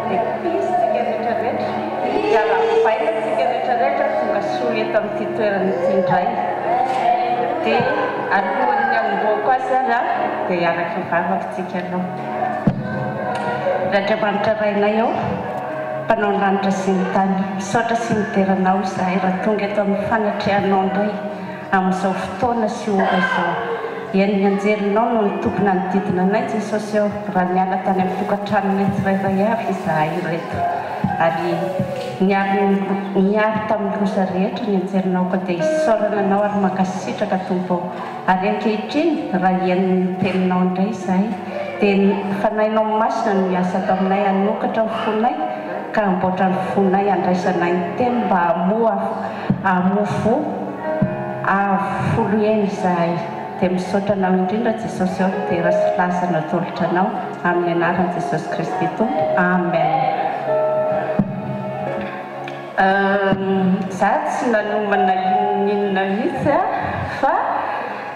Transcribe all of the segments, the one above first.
Dia peace tsika rehetra rehetra. Dia arahabaina tsika rehetra rehetra tonga soa eto amin'ity toerana ity indray. Dia alohan'ny hanombohako azy ary an, dia hiaraka hivavaka tsika aloha. Ry Andriamanitra Rainay ô, Mpanao ny lanitra sy ny tany, misaotra sy midera Anao izahay raha tonga eto amin'ny fanatrehanao indray amin'izao fotoana sy ora izao. Eny, ny anjelinao no nitoby nanodidina anay, Jesosy ô, raha niala tany amin'ny tokantranonay tsirairay avy izahay ireto. Ary niaro niaro tamin'ny loza rehetra ny anjelinao, koa dia isaorana Anao ary mankasitraka, Tompo ô. Ary ankehitriny, raha hihaino ny Teninao indray izahay, dia ny Fanahinao Masina no hiasa ato aminay hanokatra ny fonay ka hamboatra ny fonay handraisanay ny Teny mba hamoa hamoa voa avo foloheny izahay. Dia misaotra Anao indrindra Jesosy ô, dera sy laza no atolotra Anao, amin'ny anaran'i Jesosy Kristy Tompo, Amen. Za tsy nanomana inon'inona mihitsy a, fa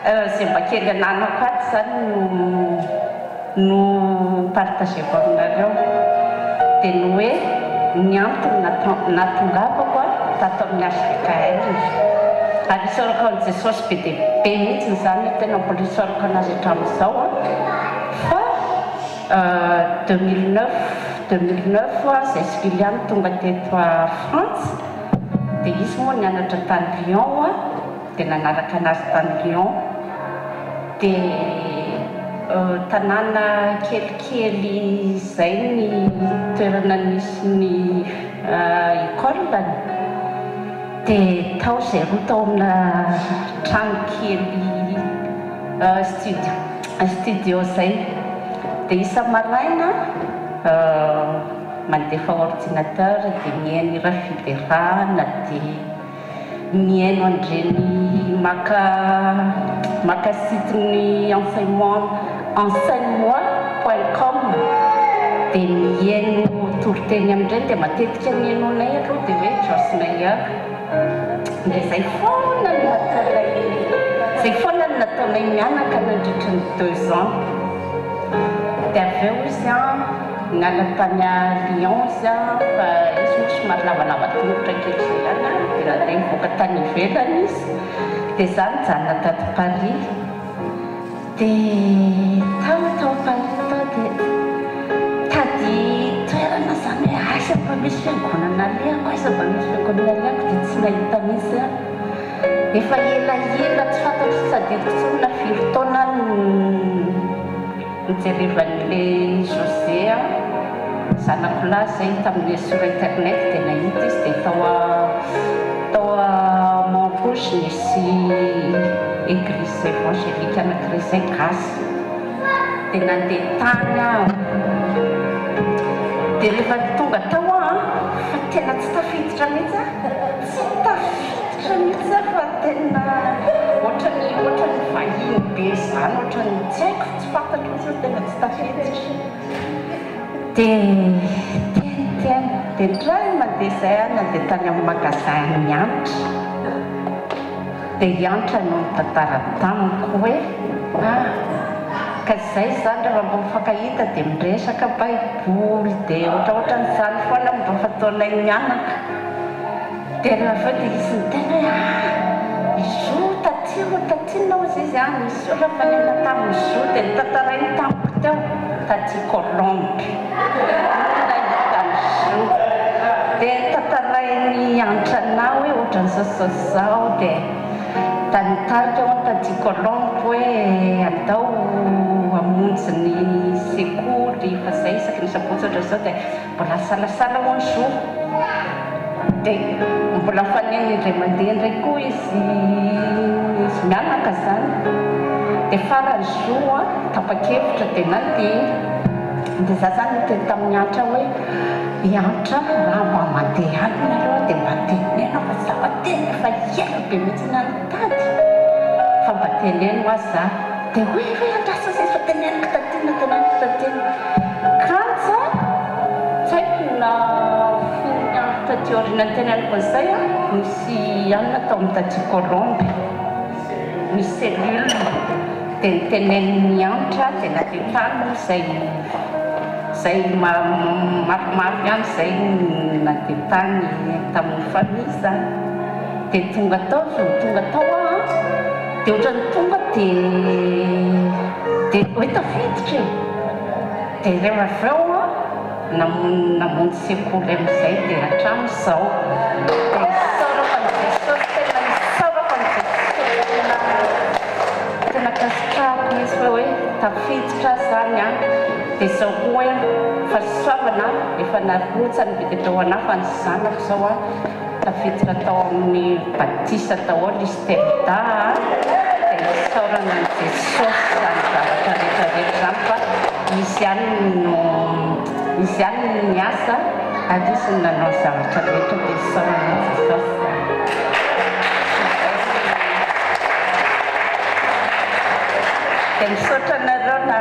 izay mba kely ananako ato izany no no partageko aminareo. Dia ny hoe ny antony nahatongavako tato amin'ny HVKL. Ary isaorako an'i Jesosy be dia be mihitsy izany, tena mbola isaorako an'Azy hatramin'izao an, fa 2009, 2009 zay sy Liliane tonga teto a Frantsa dia izy moa nianatra tany Lyon dia nanaraka anazy tany Lyon dia tanàna kelikely zay ny toerana nisy ny école-ny dia tao zay roa tao amina trano kely studio Studio zay. Dia isa-maraina mandefa ordinateur dia mihaino hira fiderana dia mihaino an'ireny maka maka site-n'ny enseignement enseigne-moi point com dia mihaino toriteny amin'ireny dia matetika ny henoinay aloha dia hoe Joyce Meyer. Dia izay foana no nataonay, izay foana no nataonay mianaka nandritry ny deux ans. Dia avy eo izy an, niala tany à Lyon izy an, fa izy moa somary lavalava tongotra kely izay ihany an, dia nandeha nivoaka tany ivelany izy, dia izaho nijanona tato Paris. Dia tao tao Paris tao dia nitady toerana izany hoe aiza mba misy fiangonana alehako, aiza mba misy fiangonana alehako dia tsy nahita mihitsy aho. Efa elaela tsy fantatro tsy tadidiko intsony na firy taona aho no nijerevan'ilay José zanako lahy izay tamin'ny sur internet dia nahita izy dia tao tao Mont Rouge nisy église évangélique anankiray izay gasy dia nandeha tany aho dia rehefa tonga tao aho fa tena tsy tafiditra mihitsy aho, tsy tafiditra mihitsy aho fa tena ohatran'ny ohatran'ny vahiny be izany ohatran'ny tsy haiko tsy fantatro mihitsy hoe tena tsy tafiditra. Dia teny teny, dia indray mandeha izay aho nandeha tany amin'ny magasin an'i Hanitra. Dia i Hanitra no nitantara tamiko hoe, ah, ka izay izany rehefa mba mifankahita dia miresaka baiboly, dia ohatraohatran'izany foana mba fataonay mianaka. Dia rehefa avy eo dia izy niteny hoe, ah, i Zo taty hono, taty inona hozy izy an, nisy olona nifanena tamin'i Zo dia notantarainy tamiko teo, taty Colombe no nahita an'i Zo. Dia notantarainy Hanitra hoe ohatran'izao sy izao sy izao, dia da nitarika hono taty Colombe hoe andao hamonjy ny sekoly fa izay isaky ny sabotsy ohatran'izao dia Mbola nisalasala hono Zo. Dia mbola nifanena indray mandeha indray koa izy izy mianaka izany. Dia farany Zo an, tapa-kevitra dia nandeha. Dia za izany niteny tamin'i Hanitra hoe, i Hanitra raha mba mandeha any nareo dia mba teneno fa za fa tena efa ela be mihitsy aho nitady fa mba teneno hoa za. Dia hoy hoe andraso zay fa teneniko taty na teneniko taty. Kanja, tsy haiko na firy andro taty aoriana niteneniko an'izay an, nisy anona tao amin'ny taty Colombe, nisy cellule, dia nitenenin'i Hanitra dia nandeha tany moa izay. Zay maromaro ihany zay nandeha tany tamin'ny famille zany. Dia tonga tao vao tonga tao aho an, dia ohatran'ny tonga dia dia hoe tafiditra e. Dia rehefa avy eo an, namonjy sekoly amin'izay dia hatramin'izao. Dia isaorako an'i Jesosy, tena isaorako an'i Jesosy tena tena ankasitrahako mihitsy fa hoe tafiditra aho izany an. Dia izao koa hoe fahasoavana efa narotsany be dia be ho anah fa ny zanako izao an, Tafiditra tao amin'ny batisa daholo izy telo dahy a! Dia isaorana an'i Jesosy izany zavatra rehetra rehetra izany fa Izy ihany no Izy ihany no niasa ary Izy no nanao ny zavatra rehetra dia isaorana an'i Jesosy izany. Dia misaotra anareo na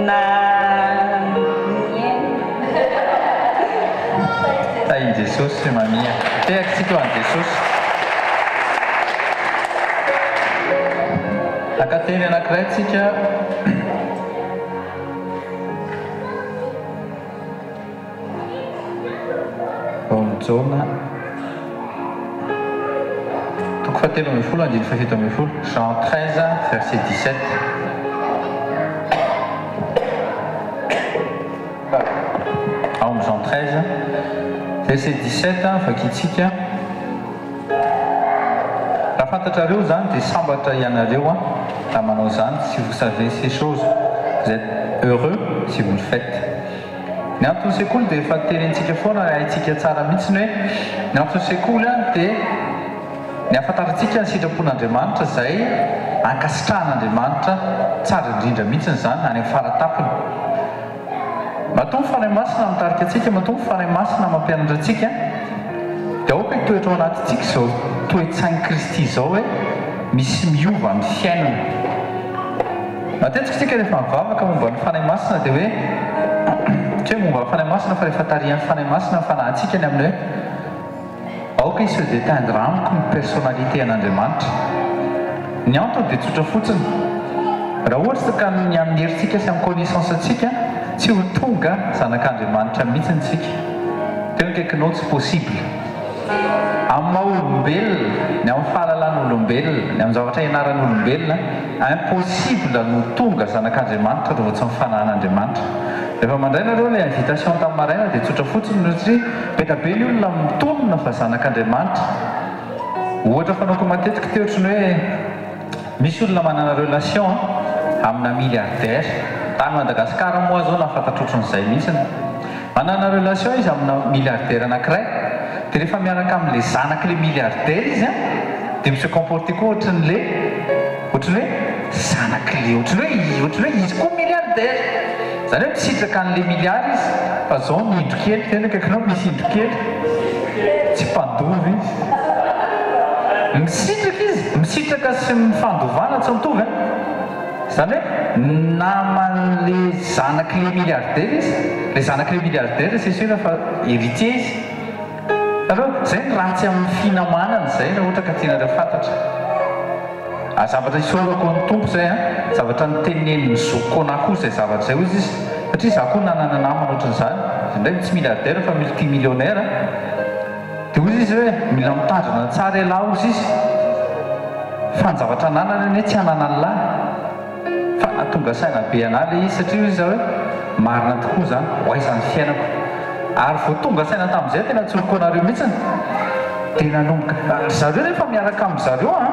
na nihaino. Tahin'i Jesosy ry Mamia. Tehaka tsika ho an'i Jesosy. Haka teny anankiray tsika. Ao amin'ny Jaona toko fahatelo ambin'ny folo andininy fahafito ambin'ny folo, Jean 13 verset 17. Ao amin'ny Jean 13, verset 17, vakintsika, Raha fantatrareo izany dia sambatra ianareo raha manao izany, si vous savez ces choses, vous êtes heureux si vous le faites. Ny anton'ny sekoly dia efa tenenintsika foana ary haintsika tsara mihitsy ny hoe ny anton'ny sekoly dia ny hahafantarantsika ny sitrapon'Andriamanitra izay ankasitrahan'Andriamanitra tsara indrindra mihitsy izany any amin'ny fara-tampony. Matoa ny Fanahy Masina mitarika antsika, matoa ny Fanahy Masina mampianatra antsika, dia aoka hitoetra ao anatintsika izao toe-tsain'i Kristy izao hoe misy miova ny fiainana. Matetika isika rehefa mivavaka momba ny Fanahy Masina dia hoe, tsy hoe momba ny Fanahy Masina fa rehefa tarihan'ny Fanahy Masina ny fanahintsika ny amin'ny hoe, Aoka hi se déteindre amiko ny personnalité an'Andriamanitra. Ny antony dia tsotra fotsiny. Raha ohatra ka ny amin'ny herintsika sy amin'ny connaissance ntsika, tsy ho tonga zanak'Andriamanitra mihitsiny tsika. Teo akaikinao tsy possible. Amin'ny maha olombelona, ny amin'ny fahalalan'olombelona, ny amin'ny zavatra ianaran'olombelona, Impossible no tonga zanak'Andriamanitra raha vao tsy ny fanahin'Andriamanitra. Rehefa mandray nareo ilay invitation tamin'ny maraina dia tsotra fotsiny no satria be dia be ny olona mitonona fa zanak'Andriamanitra. Ohatra fanaoko matetika teo ohatry ny hoe misy olona manana relation amina milliardaire. Tany Madagascar moa aho zao nahafantatra ohatran'izay mihitsiny. Manana relation izy amina milliardaire anakiray dia rehefa miaraka amin'ilay zanak'ilay milliardaire izy an dia mi se comporter koa ohatran'ilay ohatran'ny hoe zanak'ilay ohatran'ny hoe ohatran'ny hoe izy koa milliardaire izany hoe misitraka an'ilay milliard izy fa zao ny indro kely tena akaikinao misy indro kely tsy mpandova izy misitraka izy misitraka sy ny fandovana tsy mitovy an. Izany hoe naman'le zanak'le milliardaire izy, le zanak'le milliardaire c'est sûr fa héritier izy. Hitanareo? Izay ny ratsy amin'ny finamanana izay raha ohatra ka tianareo fantatra. Ary zavatra isaorako an'ny Tompo izay an, zavatra notenenin'ny zokiko anah koa izay zavatra izay hoy izy, satria izaho koa nanana namana ohatran'izany, izy indray tsy milliardaire fa multimillionnaire, Dia hoy izy hoe, Mila mitandrina tsara ialahy hozy izy, fa ny zavatra ananany anie tsy ananan'lah. Fa nahatonga saina be anah ilay izy satria hoy izy hoe, marina tokoa izany, ho aiza ny fiainako. Ary vao tonga saina tamin'izay tena tsoriko anareo mihitsiny, dia nanomboka, ry zareo rehefa miaraka amin-dry zareo an,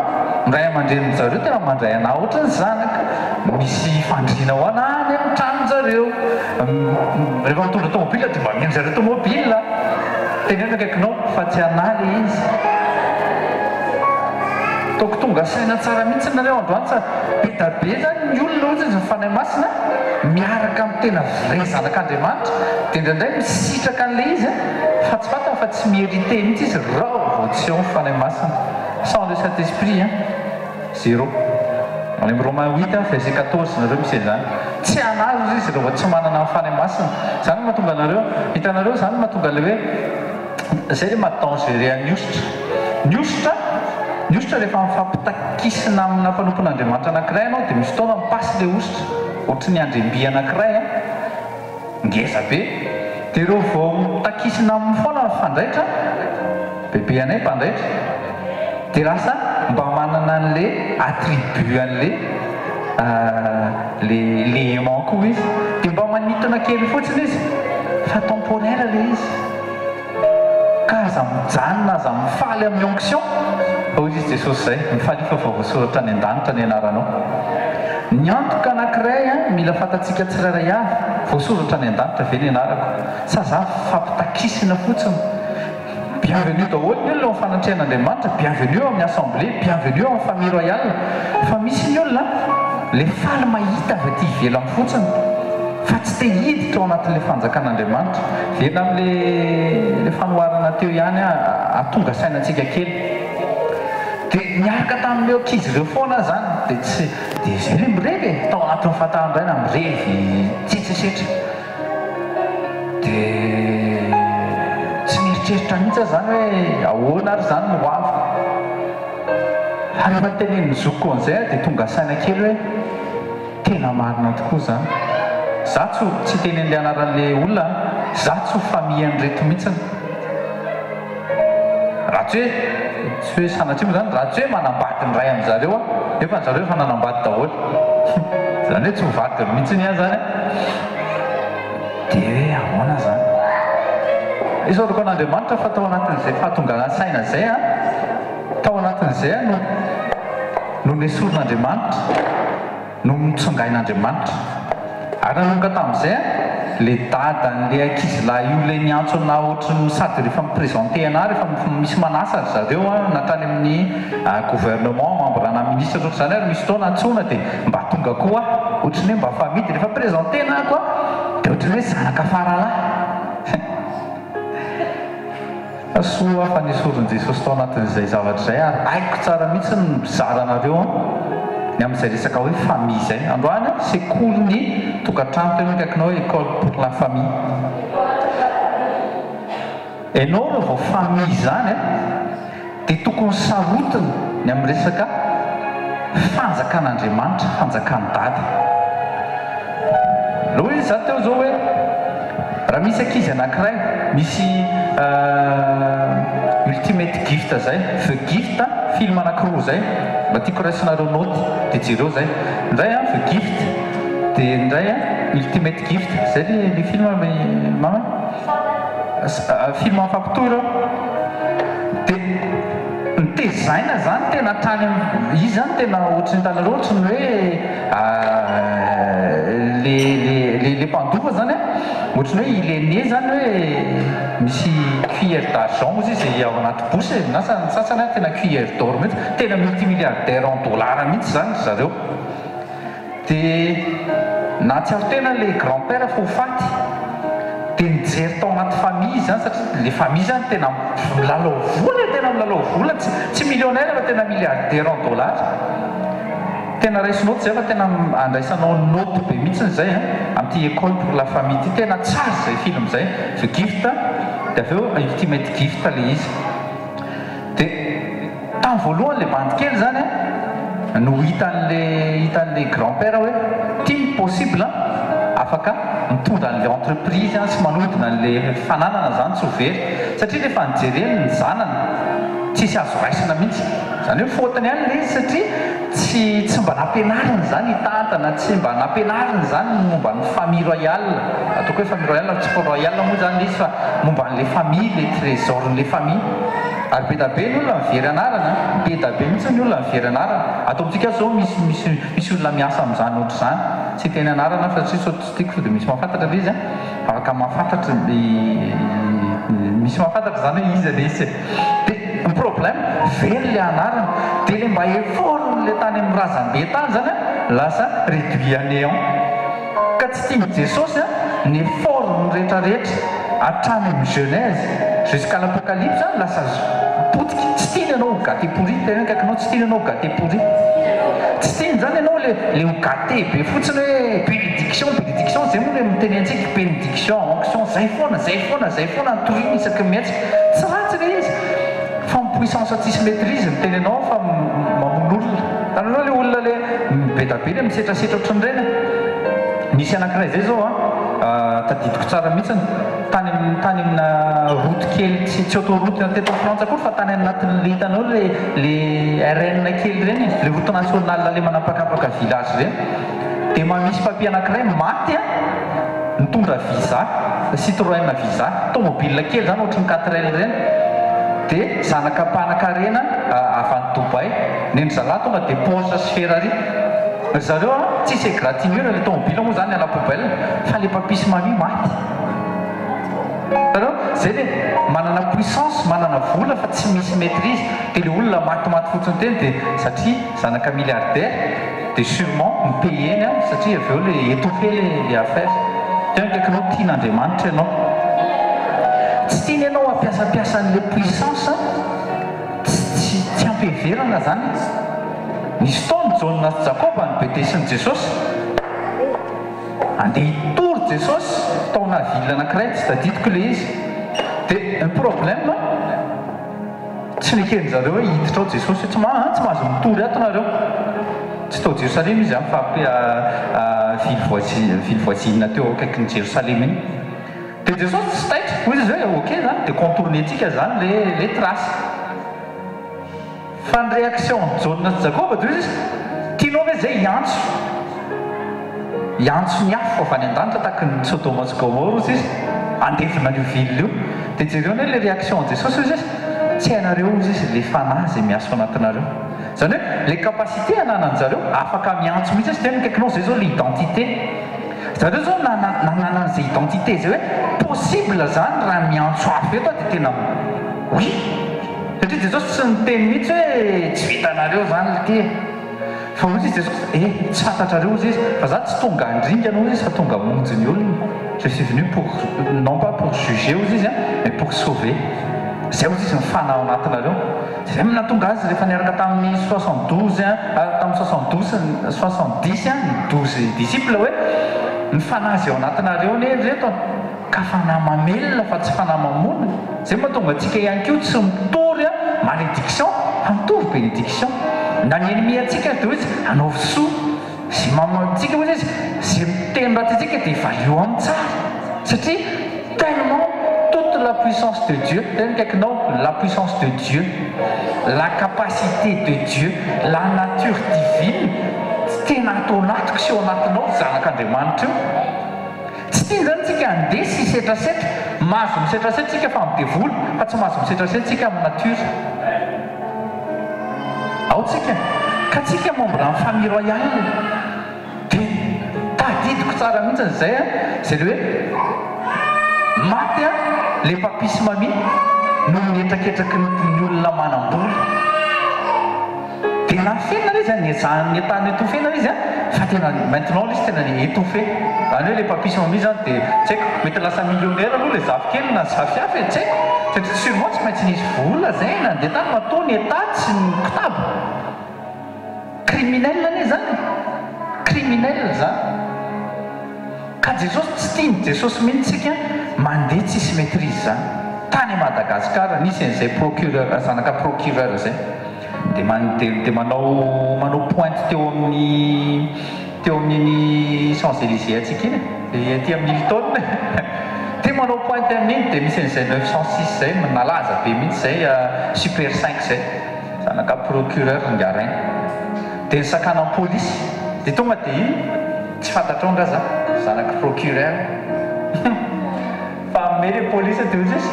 ny ray aman-drenin-dry zareo tena mandray anah ohatry ny zanaka, misy fandriana ho anah any amin'ny tranon-jareo, rehefa mitondra tomobile dia mba omeny zareo tomobile. Teneno akaikinao fa tsy anah le izy. Ataoko tonga saina tsara mihitsy nareo androany sa be da be zany ny olona ozy izy ny Fanahy Masina miaraka amin'ny tena vrai zanak'Andriamanitra dia indraindray misitraka an'le izy fa tsy fantany fa tsy mi-heriter mihitsy izy raha vao tsy ao ny Fanahy Masina sans le Saint Esprit hein. Zéro. Any amin'ny Romains huit verset quatorze nareo misy an'izany. Tsy hanazo izy raha vao tsy manana ny Fanahy Masina. Izany no mahatonga anareo, hitanareo izany no mahatonga ilay hoe, izay ilay maha dangereux an'ny hosotra. Ny hosotra, ny hosotra rehefa mifampitakisina amina mpanompon'Andriamanitra anankiray ianao dia misy fotoana mi-passe ilay hosotra, ohatry ny andriam-by anankiray an. Ngeza be. Dia ireo vao mitakisina aminy foana ny fandraitra, bebe anay mpandraitra, dia lasa mba manana an'le attribut an'le le le aimant koa izy. Dia mba manintona kely fotsiny izy fa temporaire le izy. Ka aza mijanona, aza mifaly amin'ny onction, fa hoy izy Jesosy izay, mifalia fa vao voasoratra any an-danitra ny anaranao. Ny antoka anankiray mila fantatsika tsirairay avy, voasoratra any an-danitra ve ny anarako, sa za fampitakisinina fotsiny? Bienvenue daholo ny olona eo amin'ny fanatrehan'Andriamanitra, bienvenue eo amin'ny assemblée, bienvenue eo amin'ny famille royale, fa misy ny olona le faly mahita avy aty ivelany fotsiny fa tsy te hiditra ao anatin'ilay fanjakan'Andriamanitra. Velona amin'ilay ilay fanoharana teo ihany aho hahatonga saina antsika kely. Dia niaraka tamin'ireo ankizy ireo foana aho izany, dia tsy dia izay ilay mirevy e, tao anatin'ny fahatahandraina mirevy tsitsesetra. Dia tsy nieritreritra mihitsy aho izany hoe ahoana ary izany ny ho aviko. Fa rehefa notenenin'ny zokiko an'izay aho dia tonga saina kely hoe tena marina tokoa izany. Za tsy ho, tsy hiteny an'ilay anaran'ilay olona an, za tsy ho famille an'ireto mihitsiny. Raha tsy hoe, tsy hoe sanatria moa izany, raha tsy hoe manambady ny iray amin-dry zareo aho, nefa ry zareo efa nanambady daholo. Izany hoe tsy ho vadiny mihitsiny aho izany an. Dia hoe ahoana izany? Isaorako an'Andriamanitra fa tao anatin'izay fahatongaran-tsaina izay an, tao anatin'izay aho no no nesorin'Andriamanitra. no notsongain'Andriamanitra. Ary nanomboka tamin'izay an, le dadan'le ankizilahy io le niantso anah ohatry ny sady rehefa mi-presenter anah rehefa misy manasa ry zareo an, na tany amin'ny gouvernement membre ana ministre ohatr'izany ary misy fotoana antsoina dia mba tonga koa aho, ohatry ny hoe mba famille dia rehefa presenter-na aho koa dia ohatry ny hoe zanaka faralahy. Soa fa nesorin'i Jesosy tao anatin'izay zavatra izay ary haiko tsara mihitsy ny mizara anareo an, ny amin'izay resaka hoe famille izay. Androany an, sekolin'ny tokantrano teo akaikinao hoe école pour la famille. Enao raha vao famille izany an, dia tokony sarotiny ny amin'ny resaka fanjakan'Andriamanitra, fanjakan'i Dada. Hoy izy za teo zao hoe raha misy ankizy anankiray misy ultimate gift zay, the gift film anankiroa zay mba tiako raisinareo naoty de jereo zay, ny iray an the gift de ny iray an ultimate gift, zay le film mama? Film mifampitohy ireo de ny tezaina zany tena hatrany am izy zany tena ohatry ny hitanareo ohatry ny hoe le le le le mpandova zany an ohatry ny hoe il est né zany hoe misy cuillère d'argent ozy izy ao anaty bouche e na ny sasany ary tena cuillère d'or mihitsy tena multimilliardaire en dollars mihitsy zany ry zareo. Dia nahatsiaro tena ilay grand père fa ho faty, dia nijery tao anaty famille izy izany satria ilay famille izany tena milalao vola e, tena milalao vola, tsy tsy millionnaire fa tena milliardaire en dollars. Tena raiso note izay fa tena andraisanao note be mihitsy izay an, amin'ity école pour la famille ity, tena tsara izay film izay, The Gift, dia avy eo Ultimate Gift ilay izy. Dia tamin'ny voalohany ilay bandy kely izany an, no hitan'le hitan'le grand père hoe ity ny possible an, afaka mitondra an'le entreprise an sy manodina an'le fananana izany tsy ho very. Satria rehefa nijereny ny zanany, tsisy azo raisina mihitsy. Izany hoe faute-ny ihany ilay izy satria tsy tsy mba nampianariny izany hitantana, tsy mba nampianariny izany ny momba ny famille royale, ataoko hoe famille royale fa tsy royale moa izany ilay izy fa momba an'ilay famille, ilay trésor-n'ilay famille. Ary be da be ny olona mivery anarana an, be da be mihitsy ny olona mivery anarana. Ato amintsika ato izao misy misy misy olona miasa amin'izany ohatr'izany, tsy hiteny anarana aho satria sao tsy tiako sao dia misy mahafantatra ilay izy an, afaka mahafantatra misy mahafantatra izany hoe iza ilay izy e. Dia ny problème, very ilay anarana, dia ilay mba effort-n'ilay tany amin'ny razambe tany izany an, lasa réduit à néant. Ka tsy tian'i Jesosy an, ny effort-ny rehetra rehetra hatrany amin'ny Genèse jusqu'à l'Apocalypse an, lasa potika. Tsy tiany ianao ho gâté pourri, teneno akaikinao, tsy tiany ianao ho gâté pourri. Tsy tiany izany ianao le le ho gâté be fotsiny hoe bénédiction, bénédiction, zay moa le miteny antsika, bénédiction, onction, zay foana, zay foana, zay foana no torina isaky ny mihetsika. Tsy ratsy le izy fa ny puissance tsisy maitrise miteny anao fa mamono olona. Hitanareo le olona le be da be le misetrasetra ohatran'ireny. Nisy anankiray zay zao an. Tadidiko tsara mihitsiny, tany amin'ny tany amina route kely tsy tsy autoroute teto Frantsa akory fa tany anatin'le hitanao le le RN kely ireny e, le route nationale le manapakapaka village ireny. Dia mba misy papy anankiray maty an, nitondra visa, Citroën visa, tomobile kely zany ohatry ny 4L ireny. Dia zanaka mpanakarena avy any Dubaï. Nendry zalahy tonga dia Porsche sy Ferrari. Ry zareo an, tsisy égratignure le tomobile moa zany à la poubelle fa le papy sy mamie maty. Hitanareo? Zay le manana puissance, manana vola fa tsy misy maitrise dia le olona matimaty fotsiny teny dia satria zanaka milliardaire dia surement mi-payer-ny an satria avy eo le étouffer le le affaire. Teo akaikinao tian'Andriamanitra ianao. Tsy tiany ianao hampiasampiasa an'le puissance Tsy tsy ampiheverana izany. Nisy fotoana Jaona sy Jakoba nobetesin'i Jesosy. Andeha hitory Jesosy tao ana ville anankiray, tsy tadidiko ilay izy. Dia ny problème, tsy neken'ny zareo hoe hiditra ao Jesosy hoe tsy ma tsy mahazo mitory ato nareo. Tsy tao Jerosalema izy an, fa ville voisine ville voisine teo akaikin'i Jerosalema iny. Dia Jesosy tsy taitra, hoy izy hoe ok zany dia contourner-tsika zany le le trace. Fa ny réaction an'i Jaona sy Jakoba dia hoy izy, tianao ve zay hiantso hiantso ny afo avy any an-danitra tahaky ny Sodoma sy Gomora hozy izy, handevona an'io ville io. Dia jereo anie le réaction an'i Jesosy hozy izy, tsy hainareo hozy izy le fanahy izay miasa ao anatinareo. Zany hoe le capacité ananan'zareo afaka miantso mihitsy izy, tena akaikinao zay zao le identité. Zareo zao nanana an'izay identité izay hoe possible zany raha miantso afo eto aho dia tena oui! Satria Jesosy tsy niteny mihitsy hoe tsy vitanareo zany lty e! Fa hoy izy Jesosy eh tsy fantatrareo hozy izy fa za tsy tonga handringana hozy izy fa tonga hamonjy ny olona, je suis venu pour non pas pour juger hozy izy an mais pour sauver. Zay hozy izy ny fanahy ao anatinareo. Zay no nahatonga azy rehefa niaraka tamin'ny 72 tamin'ny 72 70 ny 12 disciples hoe ny fanahy izay ao anatinareo anie ry reto ka fanahy mamelona fa tsy fanahy mamono. Zay no mahatonga antsika ihany koa tsy mitory malédiction fa mitory bénédiction. Na ny ennemi antsika dia hoy izy anaovy soa. Izay mamono antsika hoy izy, izay miteny ratsy antsika dia valio aminy tsara satria tellement toute la puissance de Dieu, tena akaikinao, la puissance de Dieu, la capacité de Dieu, la nature divine tsy tena ato anatiko sy ao anatinao ry zanak'Andriamanitra io. Tsy tiany izany tsika handeha sy hisetrasetra, mahazo misetrasetra tsika fa amin'ny devoly fa tsy mahazo misetrasetra tsika amin'ny nature. Ao tsika ka tsika membre ny famille royale dia tadidiko tsara mihitsy izay an, izay le hoe maty an le papi sy mamie noho ny hetraketraky ny olona manam-bola. Dia nafenina ilay izy an, nezahany netahiny étouffé-na ilay izy an, fa tena maintenant ilay izy tena étouffé. Izany hoe ilay papi sy mamie izany dia tsy haiko, mety lasa millionnaire aloha ilay zafikely na zafy hafa e, tsy haiko, satria sûrement tsy maintsy nisy vola izay nandeha tany matoa ny Etat tsy nikotaba. Criminel anie izany e! Criminel izany. Ka Jesosy tsy tiany Jesosy mihitsy tsika mandeha tsisy maitrise zany. Tany Madagascar nisy an'izay procureur zanaka procureur zay de de manao manao pointe teo amin'ny teo amin'iny Champs Elysées antsika iny e, aty amin'ny Hilton e, de manao pointe amin'iny de misy an'izay 906 zay nalaza be mihitsy zay super cinq zay zanaka procureur Ngarain de nisakanan'ny polisy de tonga de iny Tsy fantatrao nga za zanaky procureur fa ame le police de ozy izy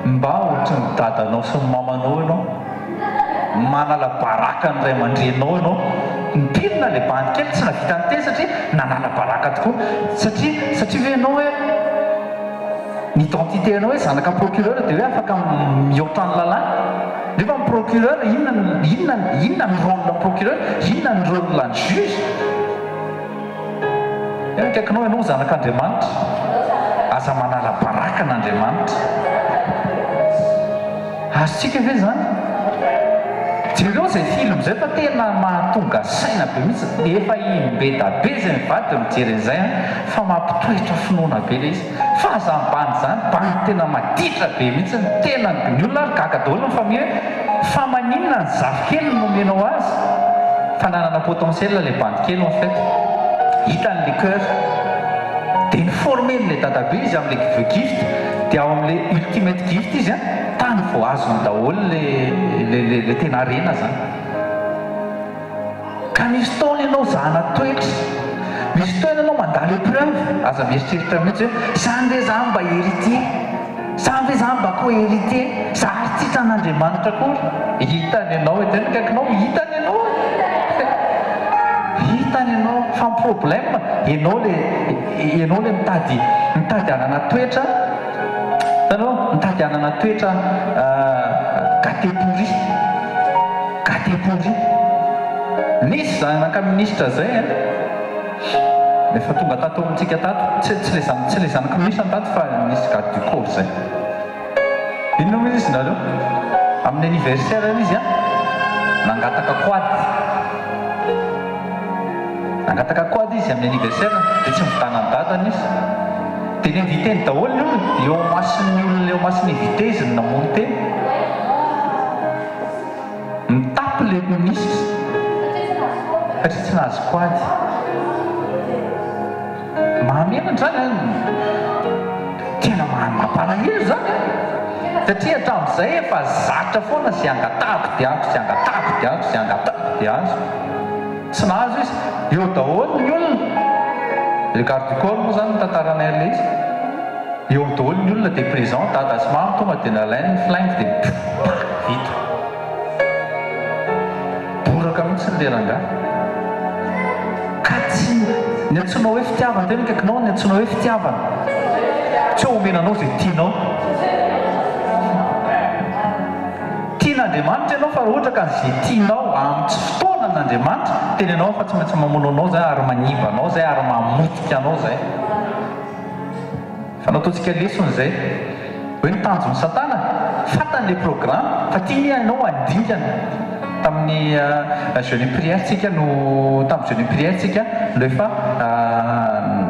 mba ohatry ny dadanao sy ny mamanao enao manala baraka ny ray aman-dreninao enao nipirina le bandy kely tsy navita niteny satria nanala baraka tokoa satria satria ve enao hoe ny identité anao hoe zanaka procureur de hoe afaka mihoatra ny lalàna nefa ny procureur inona inona inona ny rôle ny procureur inona ny rôle ny juge Eo akaikinao ianao zanak'Andriamanitra. Aza manala baraka an'Andriamanitra. Azontsika ve izany? Jereo izay film izay fa tena mahatonga saina be mihitsy. Efa im-bedabe izay mivady mijery an'izay an, fa mampitoetra finoana be ilay izy. Fa aza mibandy izany, bandy tena maditra be mihitsy. Tena ny olona ary gaga daholo ny famille hoe Fa maninona ny zafikely no nomenao azy? Fa nanana potentiel ilay bandy kely en fait. Hitany le coeur. Dia ni-former-ny le dadabe izy amin'le The Gift, dia ao amin'le Ultimate Gift izy an, tany vao azony daholo le le le le tena harena zany. Ka misy fotoana ianao zahana toetra, misy fotoana ianao mandalo épreuve, aza mieritreritra mihitsy hoe zany ve za mba héritier, zany ve za mba co-héritier, za ary tsy hitan'Andriamanitra akory. Hitany ianao e, tena akaikinao hitany ianao e, hitany ianao, fa ny problème ianao le ianao le mitady mitady hanana toetra, hitanao, mitady hanana toetra gâté pourri. Catégorie. Nisy zanaka minisitra zay an, efa tonga tato amintsika tato, tsy tsy le zan tsy le zanaky minisitra no tato fa nisy garde du corps zay. Inona moa izy nareo? Amin'ny anniversaire izy an, nangataka quad. Nangataka quad izy amin'ny anniversaire dia tsy nividanan'i dadany izy. Dia ni-inviter-ny daholo ny olona, eo amason'ny olona eo amason'ny invité izy no namono tena. Mitapy le ministre satria tsy nahazo quad. Mahamenatra zany an! Tena mampalahelo zany an! Satria hatramin'izay efa zatra foana ze angatahako dia azo, ze angatahako dia azo, ze angatahako dia azo. Tsy nahazo izy. Eo daholo ny olona. Le garde du corps moa zany no tantaranay an'ilay izy. Eo daholo ny olona dia présent, dada sy mama tonga dia nalainy ny flingue dia pa! Vita. Boraka mihitsy le rangahy. Ka tsy ny antsoinao hoe fitiavana, tena akaikinao ny antsoinao hoe fitiavana. Tsy hoe omena anao izay tianao. Tian'Andriamanitra ianao fa raha ohatra ka izay tianao amin'ny tsy fotoanan'Andriamanitra, tenenao fa tsy maintsy mamono anao izay ary manimba anao izay ary mamotika anao izay. Fa nataontsika lesona izay hoe ny tanjon'i satana fantany le programme fa tiany ianao handingana tamin'ny jeune et prière tsika no tamin'ny jeune et prière tsika no efa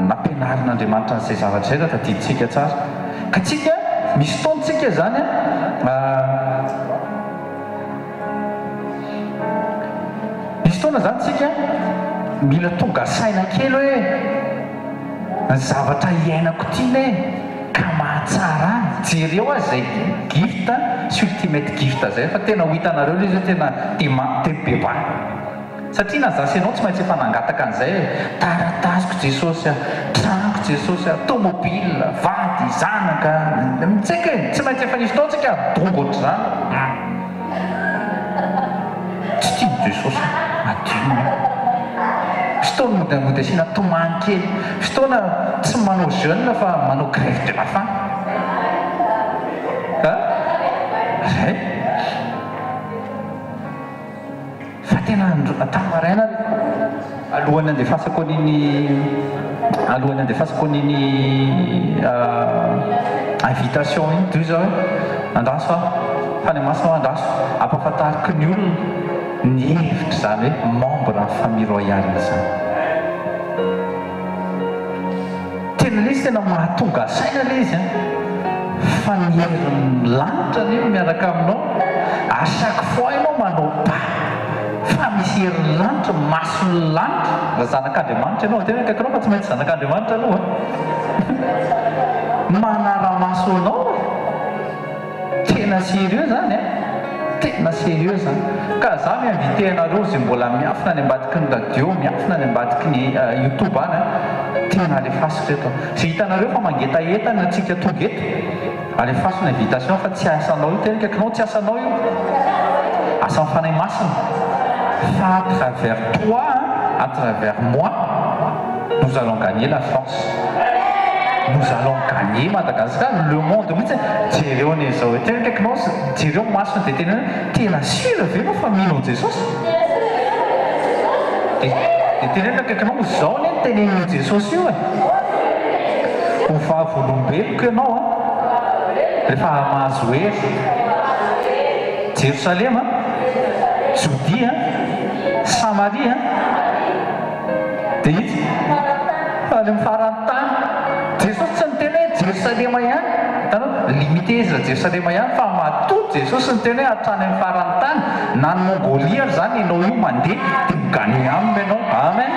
nampianarin'Andriamanitra an'izay zavatra izay raha tadidintsika tsara ka tsika misy fotoana tsika izany Misy fotoana izany tsika mila tonga saina kely hoe ny zavatra iainako ity ne ka mahatsara ahy, jereo aza izay gift sy ultimate gift izay fa tena ho hitanareo ilay izy hoe tena te mibebaha. Satria na za sy ianao tsy maintsy efa nangataka an'izay e, taratasiko Jesosy a, tranoko Jesosy a, tomobile, vady, zanaka, tsy haiko e, tsy maintsy efa nisy fotoana tsika dongo ohatr'izany, tsy tian'i Jesosy adinony io, fotoana mody mody asiana tomany kely, fotoana tsy manao jeune fa manao grève de la faim, a, zay. Fa tena tamin'ny maraina alohan'ny handefasako an'iny alohan'ny handefasako an'iny invitation iny toy izao hoe andraso aho fa any masina aho andraso ampahafantariko ny olona ny hevitr'izany hoe membre ny famille royale izany. Tena ilay izy tena mahatonga saina ilay izy an! Fa ny herin'ny lanitra anie no miaraka aminao, à chaque fois ianao manao pas fa misy herin'ny lanitra, mason'ny lanitra, raha zanak'Andriamanitra ianao, tena akaikinao fa tsy maintsy zanak'Andriamanitra aloha an! Manara-maso anao e! Tena sérieux zany an! Tena sérieux zany. Ka za mi inviter anareo zay mbola miafina any ambadiky ny radio, miafina any ambadiky ny youtube any an, tena alefaso reto an! Zay hitanareo fa mangetaheta ny antsika tonga eto, alefaso ny invitation fa tsy asanao io, tena akaikinao tsy asanao io, asan'ny Fanahy Masina fa à travers toi, à travers moi, nous allons gagner la France. Nous allons gagner Madagascar, le monde mihitsy e! Jereo anie izao e! Tena akaikinao jereo ny masony dia tena hoe tena sûr ve ianao fa mino an'i Jesosy? Dia dia teneno akaikinao izao anie no tenenin'io Jesosy io e! Ho vavolombeloko ianao an! Rehefa mahazo hery. Jerosalema, Jodia, Samaria, Dia iza? Fa any amin'ny faran'ny tany. Jesosy tsy niteny hoe Jerosalema ihany. Hitanao? Limité izy raha Jerosalema ihany fa matoa Jesosy niteny hoe hatrany amin'ny faran'ny tany, na any Mongolie ary izany ianao io mandeha dia mi-gagner âme ianao. Amen.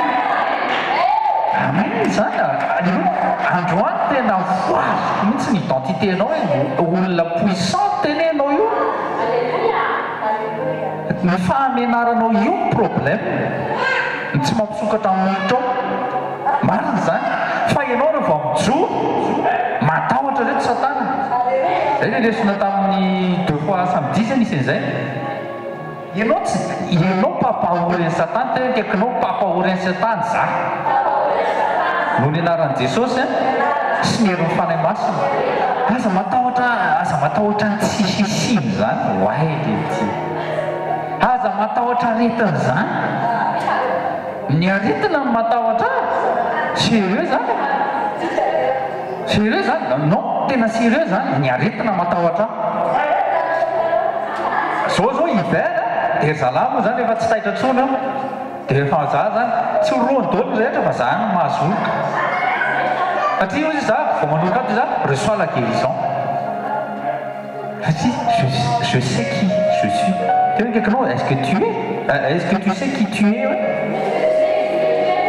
Amen zany aleloia. Androany tena voazoko mihitsy ny identité-nao hoe olona puissant tena ianao io. Ny fahamenaranao io ny problème. Ny tsy mampisokatra ny molotrao. Marina izany. Fa ianao raha vao mijoro, matahotra reto satana. Zay le lesona tamin'ny deux fois samedi zay nisy an'izay. Ianao tsy, ianao mpampahory an'i satana, tena akaikinao mpampahory an'i satana za. Noho ny anaran'i Jesosy an, sy ny herin'ny Fanahy Masina. Aza matahotra, aza matahotra ny tsy fisiany izany, oay le ty. Aza matahotra aretina izany. Ny aretina no matahotra ahy? Sérieux zany? Sérieux zany? Non, tena sérieux zany, ny aretina matahotra ahy. Zao zao hiver a, dia ry zalahy moa zany efa tsy taitra intsony eo, dia efa za zany, tsy orohany daholo ny rehetra fa za no mahazo oroka. Satria hoy izy za vao manoroka ato izy za, reçois la guérison. Satria je je sais qui je suis. Teo akaikinao, est-ce que tu es, est-ce que tu sais qui tu es hoe?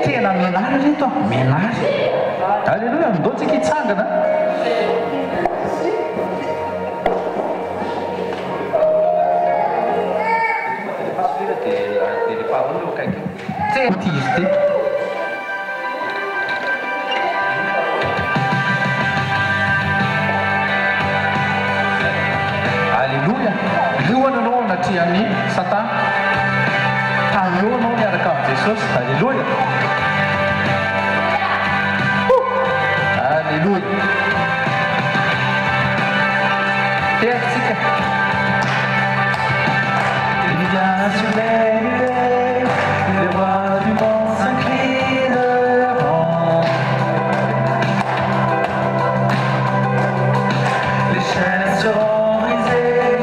Tena menary reto a, menary. Alléluia, ndao tsika hitsangana. Tena ity izy ity. Aleloia! Liona ianao anatrehan'i Satana. Tany eo ianao miaraka amin'i Jesosy. Aleloia! Aleloia! Tehaka tsika. Il vient sur les nuées, les rois du monde s'inclineront. Les chaînes seront brisées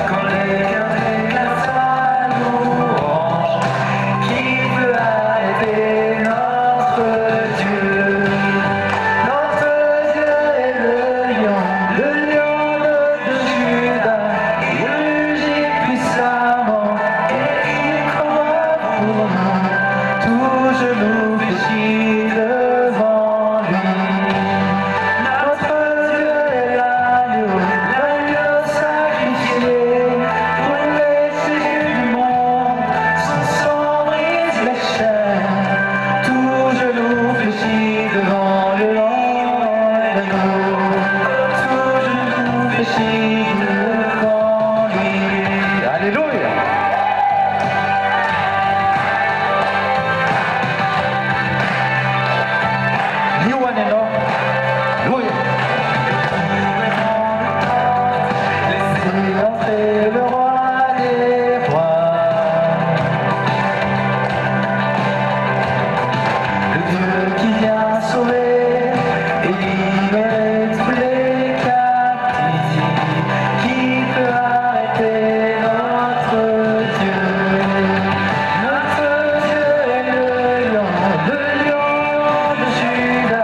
quand les cœurs éclatent sa louange. Qui peut arrêter notre Dieu? Notre Dieu est le lion de Juda. Il rugit puissamment et il combat pour nous. Tout genou fléchit devant lui. Notre Dieu est l'agneau, l'agneau sacrifié pour les péchés du monde. Son sang brise les chaînes. Tout genou fléchit devant le l'agneau. Tout genou fléchit devant lui. Alléluia. Liona ianao. Alléluia. Laissez entrer le roi des rois. Le Dieu qui vient sauver et libérer tous les captifs. Qui peut arrêter notre Dieu? Notre Dieu est le lion de Juda.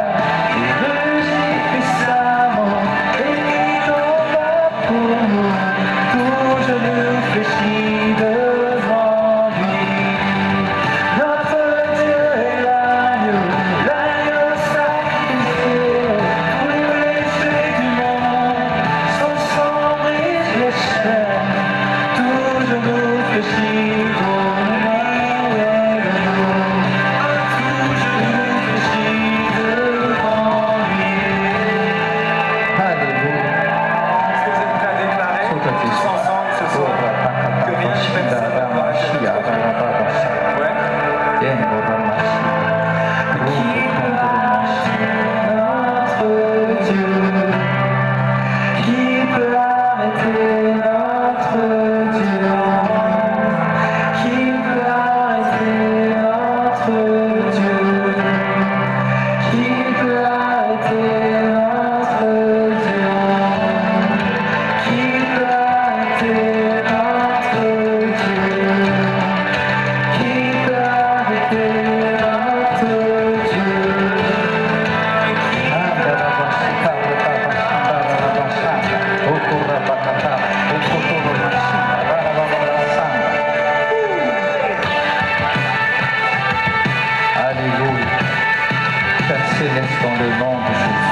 Dans le nom de Jésus.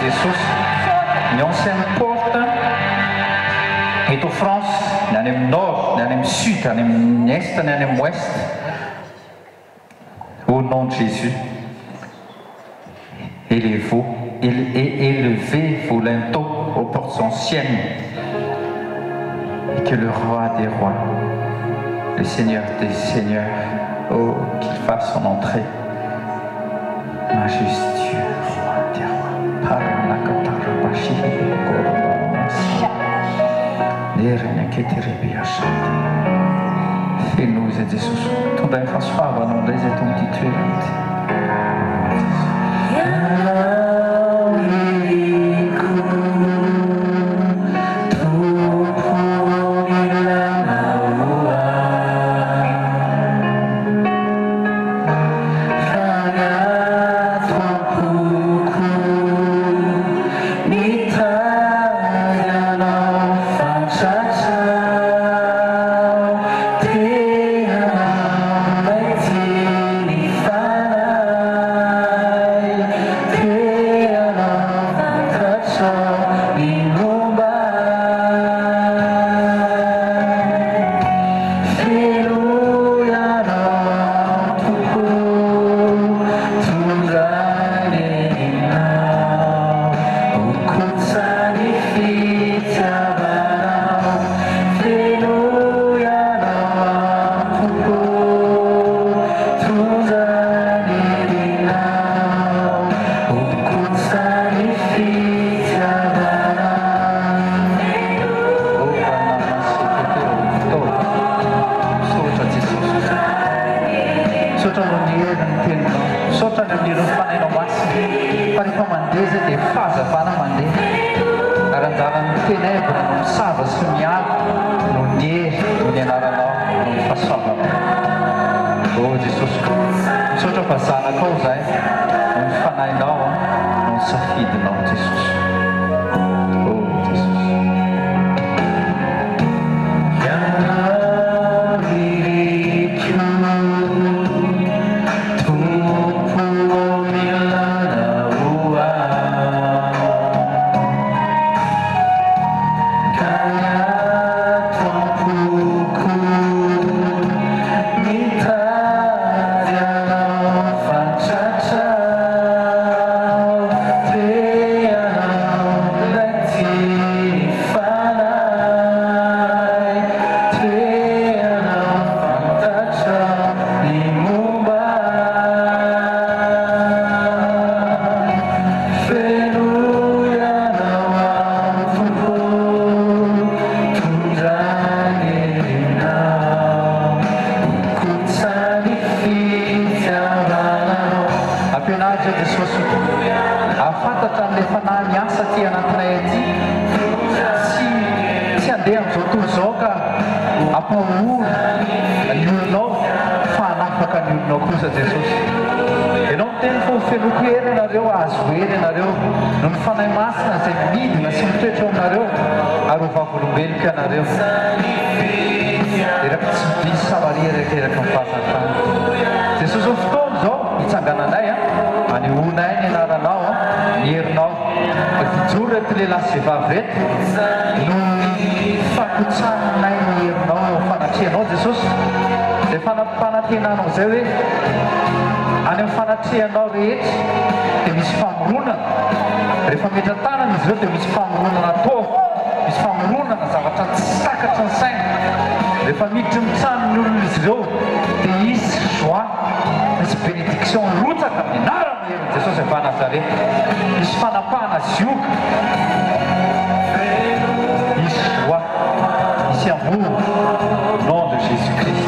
Jesosy. Ny ancienne porte eto France, ny any amin'ny nord, ny any amin'ny sud, any amin'ny est, ny any amin'ny ouest. Au nom de Jésus, élevez, élevez vos linteaux aux portes anciennes et que le roi des rois, le Seigneur des seigneurs, oh, qu'il fasse son entrée majestueux, roi des rois. Fenoy izay Jesosy. Tondray ny fahasoavanao indray izay eto amin'ity toerana ity. Rehefa miditra ny tranon'ny olona izy ireo dia hisy joie, hisy bénédiction hirotsaka amin'ny anaran'ny herin'i Jesosy avy any Nazareth. Hisy fanapahana zioga, hisy joie, hisy amour au nom de Jésus Christ.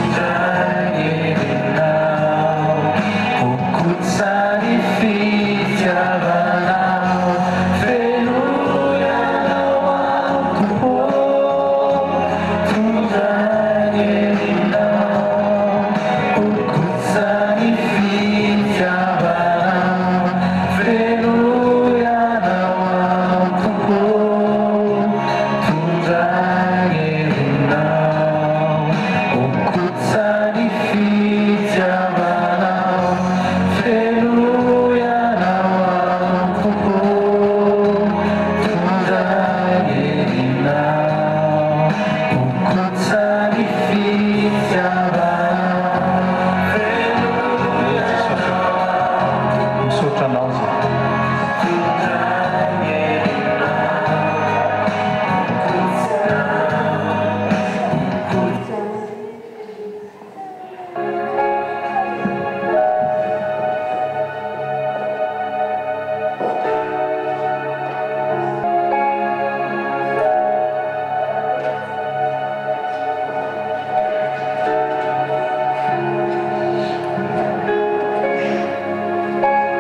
Misaotra anao zay.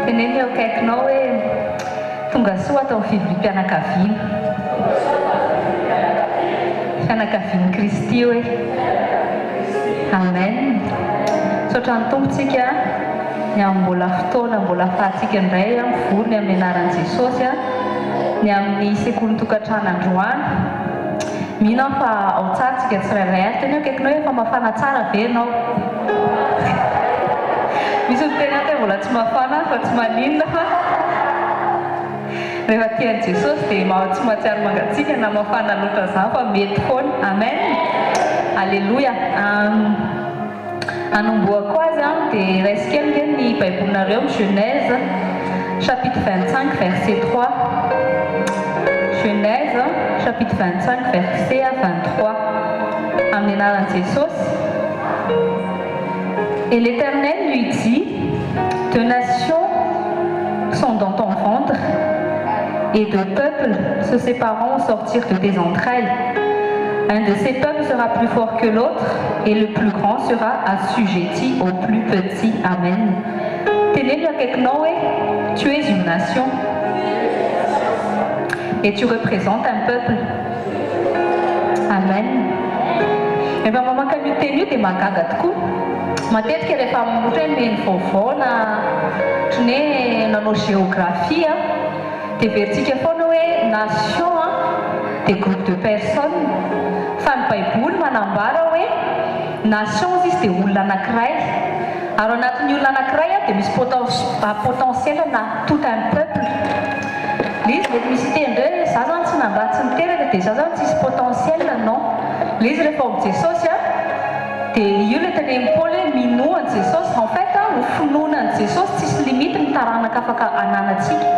Teneno eo akaikinao hoe, Tonga soa ato amin'ny fivoriam-pianakaviana. Fianakavian'i Kristy hoe. Amen. Misaotra ny Tompo tsika ny amin'ny mbola fotoana mbola afahantsika indray mivory ny amin'ny anaran'i Jesosy ny amin'ny sekolin-tokantrano androany. Mino aho fa ao tsara tsika tsirairay ary teneno akaikinao hoe efa mafana tsara ve ianao? Misy miteny ato hoe mbola tsy mafana fa tsy maninona fa rehefa tia an'i Jesosy dia tsy mahatsiaro mangatsiaka na mafana loatra izany fa mety foana. Amen! Aleloia! Hanombohako azy an, dia raiso kely nge ny baibolinareo amin'ny Genèse chapitre 25 verset 3. Genèse chapitre 25 verset 23. Amin'ny anaran'i Jesosy. Et l'Éternel lui dit, Deux nations sont dans ton ventre, et deux peuples se sépareront au sortir de tes entrailles. Un de ces peuples sera plus fort que l'autre, et le plus grand sera assujetti au plus petit. Amen. Teneno akaikinao hoe, Tu es une nation et tu représentes un peuple. Amen. Rehefa mamaky an'io teny io dia mahagaga tokoa. Matetika rehefa ohatra hoe miheno vaovao na ohatry ny hoe nanao géographie dia heverintsika foana hoe nation dia groupe de personnes. Fa ny baiboly manambara hoe nation hozy izy dia olona anankiray. Ary ao anatin'ny olona anankiray dia misy potentiel na tout un peuple. Le izy mety misy hiteny indray hoe za zany tsy nandà tsy niteraka dia za zany tsisy potentiel, non. Le izy rehefa ao amin'i Jesosy dia io le tenenin'i Paoly hoe minoa an'i Jesosy, en fait ho finoana an'i Jesosy tsisy limite ny taranaka afaka ananantsika.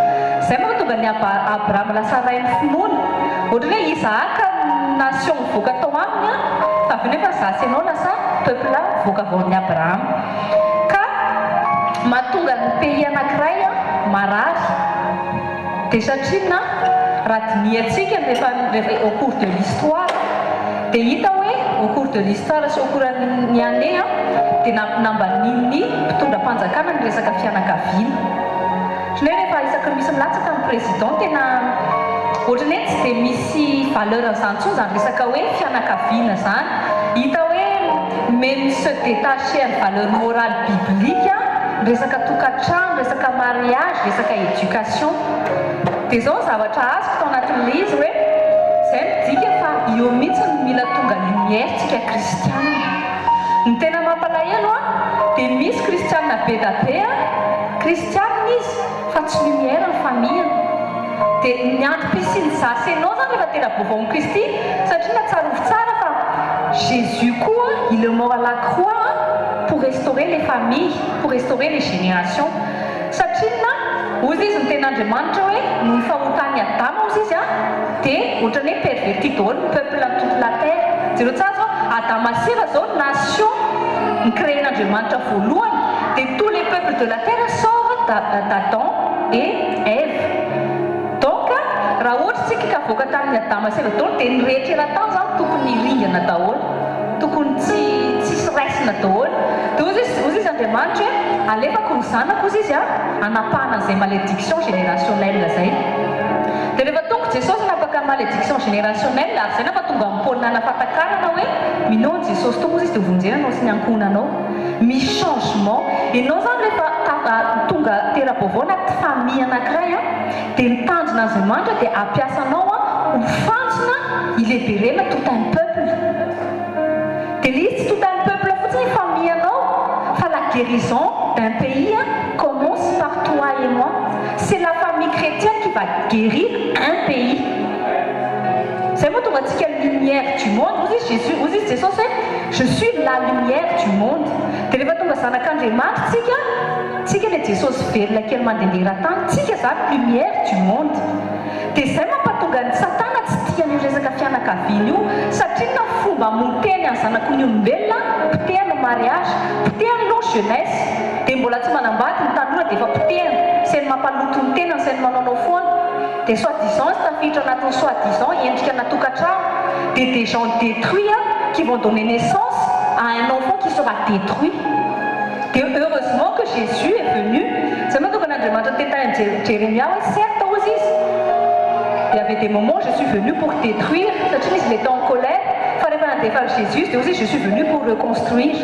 Zay mahatonga an'i Abrahama lasa rain'ny finoana. Ohatran'ny hoe Isahaka nation mivoaka tao aminy an, fa avy eo nefa za sy ianao lasa peuple mivoaka avy ao amin'i Abrahama. Ka mahatonga ny pays anakiray an marary dia satria na raha dinihantsika rehefa rehefa au cours de l'histoire dia hita hoe au cours de l'histoire sy au cours ny année an dia nambanian'ny mpitondra mpanjakana ny resaka fianakaviana. Ohatran'ny hoe rehefa isaky ny misy milatsaka ny président tena ohatran'ny hoe tsy dia misy valeur an'izany intsony izany resaka hoe fianakaviana izany. Hita hoe même se détacher an'ny valeur morale biblique ny resaka tokantrano, resaka mariage, resaka éducation. Dia izao ny zavatra azoko tao anatin'ilay izy hoe izay midika fa eo mihitsy no mila tonga lumière tsika kristiana. Ny tena mampalahelo an, dia misy kristiana be da be an, kristiana izy fa tsy lumière ny famille-ny. Dia ny antom-pisian'i za sy enao zany rehefa tera-baovao amin'i Kristy, satria na tsarovy tsara fa Jésus koa il est mort à la croix pour restaurer les familles, pour restaurer les générations. Satria inona? Hozy izy ny tenin'Andriamanitra hoe noho ny fahotan'i Adama hozy izy an, dia ohatran'ny hoe perverti daholo ny peuple ny toute la terre. Jereo tsara zao, Adama sy Eva zao nation ni-créer-n'Andriamanitra voalohany, dia tous les peuples de la terre sort d'Adam et Ève. Donc raha ohatra tsika ka avoaka tamin'ny Adama sy Eva daholo dia ny rehetra eran-tany zany tokony hiringana daholo, tokony tsy tsisy raisina daholo. Dia hozy izy, hozy izy Andriamanitra hoe alefako ny zanako hozy izy a, hanapahana an'izay malédiction générationnelle zay. Dia rehefa tonga Jesosy hanapaka ny malédiction générationnelle, ary izay nampatonga an'i Paoly nana fahatakarana hoe minoa an'i Jesosy Tompo hozy izy dia hovonjena anao sy ny ankohonanao. Misy changement. Ianao izany rehefa tonga tera-baovao anaty famille anankiray an, dia ny tanjona Andriamanitra dia hampiasa anao ho fantsona hi-liberer-na tout un peuple. Dia ilay izy tsy tout un peuple fotsiny ny famille anao fa la guérison d'un pays commence par toi et moi. C'est la famille chrétienne qui va guérir un pays. Izay moa tonga antsika lumière du monde, hozy izy Jésus, hozy izy Jesosy hoe je suis la lumière du monde. Dia rehefa tonga zanak'Andriamanitra tsika, tsika ilay Jesosy velona kely mandehandeha eran-tany, tsika izany lumière du monde. Dia izay mampatonga an'i Satana tsy tia an'io resaka fianakaviana io, satria na fomba moteny an'ny zanak'ony olombelona, potehany ny mariage, potehany aloha ny jeunesse, dia mbola tsy manambady ny tanora dia efa potehany, sy ny mampaloto ny tenany sy ny manaonao foana, dia soit disant izy tafiditra anatin'ny soit disant endrika na tokantrano, dia des gens détruits qui vont donner naissance à un enfant qui sera détruit. Dia heureusement que Jésus est venu, zay mahatonga an'Andriamanitra niteny tany amin'i Jeremia hoe certes hozy izy, il y avait des moments je suis venu pour détruire, satria izy il était en colère, fa rehefa nandefa an'i Jésus izy dia hozy izy je suis venu pour reconstruire.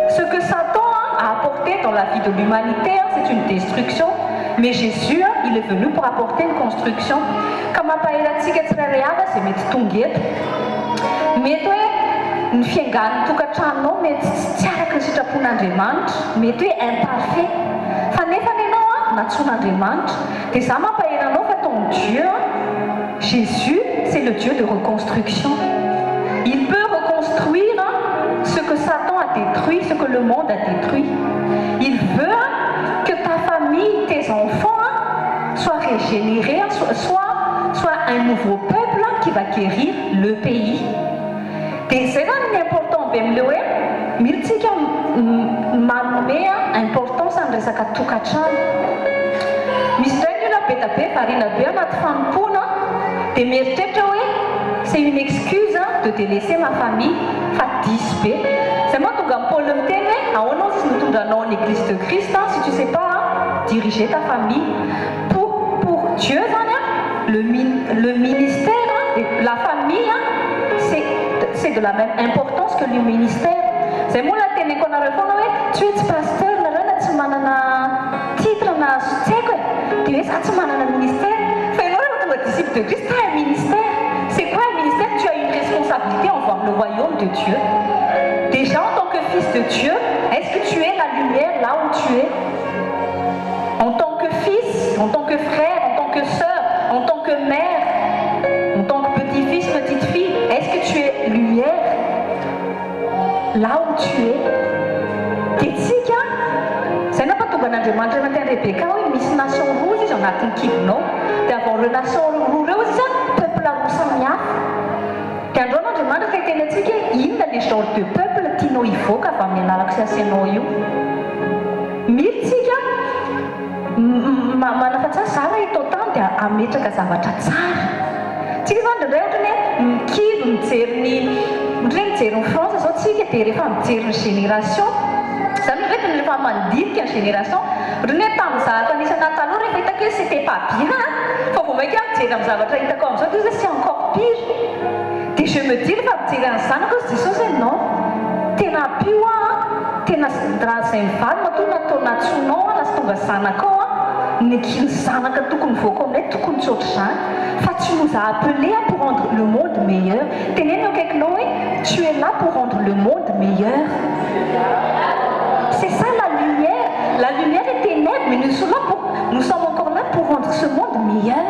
Ce que Satan a apporté dans la vie de l'humanité c'est une destruction, mais Jésus il est venu pour apporter une construction. Ka mampahery antsika tsirairay avy izay mety tonga eto. Mety hoe ny fiaingan'ny tokantranonao mety tsy araka ny sitrapon'Andriamanitra, mety hoe imparfait, fa nefany ianao an nantsoin'Andriamanitra, dia za mampahery anao fa ton Dieu an, Jésus c'est le Dieu de reconstruction, il peut reconstruire ce que Satan a détruit, ce que le monde a détruit, il veut que ta famille, tes enfants soient régénérés, soient soit un nouveau peuple qui va guérir le pays. Dia izay zany ny important be amin'ilay hoe mila tsika manome importance ny resaka tokantrano. Misy indray ny olona be da be variana be anaty fanompoana dia mieritreritra hoe c'est une excuse de délaisser ma famille fa diso be. Izay mahatonga an'i Paoly miteny hoe ahoana ozy izy mitondra anao en église de Christ si tu sais pas diriger ta famille. Pour pour Dieu zany an le le ministère la famille c'est c'est de la même importance que le ministère. Zay moa la teneniko anareo foana hoe tsy hoe tsy pasteur nareo na tsy manana titre na tsy haiko e, dia hoe za tsy manana ministère, fa ianao rehefa tonga disciple de Christ t'as un ministère. C'est quoi un ministère? Tu as une responsabilité envers le royaume de Dieu. Déjà en tant que fils de Dieu, est-ce que tu es la lumière là où tu es? En tant que fils, en tant que frère, en tant que sœur, en tant que mère, en tant que petit-fils, petite fille, est-ce que tu es lumière là où tu es? Dia tsika, izay nampatonga an'Andriamanitra nanteny Rebeka hoe misy nation roa izy ao anatin'ny kibonao. Dia avy ao ireo nation roa ireo izy peuple roa samihafa. Dia androany Andriamanitra te hiteny antsika hoe inona le genre de peuple tianao hivoaka avy amin'ny anarako sy asenao io. Mila tsika manafa tsara, za raha eto an-tany dia hametraka zavatra tsara. Tsika zany indraindray ohatran'ny hoe mikivy mijery ny, ohatran'ny hoe mijery ny France zao tsika dia rehefa mijery ny génération, zany hoe rehefa mandinika ny génération, ohatran'ny hoe tamin'ny zavatra nisy anahy taloha rehefa hitako hoe c'était pas bien fa vao mainka aho mijery amin'ny zavatra hitako amin'izao dia hoe c'est encore pire. Dia je me dis rehefa mijery an'ny zanako aho Jesosy hoe non, tena ampio aho an, tena raha izay mivady matoa natao nantsoinao aho lasa tonga zanakao aho, ny ny zanaka tokony hivoaka ao aminay tokony tsy ohatr'izany fa tu nous as appelé pour rendre le monde meilleur. Teneno eo akaikinao hoe tu es là pour rendre le monde meilleur. C'est ça la lumière, la lumière est ténèbres mais nous sommes là pour, nous sommes encore là pour rendre ce monde meilleur.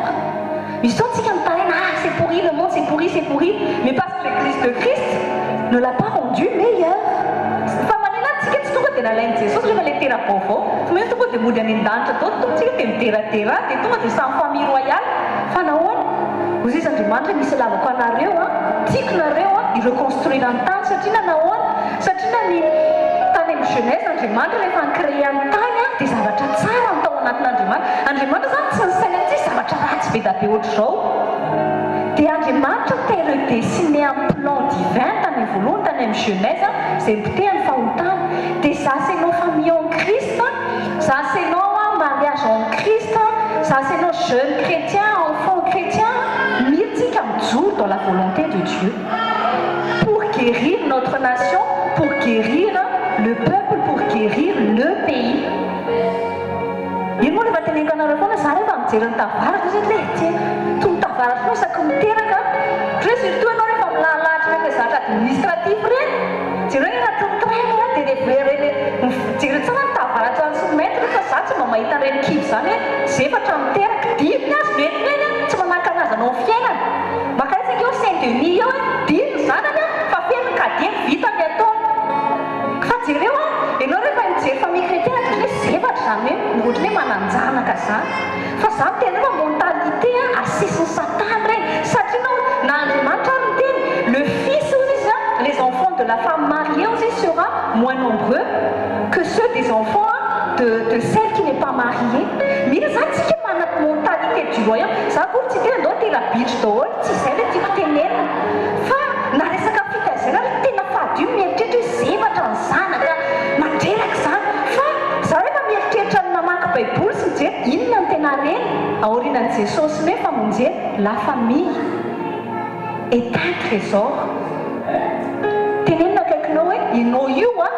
Misy fotoana tsika mitaraina ah c'est pourri le monde, c'est pourri, c'est pourri, mais parce que l'église de Christ ne l'a pas rendu meilleur. Fa manina tsika tsy tonga dia nalain'i Jesosy rehefa ilay tera-baovao, fa manina tonga dia mody any an-danitra daholo, tonga tsika dia mideradera, dia tonga dia samy famille royale. Fa nahoana? Hoy izy Andriamanitra misy lavako anareo an, tiako nareo an, hi-reconstruire ny tany satria na nahoana? Satria na ny tany amin'ny Genèse Andriamanitra rehefa ni-créer ny tany dia zavatra tsara no tao anatin'Andriamanitra. Andriamanitra izany tsy nisaina mihitsy hoe zavatra ratsy be da be ohatr'izao. Dia Andriamanitra te redessiner amin'ny plan divin tany amin'ny voalohany tany amin'ny Genèse izay nipotehany fahotana. Dia za sy ianao famille en Christ, za sy ianao mariage en Christ, za sy ianao jeune chrétien, enfant chrétien, mila tsika mijoro dans la volonté de Dieu pour guérir notre nation, pour guérir le peuple, pour guérir le pays. Io moa rehefa teneniko anareo foana, za rehefa mijery ny tavaratra zay le ty tony tavaratra foana isaky miteraka, ohatra hoe surtout ianao rehefa milahalahatra ireny le zavatra administratif ireny, jereo ny anatin'ny train a, dia le jereo tsara ny tavaratra any soumettre fa za tsy mba mahita an'ireny kivy izany hoe zefatra miteraka, dimy ny azy no entiny eny a, tsy manakana azy hanao ny fiainana. Maka isika eo Saint Denis eo hoe dimy ny zanany a, fa feno ny cadet vita ny ataony. Fa jereo a, ianao rehefa mijery famille chrétienne ohatran'ny hoe zevatra izany hoe ohatran'ny hoe manan-janaka izany. Fa za miteny hoe mentalité a asesin'i satana ireny satria nao na Andriamanitra ary niteny le fils hozy izy a, les enfants de la femme mariée hozy izy sera moins nombreux que ceux des enfants a de de celle qui n'est pas mariée. Mila izany tsika manana mentalité du royaume. Za akory tsy hiteny andao hitera-bitro daholo, tsy izay ilay tiako tenenina. Fa na resaka fitaizana ary tena fadio ny mieritreritra hoe zevatra ny zanaka, mandreraka izany. Fa za rehefa mieritreritra ny mamaky baiboly sy mijery inona no tena harena aorianan'i Jesosy ny hoe famonjena, la famille est un trésor. Tenenina akaikinao hoe ianao io a!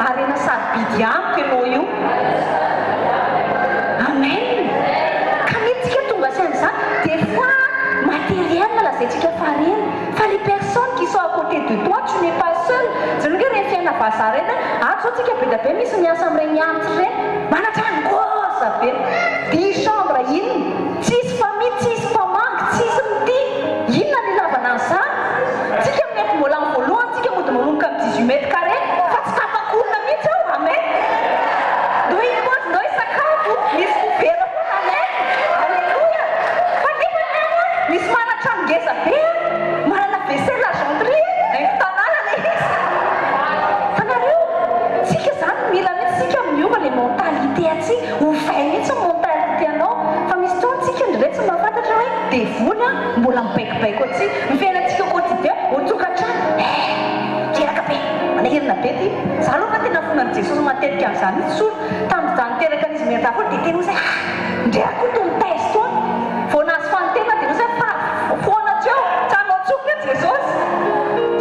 Harena sarobidy amiko ianao io. Amen! Ka mety tsika tonga saina izany, des fois matériel lazaintsika fa harena, fa les personnes qui sont à côté de toi, tu n'es pas seul. Jereo ange ireny fiainana vazaha ireny hoe ato izao tsika be dia be misy miasa amin'ireny antitra ireny, manan-trano ngôza be, dix chambres inona, tsisy famille, tsisy mpamangy, tsisy mitia, inona no ilavana an'izany? Tsika mety mbola amin'ny voalohany tsika mody manomboka amin'ny 18 mètres carrés fa tsy tapak'olona mihitsy ao, amen! Ndao hipaozy, ndao hisakafo, misy kovera foana, amen! Aleloia! Fa nefa ny any an, misy manan-trano ngeza be an, manana vaisselle argenterie, haingo tanàna ilay izy. Fa nareo, tsika izany mila mihitsy tsika miova ilay mentalité antsika, ovay mihitsy ny mentalité anao, fa misy fotoana tsika indraindray tsy mahafantatra hoe devoly an, mbola mibaikobaiko antsika, ny fiainantsika au quotidien, au tokantrano, eh! Reraka be, manahirana be ty, za aloha fa tena fona an'i Jesosy matetika amin'izany mihitsy soa, tamin'izaho niteraka an'izy mianadahy folo dia tena osa ah! Ndry aho koa toa mitaiza toa, vao nahazo fanintelona dia osa fa foana hatreo, tsy hanao tsony eo Jesosy,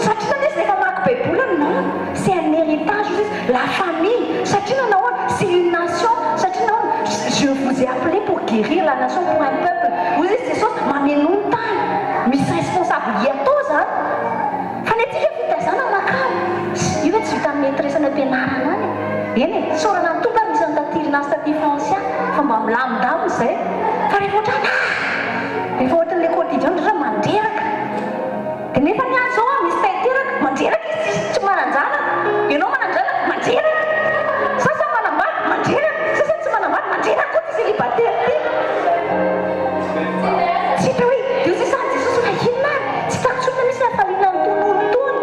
satria zany izy rehefa mamaky baiboly non, c'est un héritage ozy izy, la famille, satria nanao ahoana, c'est une nation, satria nahoana, je vous ai appelé pour guérir la nation, pour un peuple, ozy izy Jesosy, mamenoa ny tany, misy responsable atao zany. Fa ny antsika fitaizana makalo, io ve tsy vitan'ny maîtresse any am-pianarana any e? Eny e, isaorana ny Tompo ary misy an'i Taty Rina sy Taty Francia fa mba milamindamina izay. Fa rehefa ohatrany ah! Rehefa ohatran'ilay quotidien indraindray mandreraka. Dia nefa ny ahy izao ah, misy tay teraka, mandreraka izy tsisy tsy manan-janaka. Ianao manan-janaka, mandreraka. Sasany manambady, mandreraka. Sasany tsy manambady, mandreraka koa ity célibataire ity. Tsy hita hoe dia hoy sisa Jesosy fa inona ary? Tsy hitako intsony mihitsy ny hafaliana an'itony olona itony.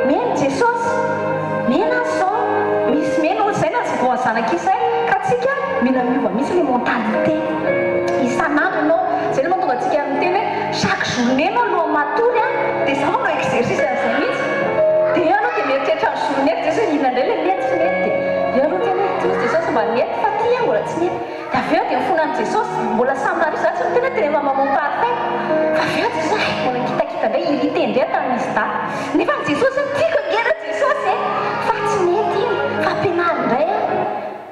Mena Jesosy. Mena azy izao. Misy mena hoy izay nahazovoan'ny zanak'Isay. Ka tsika mila miova mihitsy ilay mentalité. Isan'andro ianao, izay no mahatonga antsika miteny hoe chaque journée ianao alohan'ny matory an, dia izaho manao exercice an'izay mihitsy. Dia eo aloha dia mieritreritra ny journée Jesosy hoe inona indray ilay mety tsy mety dia eo aloha tena hoe ity hozy Jesosy mba nety fa ity mbola tsy nety. Dia avy eo dia mifona amin'i Jesosy, mbola samy nareo, za tsy miteny hoe tena efa maman parfait, fa avy eo Jesosy hay mbola nikitakita indray, irrité indray aho tamin'izy dahy, nefa ny Jesosy hoe tiako ange reo Jesosy e, fa tsy nety iny, fa ampianaro indray aho,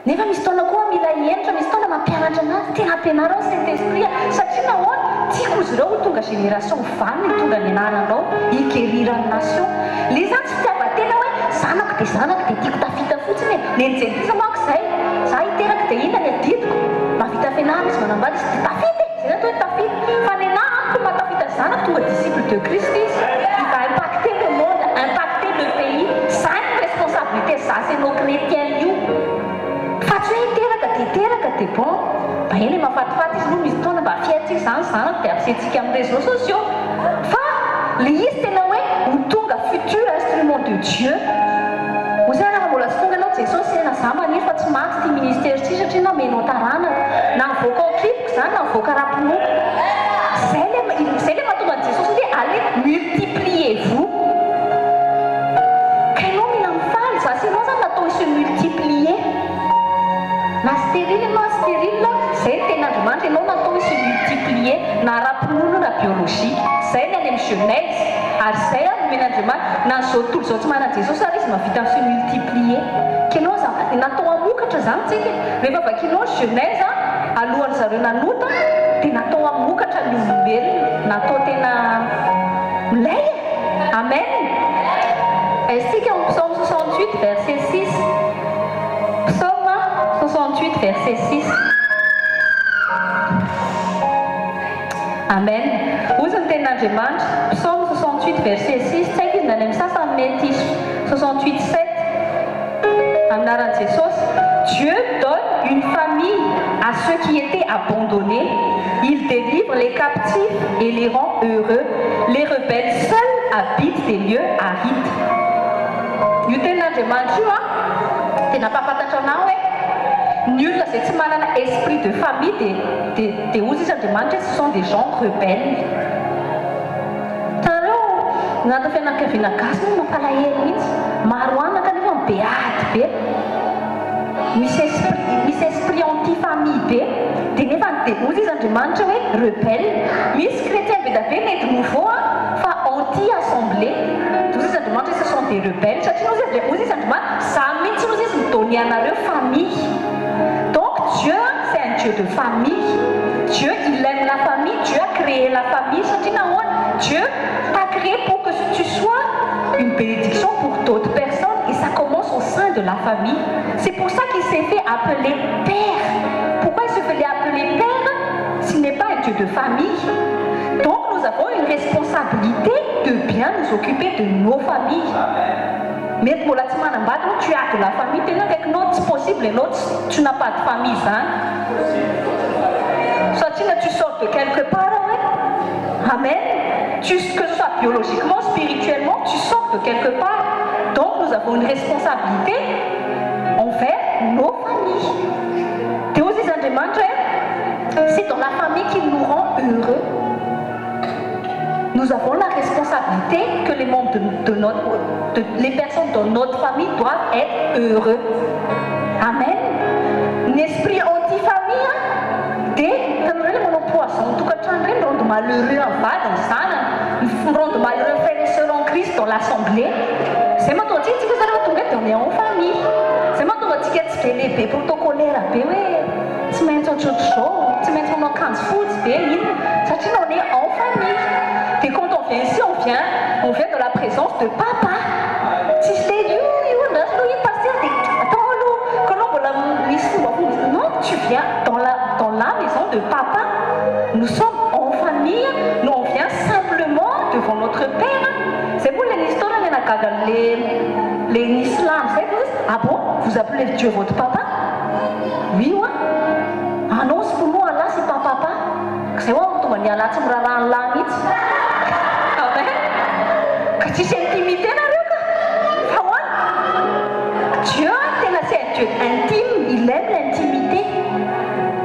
nefa misy taona koa aho mila hihenitra, misy taona mampianatra anazy, tena ampianaro aho Saint Esprit a, satria nahoana, tiako izy ireo ho tonga génération vanona hitondra ny anaranao, hi-guérir ny nation, le izy zany tsy fitiavan-tena hoe zanako dia zanako dia tiako tafita fotsiny e, nen'i Jentilisa manko izay, za hiteraka dia inona ny adidiko? Mahavita fianarana izy, manambady izy dia tafita e! Zay ny atao hoe tafita. Fa nenah amiko ny mahatafita zanako tonga disciple de Christ izy, il va impacter le monde, impacter le pays, zany ny responsabilité za sy enao chrétien io. Fa tsy hoe hiteraka dia hiteraka dia bon, mba eny e mahafatifaty izy aloha misy taona mba fier tsika zany zanako dia ampisentsika amin'ny réseaux sociaux. Fa le izy tena. Dieu. Hoy izy raha mbola tsy tonga ianao Jesosy tena za maniry fa tsy maty ity ministère ity satria namenao taranaka. Na mivoaka ao an-kiboko izany na mivoaka ara-pinoana. Izay ilay izay ilay mahatonga an'i Jesosy hoe allez multipliez-vous. Ka ianao mila mifaly, za sy ianao izany natao hi-se multiplier. Na stérile ianao na stérile, izay ny tenin'Andriamanitra, ianao natao hi-se multiplier na ara-pinoana io na biologique. Izay ny any amin'ny Genèse. Ary izay ary nomen'Andriamanitra, na an'izao tontolo izao tsy manana an'i Jesosy ary izy mahavita mi-se multiplier. K'enao aza natao hamokatra izany tsika e. Rehefa vakianao ny Genèse, alohan'ny zareo nanota dia natao hamokatra ny olombelona, natao tena milay e! Amen! Isika ao Psaume 68 verset 6. Psaume 68 verset 6. Amen. Hozy ny tenin'Andriamanitra, Psaume 68 verset 6, tsy haiko izy na any amin'ny sasany mety 68 7. Amin'ny anaran'i Jesosy. Dieu donne une famille à ceux qui étaient abandonnés. Il délivre les captifs et les rend heureux. Les rebelles seuls habitent des lieux arides. Io tenin'Andriamanitra io an, dia nampahafantatra anah hoe ny olona izay tsy manana esprit de famille dia dia dia hozy izy Andriamanitra hoe ce sont des gens rebelles. Hitanareo, ny anatin'ny fianakaviana gasy moa mampalahelo mihitsy. Maro anaka nefa be ady be. Misy esprit misy esprit anti famille be. Dia nefa dia hozy izy Andriamanitra hoe rebelle. Misy chrétien be dia be mety nouveau an, fa anti assemblée. Dia hozy izy Andriamanitra hoe ce sont des rebelles satria hozy izy hozy izy Andriamanitra za mihitsy hozy izy mi-donner anareo famille. Donc Dieu c'est un Dieu de famille. Dieu il aime la famille, Dieu a créé la famille satria nahoana? Dieu t'a créé pour que tu sois une bénédiction pour d'autres personnes et ça commence au sein de la famille. C'est pour ça qu'il s'est fait appeler père. Pourquoi il se fait appeler père s'il n'est pas un Dieu de famille? Donc nous avons une responsabilité de bien nous occuper de nos familles. Mety mbola tsy manambady moa tu as de la famille tena akaikinao tsy possible ianao tsy tu n'as pas de famille zany satria tu sors de quelque part hoe amen tu que ce soit biologiquement spirituellement tu sors de quelque part donc nous avons une responsabilité envers nos familles dia hozy izy Andriamanitra hoe c'est dans la famille qu'il nous rend heureux. Nous avons la responsabilité que les membres de, de notre, de, les personnes dans notre famille doivent être heureux. Amen. Ny esprit anti-famille dia hitanareo ilay manao poison tokantrano ireny rendre malheureux ny vadiny, zanany, rendre malheureux frères et sœurs en Christ dans l'assemblée. Izay mahatonga antsika, tsika zany rehefa tonga eto dia on est en famille. Izay mahatonga antsika tsy dia lehibe protocolaire be hoe tsy maintsy ohatrohatr'izao, tsy maintsy manao akanjo fotsy be, inona, satria on est en famille. Dia quand on vient ici, on vient, on vient dans la présence de papa. Tsisy teny io, io andraso aloha iny pasitera dia atao aloha, ka anao mbola misy fombafomba, non, tu viens dans la, dans la maison de papa. Nous sommes en famille, nous on vient simplement devant notre père. Zay moa ilay nisy taona ilay nahagaga an'ilay, ilay nisy silamo zay, ah bon, vous appelez Dieu votre papa? Oui oa! Annonce pour nous Allah c'est pas papa! Ka zay oa tonga ny Allah tsy miraharaha an'lah mihitsy! Amen! Ka tsisy intimité nareo ka! Fa ahoana? Dieu tena c'est un Dieu intime, il aime l'intimité!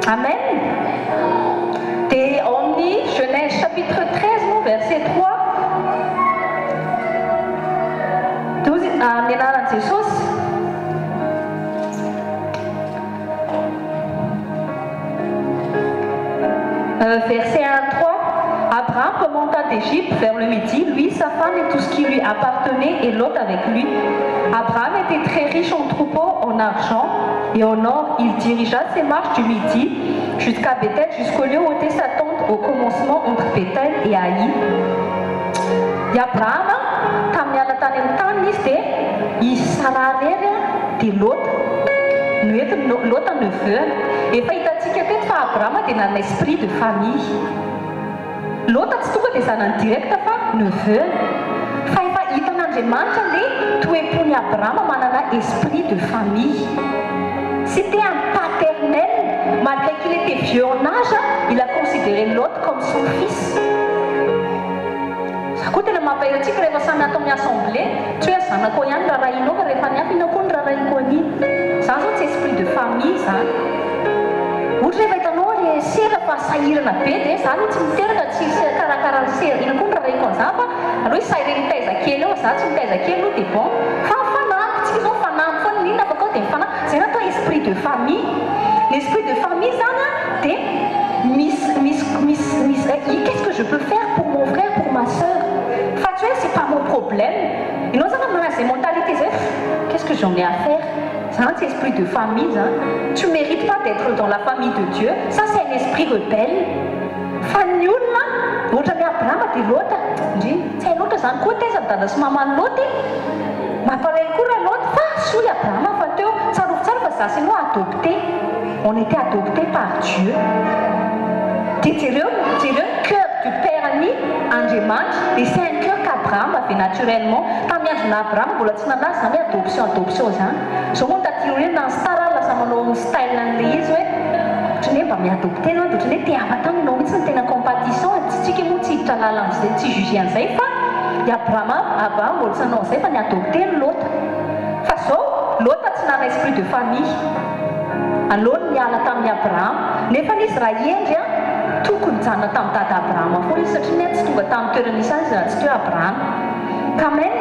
Amen! Dia ao amin'ny Genèse chapitre 13 moa verset 3 dia hozy amin'ny anaran'i Jesosy. Verset 1 3 Abraham remonta d'Égypte vers le midi, lui, sa femme et tout ce qui lui appartenait, et Lot avec lui. Abraham était très riche en troupeaux, en argent et en or. Il dirigea ses marches du midi jusqu'à Bethel, jusqu'au lieu où était sa tente au commencement entre Bethel et Haï. I Abrahama, tamin'ny niala tany amin'ny taniny izy dia izy Saraha irery dia Lota no entiny, Lota neveu-ny. Efa hitantsika teto fa Abrahama dia nanana esprit de famille. Lota tsy tonga dia zanany direct fa neveu-ny. Fa efa hitan'Andriamanitra le toe-pon'i Abrahama manana esprit de famille. C'était un paternel, malgré qu'il était vieux en âge, il a considéré Lot comme son fils. Za koa tena mampahery antsika rehefa samy ato amin'ny assemblée, tsy hoe zanakao ihany raharahianao fa rehefa ny hafa inona koa no raharahiako an'iny? Zany zao tsy esprit de famille zany. Ohatra rehefa hitanao le sera fa sahirana be dia za aloha tsy miteraka tsy karakara ny sera inona koa no raharahiako an'izany fa aleo hisahirana hitaiza kely eo fa za tsy mitaiza kely aloha dia bon fa mifanampy tsika zao mifanampy foana n'inona afaka ao dia mifanampy zay no atao esprit de famille. Ny esprit de famille zany an dia misy misy misy misy qu'est-ce que je peux faire pour mon frère pour ma soeur fa tsy hoe c'est pas mon problème. Ianao zany manana zay mentalité zay qu'est-ce que j'en ai à faire. Zany tsy esprit de famille zany. Tu mérites pas d'etre dans la famille de Dieu, ça c'est un esprit rebelle. Fa ny olona ohatran'i Abrahama dia Lota, ndry, tsy hay loatra zany koa taiza ny dada sy maman'i Lota e! Mampalahelo koa raha Lota fa soa i Abrahama fa teo, tsarovy tsara fa za sy ianao adopté, on était adopté par Dieu. Dia jereo, jereo ny coeur du père an'i Andriamanitra, et c'est un coeur qu'Abrahama avait naturellement. Tamin'ny andron'i Abrahama mbola tsy nalaza izany hoe adoption adoption izany. Izao moa ny taty aoriana na ny star ary lasa manao ny style an'ilay izy hoe ohatran'ny hoe mba mi-adopter ianao dia ohatran'ny hoe te hafa-tany ianao mihitsy no tena compatissant. Tsy tsika moa tsy hiditra lalina amin'izay, tsy juger an'izay fa i Abrahama, Abrahama mbola tsy nanao an'izay fa ni-adopter ny Lota. Fa izao, Lota tsy nanana esprit de famille. Aleony niala tamin'i Abrahama. Nefa izy raha hendry an, tokony nijanona tamin'i dada Abrahama foana izy satria ny ahy tsy tonga tamin'ny toerana nisy azy raha tsy teo Abrahama. Quand même,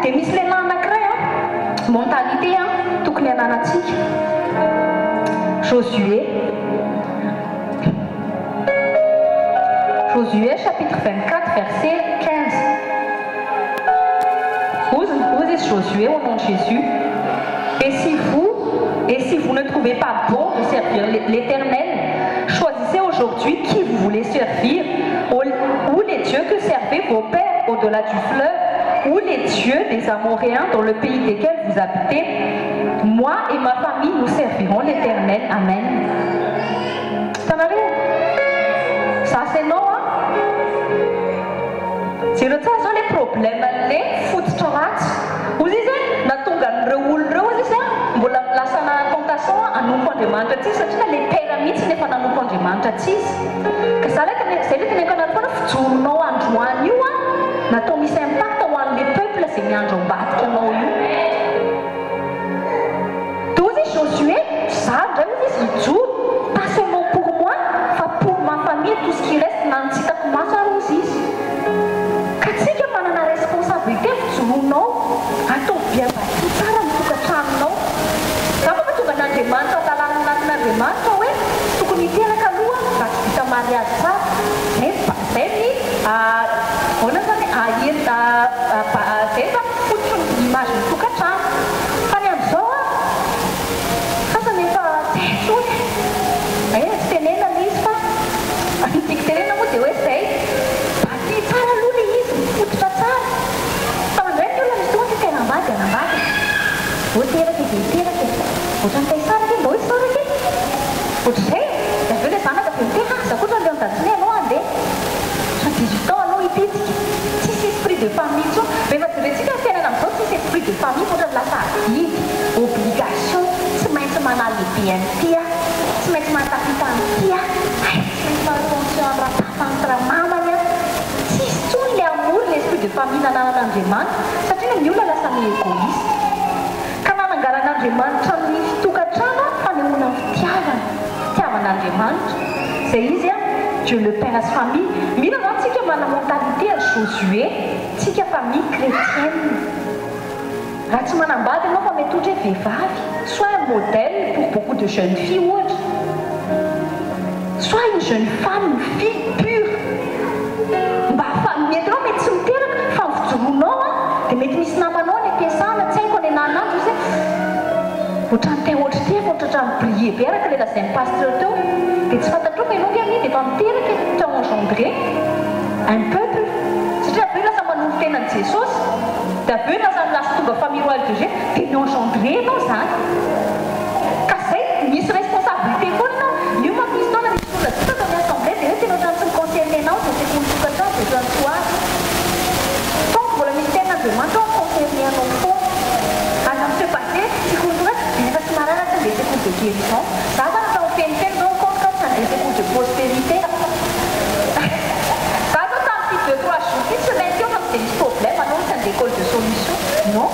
dia misy lehilahy anankiray an, mentalité an, tokony hananantsika. Josué. Josué chapitre 24 verset 15. Hozy, hozy izy Josué au nom de Jésus. Et si vous, et si vous ne trouvez pas bon de servir l'Éternel, choisissez aujourd'hui qui vous voulez servir, ou les dieux que servaient vos pères au-delà du fleuve, ou les dieux des Amoréens dans le pays desquels vous habitez. Moi et ma famille, nous servirons l'Éternel. Amen. Hitanareo? Za sy ianao an! Jereo tsara zao le problème an'le fototra ratsy. Hozy izy hoe nahatonga an'ireo olona ireo hozy izy an, mbola lasa nanana tentation hanompo Andriamanitra tsy izy satria na le père mihitsy no efa nanompo Andriamanitra tsy izy. Ka za le tene, zay le teneniko anareo foana fijoronao androany io an, natao misy impact ho an'le peuple zay miandry ao ambadika anao io. Dia hozy izy Josué, za indray hozy izy hijoro, pas seulement pour moi, fa pour ma famille et tout ce qui reste, na ny tsy hitako maso ary hozy izy. Ka tsika manana responsabilité fijoroanao, ataovy bien bâti tsara ny tokantranonao. Za manko tonga an'Andriamanitra lalàna anatin'Andriamanitra hoe tsy tokony hiteraka aloha raha tsy vita mariazy tsara. Zay zay ny ahoana zany zay zany fototry ny image ny tokantrano. Fa ny amin'izao an, sasany efa tsy hay intsony e, tsy tenenina ilay izy fa ny tiako tenenina moa dia hoe izay, bâti tsara aloha ilay izy, mifototra tsara, fa indray ny olona misy tonga te hanambady dia hanambady e, vao teraka e dia hiteraka e, ohatran'ny te hisaraka e, ndao hisaraka e, ohatr'izay e, dia avy eo ilay zanaka dia miteny, ah za koa ohatran'ny leon'i Dadsoney alou handeha, ohatran'ny 18 ans alou hipitsika, tsisy esprit de famille intsony, rehefa jerentsika ny fiainana amin'izao tsisy esprit de famille fa ohatran'ny lasa adidy, obligation, tsy maintsy manalehibe an'ity aho, tsy maintsy mahatafita an'ity aho, hay tsy maintsy manao attention an'i rapapa sy ramamany aho, tsisy intsony le amour, le esprit de famille nananan'Andriamanitra satria ny olona lasa mi-egoïste. Ka nananganan'Andriamanitra ny fitokantrano fanehoana ny fitiavana, fitiavan'Andriamanitra, izay izy an, Dieu le Père sy famille, mila zany tsika mana mentalité an'i Josué, tsika famille chrétienne. Raha tsy manambady ianao fa mety ohatra hoe vehivavy, sois un modèle pour beaucoup de jeunes filles ohatra, sois une jeune femme, fille pure, mba ahafaha, mety ianao mety tsy miteraka fa ny fijoroanao an, dia mety misy namanao any am-piasana, tsy haiko any ananandro izy hoe ohatran'ny te ohatr'ity efa ohatran'ny mi-briller be araka ilay lazain'ny pasteur teo, dia tsy fantatrao fa ianao ange anie dia efa miteraka e, tu as engendré un peuple, satria avy eo lasa manolo tena an'i Jesosy. Dia avy eo lasa lasa tonga famille royale de Dieu dia mi-engendrer enao zany. Ka zay misy responsabilité foana enao. Io manko misy taona misy olona zay tonga amin'ny assemblée dia hoe tena ohatran'ny tsy mi-concerner anao izay sekoly tokantrano dia ohatran'ny tsy ho avy. Tant que mbola misy tenin'Andriamanitra ao mi-concerner anao foana. Aza mi-se baser sekoly tokantrano dia rehefa tsy marary aho tsy handeha sekoly de guérison. Za zany atao fenifeno zao ny compte-ko tsy handeha sekoly de prospérité. Za zao tamin'ity deux trois jours ity semaine teo fa tsy dia nisy problème anao tsy handeha école de solution non.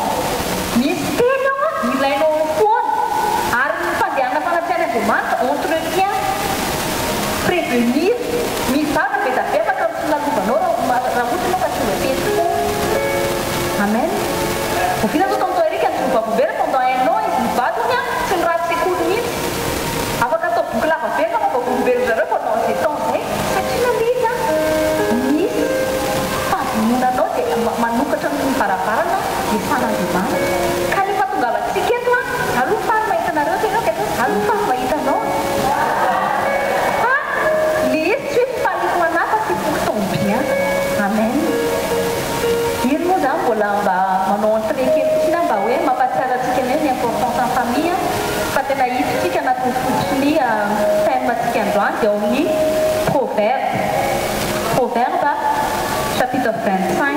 25,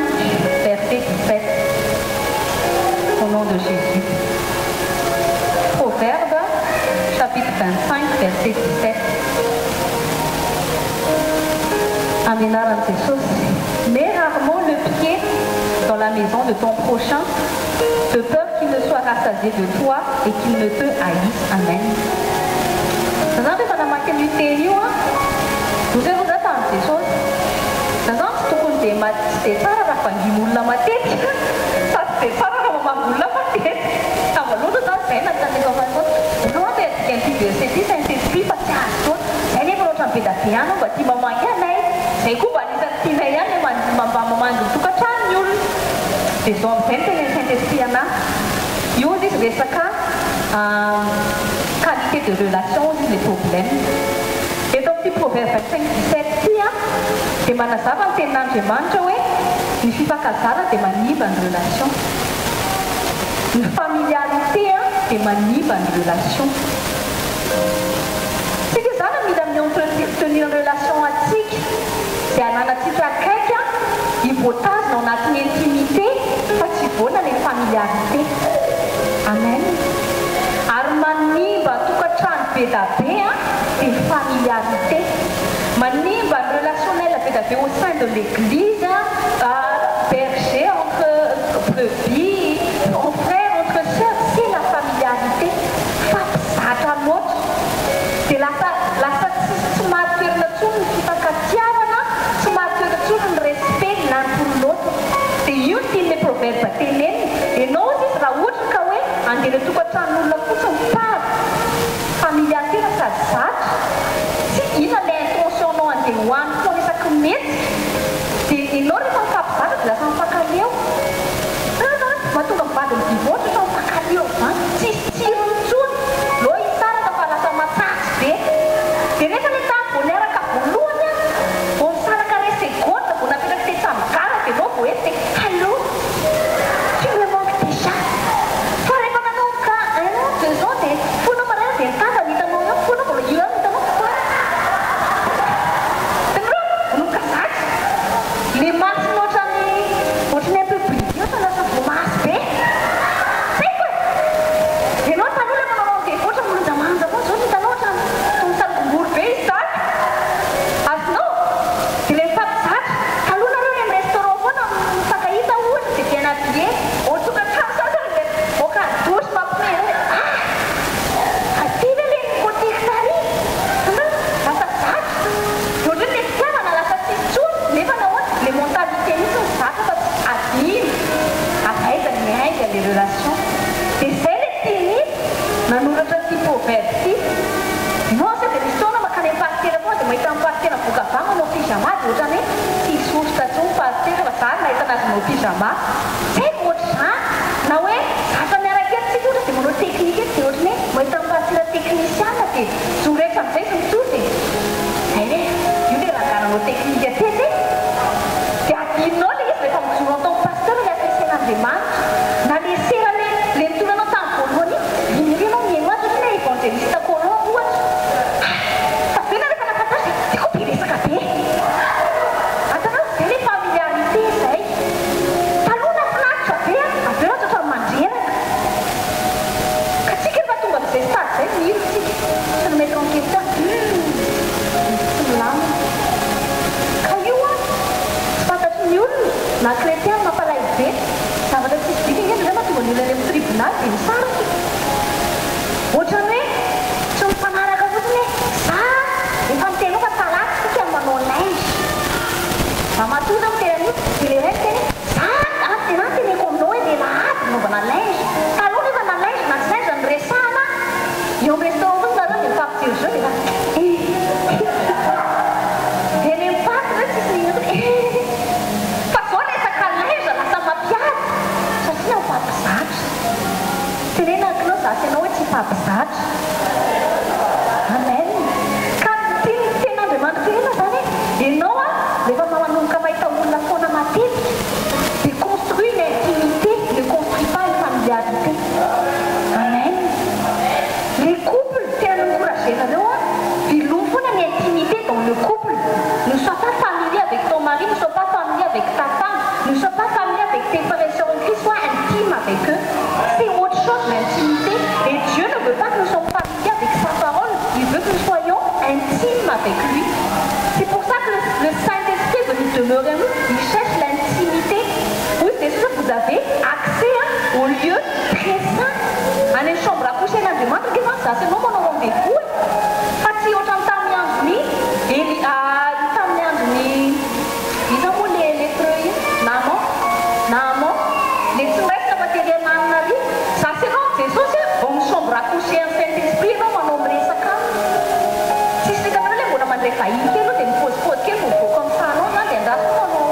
verset 17. Au nom de Jésus. Proverbe chapitre 25, verset 17. Amin'ny anaran'i Jesosy. Mets rarement le pied dans la maison de ton prochain, de peur qu'il ne soit rassasié de toi et qu'il ne te haïsse. Amen. Za zany rehefa namaky an'io teny io a, ozy hoe za tamin'i Jesosy. Za zany tsy tokony de tsy de tsara raha vangin'olona matetika, sady tsy de tsara raha mamangy olona matetika. Tamin'ny voalohany aloha zany zay nanontaniako fa aloha te adika an'ity verset ity Saint-Esprit fa tsy azo loatra. Zay nefa ohatran'ny be da be ihany mba tia mamangy anay. Zay koa mba anisan'ny tianay ihany mba mamangy ny tokantrano ny olona. Dia zao amin'izay no tenenin'ny Saint-Esprit anahy. Io izy resaka qualité de relation izy le problème. Eto amin'ity Proverbe 25 17 ity a, dia manazava ny tenin'Andriamanitra hoe ny fifankazarana dia manimba ny relation. Ny familiarité a dia manimba ny relation. Tsika zany mila mi-entretenir relation atsika izay ananantsika akaiky a, hivoatazona ao anatin'ny intimité fa tsy voana le familiarité. Amen. Ary manimba tokantrano be da be a dia familiarité. Manimba ny relationnel be da be au sein de l'église, berger entre brebis, en frère entre sœurs, c'est la familiarité. Fampizatra loatra. Dia lasa tsy mahatoerana intsony ny fifankatiavana, tsy mahatoerana intsony ny respect l'un pour l'autre. Dia io no tian'ilay proverbe tenenina. Ianao izy raha ohatra ka hoe andeha le tokantranon'olona fotsiny par familiarité sady zatra, tsy inona le intention-nao andeha hoany foana isaky mihetsika. Dia ianao rehefa mifampizatra dia lasa mifankaleo. Mahatonga mivady ny divorce fa mifankaleo zany, tsisy tsirony intsony. Lô hisaraka fa lasa matsatso be. Dia nefa le tany vao niaraka voalohany a, vao nisaraka ray seconde vao napetraka tetsy amin'ny gara dia anao vao ety dia allô, tu me manques déjà. Fa rehefa nanomboka un an, 2 ans dia fonao maraina dia nitazana hitanao eo, fonao mbola io ihany hitanao. Hitanareo? Manomboka zatra. Le masony ohatran'ny un peu brisé ohatra lasa voamasy be. Tsy haiko e. Ianao taloha rehefa manao rendez-vous ohatra manjamanja foana zao hitanao ohatran'ny toy ny sarongombory be izy zany. Azonao? Dia le mifampizatra. Taloha nareo any amin'ny restaurant foana mifankahita ohatra dia bien habillé. Ao tokantrano sasany dia mivoaka ny douche mampiomehy hoe ah! Aty ve le côté tary? Lasa zatra. Dia ohatran'ny le fitiavana lasa tsisy intsony. Nefa nahoana? Le mentalité mihitsy ny zatra fa tsy adino. Avy aiza ny ainga les relations. Dia zay le tiany nanoratra ty proverbe ty. Non, sao dia misy fotoana mankany amin'ny pasitera foana dia mahita ny pasitera mivoaka avy any manao pyjama dia ohatrany hoe tsy hisosotra intsony pasitera fa za nahita anazy manao pyjama. Tsy haiko ohatr'izany. Na hoe zatra miaraka eto tsika ohatra dia manao technique eto dia ohatrany hoe mahita ny pasitera technicien dia mijoro eto amin'izay izy mijoro dia zay hoe io le rangahy nanao technique tety e. Dia adinonao le izy rehefa mijoro en tant que pasteur le ampiasain'Andriamanitra. Na le sera le nitondra anao tamin'ny voalohany iny, iny ery ianao mihaino azy ohatra hoe évangéliste colon ohatra. Fa avy eo rehefa nafantatra dia tiako be resaka be. Atanao zay le familiarité zay. Taloha nahafinaritra be a, avy eo lasa ohatran'ny mandreraka. Ka tsika efa tonga amin'izay stade zay mino tsika. Se remettre en question. Tsy milamina. Ka io a, tsy fantatry ny olona na chrétien mampalahelo be. Zavatra tsisy dikany indrindra zay mahatonga ny olona any amin'ny tribunal dia misaraka. Ohatran'ny hoe tsy mifanaraka fotsiny hoe za efa niteny fa talata tsika manao linge. Ramatoa zao miteny an'io dia le ray miteny hoe za tena teneko aminao hoe lehilahy nanaovana linge. Taloha nefa na linge na tsy linge no resahana eo amin'ny restaurant fotsiny nareo dia mifampijery zao dia dia le mipaty hoe tsisy ninona fa zao resaka linge lasa mampiady satria mifampizatra. Tenena ankinao za sy ianao hoe tsy mifampizatra. Amen. Ka tiany tenin'Andriamanitra tenena zany hoe ianao a rehefa manomboka mahita olona foana matetika dia construis une intimité, ne construis pas une familiarité. Amen. Les couples, tena encourager-nareo a, velomy foana ny intimité dans le couple. Ne sois pas familier avec ton mari, ne sois pas familier avec ta femme. chose l'intimité. Et Dieu ne veut pas que nous soyons familiers avec sa parole, il veut que nous soyons intimes avec lui. C'est pour ça que le Saint-Esprit est venu demeurer en nous, il cherche l'intimité. Hoy Jesosy hoe vous avez accès au lieu très saint. Any amin'ny chambre à coucher an'Andriamanitra ange izany za sy ianao manao rendez-vous e! Fa tsy ohatran'ny tamin'ny andron'i Eli, tamin'ny andron'i iza moa le lépreux iny? Naaman, Naaman, le tsy noraisina fa tery ananina ary. Za sy ianao amin'i Jesosy a, ao amin'ny chambre à coucher an'ny Saint-Esprit ianao manao miresaka aminy. Tsisy hitanareo le mbola mandray vahiny kely eo dia mipaozipaozy kely vao mivoaka amin'ny salon zany dia andraso manao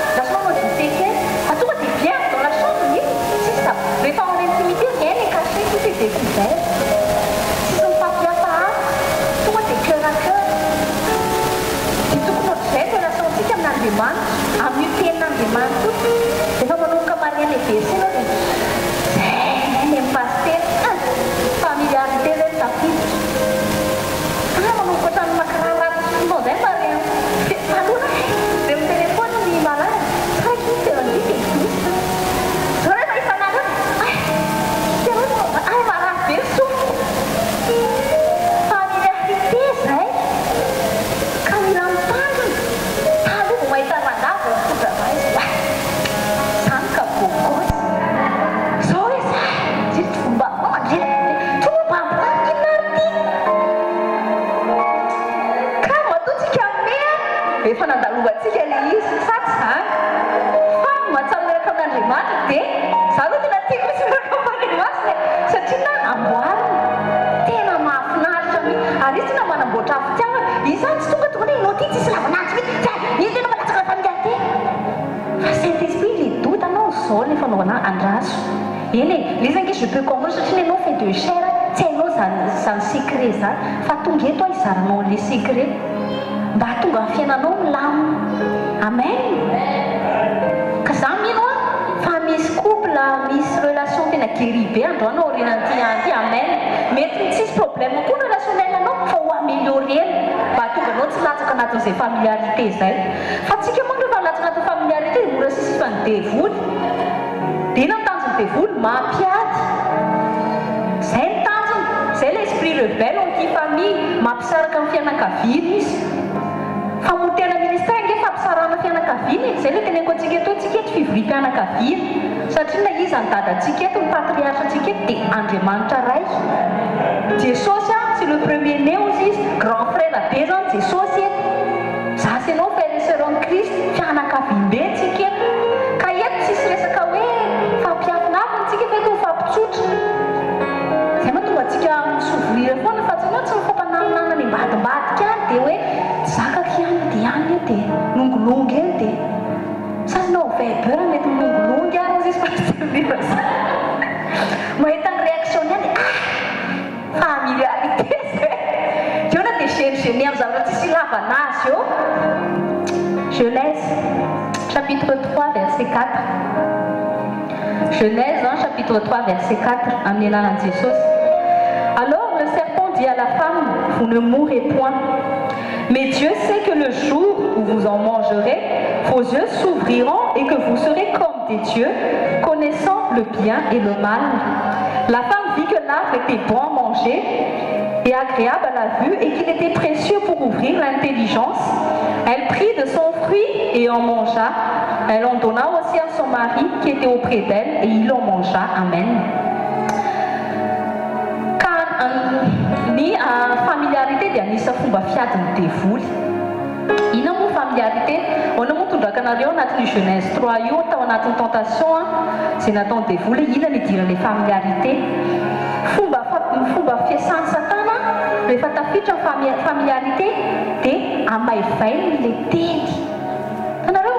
andraso manao dite kely fa tonga dia viens dans la chambre iny tsisy zava rehefa en intimité rien n'est caché tout est découvert tsisy mifampihafahafa tonga dia cœur à cœur dia tokony ohatr'izay ny relation tsika amin'Andriamanitra amin'io tenin'Andriamanitra io rehefa manomboka maria le verset ianao dia zay indray ny an'i pasitera hein familiarité ve no tafiditra Fa manomboka hatramin'ny makiraro ratsy finoana izay Maria dia taloha eh! Dia mi-téléphone ny marary, tsy haiko iny tena misy existe. Zao rehefa isan'andro eo dia hay! Tena hoe hay marary be ny sofiko. Familiarité izay ka mila mitandrina. Taloha vao mahita rangahy vao mitondra vay izy hay! Zany ka beau gosse. Zao izy hay! Tsisy fomba mandreraka be. Tonga mba amboariko inona ary ity? Ka matoa tsika mea efa nandalovantsika le izy sa tsy zany? Fa ny mahatsara miaraka amin'Andriamanitra dia za aloha tena tiako mihitsy miaraka amin'i Maria Masina e! Satria na amboarina tena mahafinaritra mihitsy ary izy tena manamboatra fitiavana, izy zany tsy tonga tonga hoe ianao ty tsisy lavan'andro mihitsy, tsy hay, iny tena malatsaka la familiarité fa Saint Esprit le doute anao zao le fanaovana andraso. Eny e, le izy ange je peux comprendre satria nenao fait de chair tsy hainao zany zany secret zany fa tonga eto aho hizaranao anle secret mba hahatonga ny fiainanao milamina. Amen! Ka za mino an fa misy couple misy relation tena guéri be androany aorianan'ity andro ity. Amen! Mety tsisy problème koa ny relationnel anao fa ho améliorer-na mba hahatonga anao tsy latsaka anatin'izay familiarité zay. Fa tsika manko rehefa latsaka anatin'ny familiarité dia mora sisifan'ny devoly. Dia inona ny tanjon'ny devoly? Mampiady. Izay ny tanjony. Izay ilay esprit rebelle anti famille, mampisaraka ny fianakaviana izy. Famotehana ministère ange fampisarahana fianakaviana e. Izay ilay teneniko antsika eto hoe tsika eto fivoriam-pianakaviana. Satria na iza ny dadantsika eto, ny patriarche antsika eto dia Andriamanitra Ray. Jesosy an, c'est le premier né hozy izy, grand frère be zany Jesosy eto. Za sy enao frère et soeur en Christ, fianakaviambe tsika eto. Ka eto tsisy resaka hoe fampiafinafina tsika fa eto mifampitsotra. Zay mahatonga antsika mi-s'ouvrir foana fa tsy hoe tsy mifampananonana any ambadimbadika any dia hoe tsy zakako ihany dia any io dia milongilongy eny dia sa ianao au Weber mety milongilongy ary ozy izy fa tsy mila mahita ny réaction-ny any dia ah! Familiarité zay. Eo na dia gêne gêné amin'ny zavatra tsisy ilavana azy eo. Genèse chapitre 3 verset 4 Genèse chapitre 3 verset 4 amin'ny anaran'i Jesosy. Alors le serpent dit à la femme, vous ne mourrez point. Mais Dieu sait que le jour où vous en mangerez, vos yeux s'ouvriront et que vous serez comme des dieux, connaissant le bien et le mal. La femme vit que l'arbre était bon à manger et agréable à la vue et qu'il était précieux pour ouvrir l'intelligence. Elle prit de son fruit et en mangea. Elle en donna aussi à son mari qui était auprès d'elle et il en mangea. Amen. Ka ny familiarité dia anisan'ny fomba fiadin'ny devoly. Inona moa ny familiarité? Ahoana moa tondraka anareo anatin'io Genèse trois io tao anatin'ny tentation izay nataon'ny devoly hoe inona ny idiran'ilay familiarité? Fomba fomba fiasan'i satana rehefa tafiditra ny familiarité dia amaivaininy ilay teny. Hitanareo?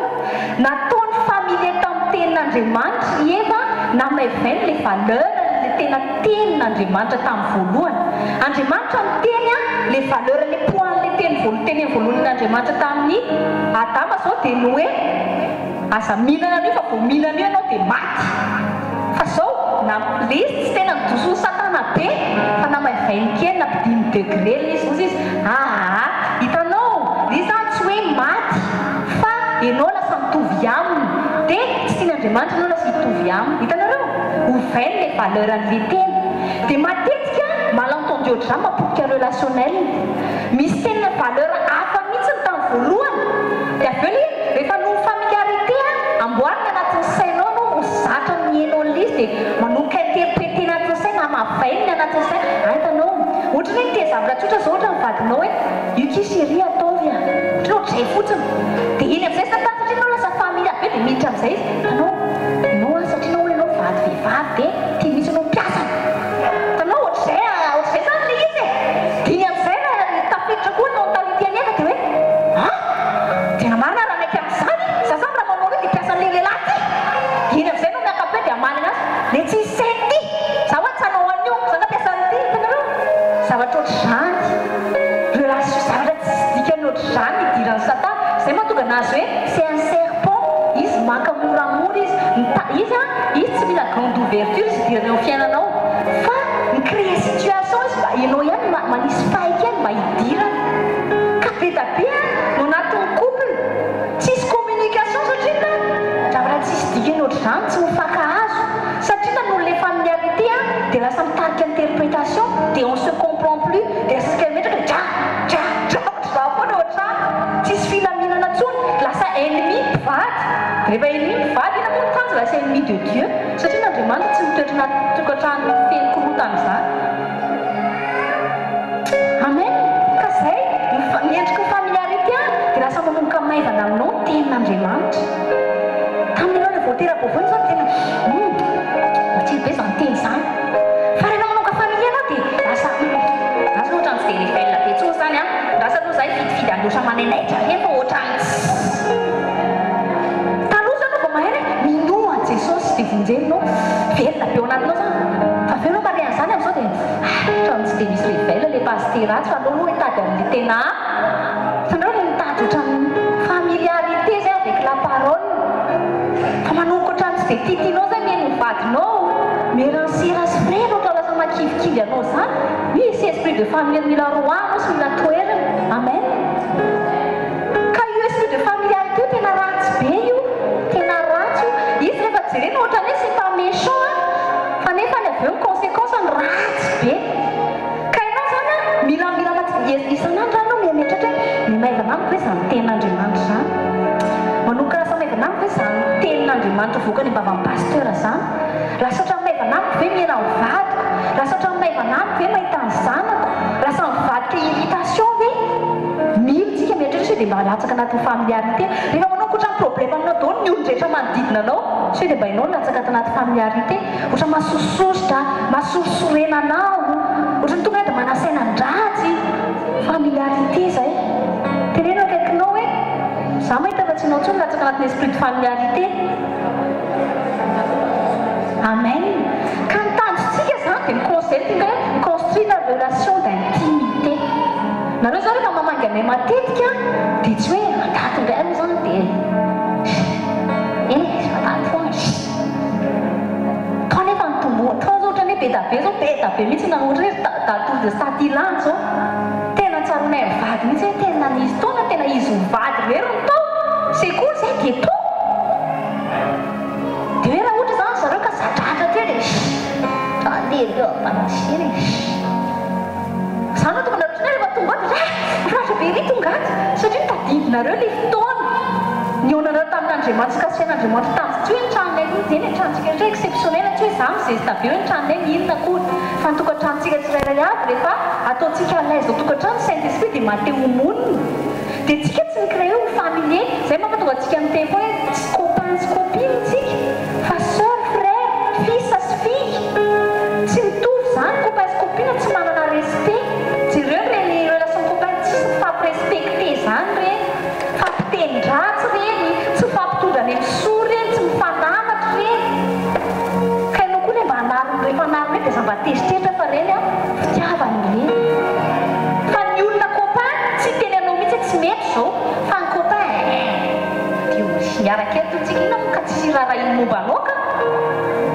Nataony familier tamin'ny tenin'Andriamanitra i Eva, namaivainy ilay valeur ilay tena tenin'Andriamanitra tamin'ny voalohany. Andriamanitra niteny an, ilay valeur ilay poids an'ilay teny voalohany teniny voalohan'Andriamanitra tamin'i Adama izao dia ny hoe aza mihinana an'io fa vao mihinana io ianao dia maty. Fa izao na ilay izy tsy tena nodoson'i Satana be fa namaivainy kely nampidiny degré ilay izy, hozy izy aa hitanao ilay izy zany tsy hoe maty fa ianao lasa mitovy aminy dia tsy tian'Andriamanitra ianao lasa hitovy aminy. Hitanareo? Novainy ilay valeur an'ilay teny. Dia matetika malentendu ohatr'izany mapotika relationnel. Misy tena valeur hafa mihitsy ny tamin'ny voalohany. Dia avy eo ilay rehefa noho ny familiarité amboarina anatin'ny sainao ianao ho zatra miheno an'ilay izy dia manomboka interpreter anatin'ny saina, hamavainy ny anatin'ny saina. Hay hitanao, ohatra hoe miteny zavatra tsotra izao ohatra ny vadinao hoe io ki chérie ataovy a! Ohatra hoe ohatr'izay fotsiny. Dia iny amin'izay satana satria ianao lasa familia be dia miditra amin'izay izy, hitanao, ianao an satria ianao hoe ianao vady vehivavy dia tia mihitsy ianao mpiasana. Hitanao ohatr'izay ohatr'izay izany ilay izy e! Dia iny amin'izay raha tafiditra koa ny mentalité an'i Eva dia hoe an! Tena marina raha manaiky amin'izany, za zany raha manao an'io dia mpiasan'ilay lehilahy ity! Dia iny amin'izay no miaka-peo dia hamaly anazy, ilay tsisy saina ity! Za hoa tsy hanao an'io, za nga mpiasan'ity! Hitanareo? Zavatra ohatr'izany, relation, zavatra tsisy dikany ohatr'izany ny idiran'i Satana, izay mahatonga anazy hoe c'est un serpent, izy maka moramora izy, mita, izy an, izy tsy mila grande ouverture izy hidirany ao amin'ny fiainanao, fa mi-créer situation izy mba ianao ihany ma, manisy faille kely mba hidirany. Ka be da be an, no anatin'ny couple, tsisy communication satria inona, zavatra tsisy dikany ohatr'izany, tsy mifankahazo, satria inona noho le familiarité an, dia lasa mitarika interprétation, dia on se comprend plus, dia lasa isika mimetraka dra, dra, dra ohatr'izany foana eo an-trano, tsisy filaminana intsony, lasa ennemi mpivady, rehefa ennemi mpivady inona moa ny tanjona, lasa ennemi de Dieu, satria inona Andriamanitra tsy mitoetra anaty tokantrano feno korontana izany. Amen! Ka zay, ny fa, ny endriky ny familiarité an, dia lasa manomboka maivana aminao ny tenin'Andriamanitra. Tamin'ianao ilay vao tera-baovao iny zao tena hum, matsiro be izany teny izany. Fa rehefa manomboka familier ianao dia lasa hum, lasa ohatran'ny tsy dia rebelle be intsony izany an, lasa aloha izahay hifidifidy an'ilay ohatran'ny manainaitra ireny fa ohatran'ny tsy. Taloha zao ianao vao mahay hoe minoa an'i Jesosy dia vonjeny ianao, velona be ao anatinao izany. Fa avy eo ianao mahare an'izany amin'izao dia. Otrany tsy dia misy rebelle le pasitera atsy fa aleo aloha hitady anle tena hitanareo le mitady otrany familiarité zay avec la parole fa manomboka otrany tsy dia tiatianao zay mihaino ny vadinao mierasera sy frera otrany lasa makivikivy anao zany misy esprit de famille mila roahina sy mila toherina amen ka io esprit de familiarité io tena ratsy be io tena ratsy io izy rehefa jerena otrany hoe c'est pas méchant an Fa nefa ny avy eo ny consequence ny ratsy be. Ka ianao zany an, mila mila isan'andro zany ianao miha mieritreritra hoe miha maivana amiko ve izany tenin'Andriamanitra izany? Manomboka lasa maivana amiko ve izany tenin'Andriamanitra avoakany am-bavan'ny pasteur izany? Lasa ohatran'ny maivana amiko ve mihena ny vadiko? Lasa ohatran'ny maivana amiko ve mahita ny zanako? Lasa mivadika irritation ve? Mila tsika mieritreritra sao dia mba latsaka anatin'ny familiarité. Rehefa manao ohatran'ny problème aminao daholo ny olon-drehetra manodidina anao, sao dia mba ianao no latsaka ato anaty familiarité. Ohatra mahasososotra, mahasorisorena anao, ohatran'ny tonga dia manasaina an-dratsy. Familiarité izay. Teneno akaikinao hoe, za mahita fa tsy ianao intsony latsaka anatin'ny esprit de familiarité. Amen. Ka ny tanjontsika izany dia mi-conseiller tonga hoe mi-construire la relation d'intimité. Nareo zao rehefa mamangy anay matetika dia tsy hoe andaty indray aloha zany dia eh andaty foana tao nefa ny tomboa tao zao ohatran'ny hoe be da be zao be da be mihitsy na ohatra hoe da tour de Satiland zao tena tsaroanay mivady mihitsy hoe tena nisy taona tena izy mivady irery no tao sekoly zay dia tao dia hoe raha ohatra zany zareo ka za-dratra teo dia andeha eo am-panasina e. Za no tonga nareo rehefa tonga ato eh! Mahafinaritra be ery tonga ato satria tadidinareo le fotoana nihaonanareo tamin'Andriamanitra sy kasihan'Andriamanitra tamin'ny tsy hoe ny tranonay mihitsy eny e tranontsika rehetra exceptionnel tsy hoe za mizesta be hoe ny tranonay mihinona akory fa ny tokantranontsika tsirairay avy rehefa ataontsika à l'aise ao tokantrano ny Saint Esprit dia maha te ho monina dia tsika tsy mi-créer ho familier zay mampatonga antsika miteny foana hoe tsy copain sy copine tsika fa soeur, frère, fils sy fille tsy mitovy zany copain sy copine tsy manana respect jereo reny relation copain tsisy mifampirespecter zany reny mifampiteny dratsy reny tsy mifampitondra any amin'ny soa reny tsy mifananatra reny ka ianao koa le mba anariny rehefa anariny reny dia za mba tezitreritra fa reny an fitiavany reny fa ny olona copain tsy hiteny anao mihitsy hoe tsy mety zao fa ny copain eh dia miaraka eto tsika inona moa ka tsisy iraharahiany momba anao ka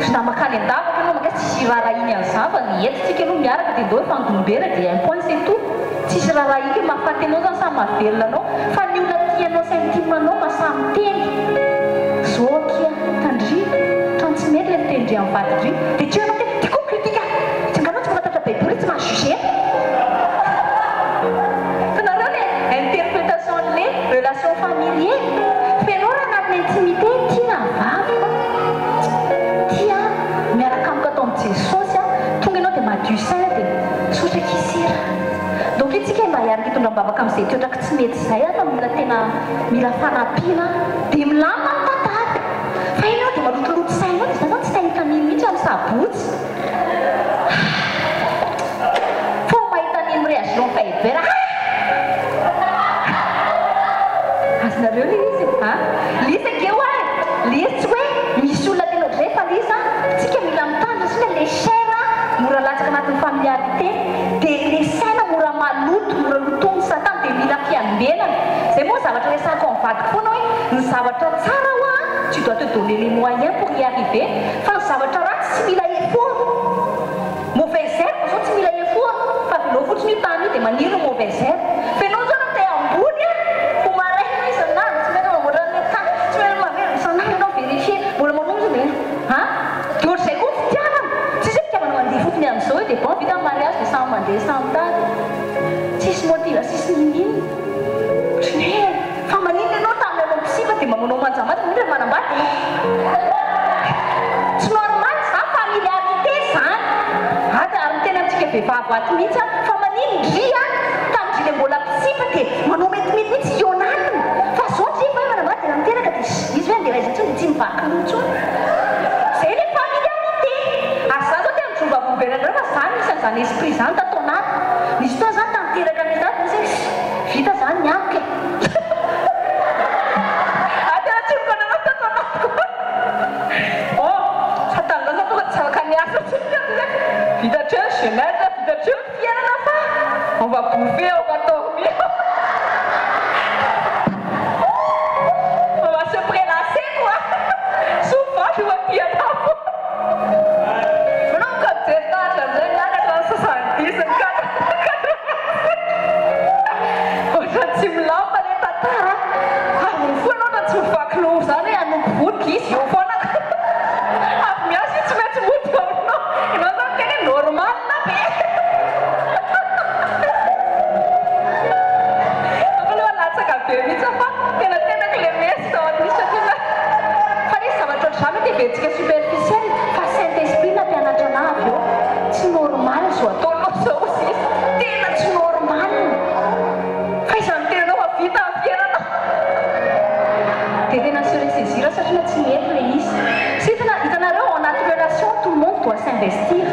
ry na makany an-davaka ianao makaiza tsisy iraharahiany an'izany fa ny eto tsika aloha miaraka dia ndao hifandom-bera dia un point c'est tout tsisy iraharahiako hoe mahafaty anao zany sa mahavelona anao fa ny olona tia anao sy intime anao mahasahy miteny zao akia tandrimo otrany tsy mety le miteny. ndry amin'ny vadin-dry, dia tsy eo ianao miteny, ty koa mi-critique ahy, tsy angaha anao tsy mahafantatra baiboly, tsy maha-juger. Hitanareo le interprétation-n'le relation familier? Fa ianao raha anatin'ny intimité, tia rahavaviko aho, tia aho, miaraka amiko ato amin'i Jesosy aho, tonga ianao dia madio saina dia misaotra akia sera. Donc itsika mba hiaraka hitondra am-bavaka amin'izay toetrako tsy mety izay aho fa mila tena mila fanampiana dia milamina ny tantara. Fa ianao dia malotoloto saina eo dia za zany tsy te hahita an'iny mihitsy amin'ny sabotsy. Fô mahita an'iny mi-réagir en Viber ah! Azonareo le izy a! Le izy ange hoa e! Le izy tsy hoe misy olona tena ohatr'izay fa le izy an, tsika mila mitandrina satria le chair mora latsaka anatin'ny familiarité dia le saina mora maloto, mora lotoin'ny satana dia mila fiambenana. Zay moa zavatra resahako amin'ny vadiko foana hoe ny zavatra tsara hoa tu dois te donner les moyens pour y arriver fa ny zavatra ratsy tsy mila effort. Mauvaise herbe zao tsy mila effort fa avelao fotsiny io tany io dia maniry ny mauvaise herbe. Fa ianao zao raha te hamboly a, ho maraina isan'andro tsy maintsy mamboatra an'ilay tany, tsy maintsy mamerina isan'andro ianao verifier, mbola manomboka izy dia an! Dia ohatr'izay koa ny fitiavana, tsisy hoe fitiavana mandeha fotsiny amin'izao hoe dia bon vita ny mariage dia samy mandeha samy mitady, tsisy motivation, tsisy n'inon'inona, ohatran'ny hoe fa maninona ianao tamin'ny ianao mpisipa dia mba manao manjamanja, maninona rehefa manambady dia. Tsy normal zany familiarité zany. Ato ary miteny amintsika vehivavy ato mihitsy aho fa manino ndry a tamin-dry le mbola mpisipa dia manao metimety mihitsy hihaona aminy fa zao ndry efa hoe manambady dia miteraka dia izy hoe andeha ho aiza intsony dia tsy mivaky loha intsony. Zay le familiarité. Ary za zao tena mijoro vavolombelona anareo fa za nisy an'izany esprit zany tato anatiko. Nisy fotoana zany tanteraka mihitsy zany dia misy hoe vita zany ny amiko e. Ary tena tsoriko anareo tato anatiko. Oh! Satana lasa tonga tsy afaka niasa intsony tamin'izay. Vita hatreo ny jeunesse, vita hatreo ny fiainana fa on va bouffer, on va dormir. On va se prélasser quoi. Soa vady ho aty anafo. Manomboka mijery tahaka an'izay miakatra ny 70 ny 80. Ohatran'ny tsy milamina ilay tantara. Ary ny fo ianao ohatran'ny tsy mivaky loha izany hoe hanongo vody izy eo foana ka. Avy miasa izy tsy maintsy mody aminao. Ianao izany miteny hoe normal be. Ataoko aloha latsaka be mihitsy aho fa tena tenako ilay mesy tao anatin'izy satria fa nisy zavatra ohatr'izany mety heverintsika superficiel fa Saint Esprit nampianatra anah avy eo. Tsy normal izao ataonao izao sisa. Tena tsy normal. Fa iza no tenanao fa vita ny fiainanao? Dia tena se ressaisir satria tsy nety ilay izy. Sy hitana, hitanareo ao anaty relation tout le monde doit s'investir.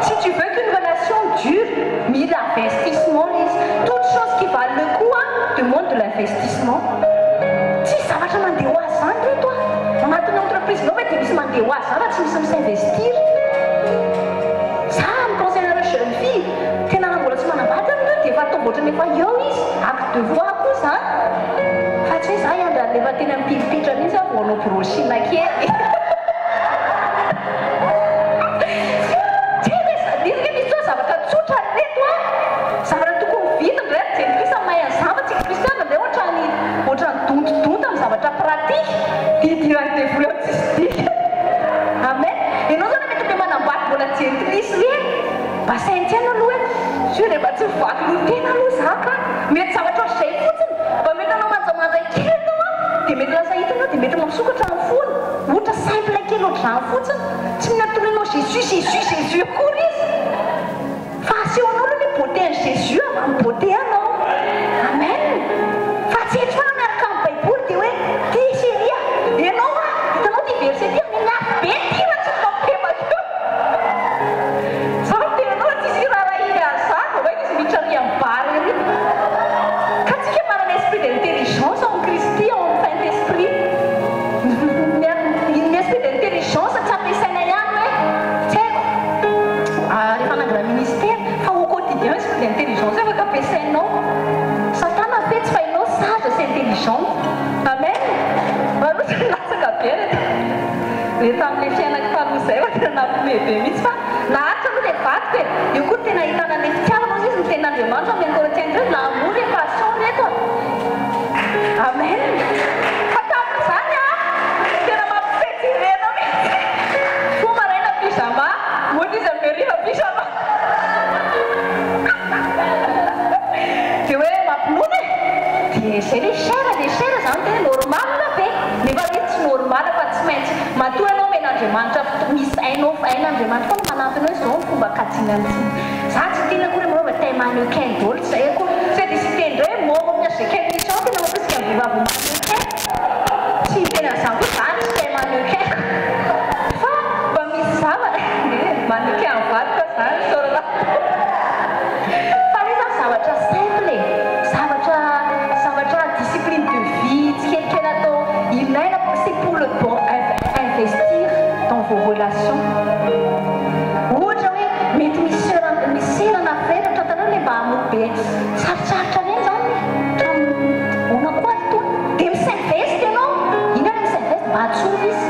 Si tu veux qu'une relation dure, mila investissement ilay izy. Toute chose qui valent le coup an, demande de l'investissement. Tsisy zavatra mandeha ho azy izany reto an. Ao anatin'ny entreprise-nao ve dia misy mandeha ho azy izany raha tsy misy mi-s'investir? Za mi-conseille anareo jeune fille, tena raha mbola tsy manambady ary nareo dia efa ataovy ohatran'ny efa eo izy, acte de foi koa zany, fa tsy hoe za hiandry an'ilay efa teny amin'ny pilipitra mihitsy aho vao hanao brushing kely. Tsy haiko hoe za, misy ange misy fotoana zavatra tsotra ry reto a! Zavatra tokony vita indray ry jentilisa mahay an'izany fa tsika kristiana indray ohatran'ny ohatran'ny dontodonta amin'ny zavatra pratique, dia idiran'ny devoly ao tsisy dikany. Amen! Ianao zany mety be manambady mbola jentilisa ireny, mba saintsaino aloha hoe sur de mba tsy mivaky loha tena aloha za ka! Mety zavatra ohatr'izay fotsiny, mba mety hanao manjamanja kely ianao an, dia mety lasa hitany eo dia mety mampisokatra ny fony, ohatra simple kely ohatr'izany fotsiny, tsy mila torianao Jesus Jesus Jesus akory izy. Fa asehonao aloha ny beauté an'i Jésus avy amin'ny beauté anao. Amen. Fa tsy etsy foana miaraka amin'ny baiboly dia hoe ty chérie a, ianao a, hitanao ty verset ty a, miafy be ty raha tsy mifampitebaka eo. Za miteny anao raha tsisy hiraharahiany an'izany vao mainka izy miditra ary amin'ny bar ery. Ka tsika manana esprit d'intelligence ao amin'i Kristy, ao amin'ny Saint Esprit. Ny esprit d'intelligence tsy ampiasaina ihany hoe tsy haiko. Rehefa hanangana ministère fa au quotidien esprit d'intelligence afaka ampiasainao. Satana fetsy fa ianao sage sy intelligente. Amen. Maloto latsaka be le le tamin'le fiainako taloha zay fa tena nampiomehy be mihitsy fa naharitra aloha le vadiko e. Io koa tena ahitana le fitiavana ozy izy ny tenin'Andriamanitra amin'ny Corinthiens hoe l'amour est patient reto a. Amen. Fa tamin'izany a tena mampifetsy irenao mihitsy. Fo maraina. Omen'Andriamanitra fotoana, misy hainao, hain'Andriamanitra foana manampy anao hoe izao ny fomba kajiana an'ity. Za tsy tena akory hoe manaova taille mannequin daholo, tsy zay akory. Tsy dia hisy hiteny indray hoe môro amin'ny HVK émission tena mampirisika ny vehivavy ho mannequin. Tsy hiteny an'izany koa za tsy taille mannequin ko. Fa mba misy zavatra, mannequin amin'ny vadiko aho zany, isaorana Fa le zany zavatra simple e, zavatra zavatra discipline de vie tsikelikely atao ilaina c'est pour le bon investir dans vos relations. Ohatra hoe mety misy soeur misy sera na frère tratanao le mba hamoky be sarotsarotra reny zany ohatran'ny ahoana koa ary itony dia mi-s'invest ianao, inona le mi-s'invest mba antsoina izy,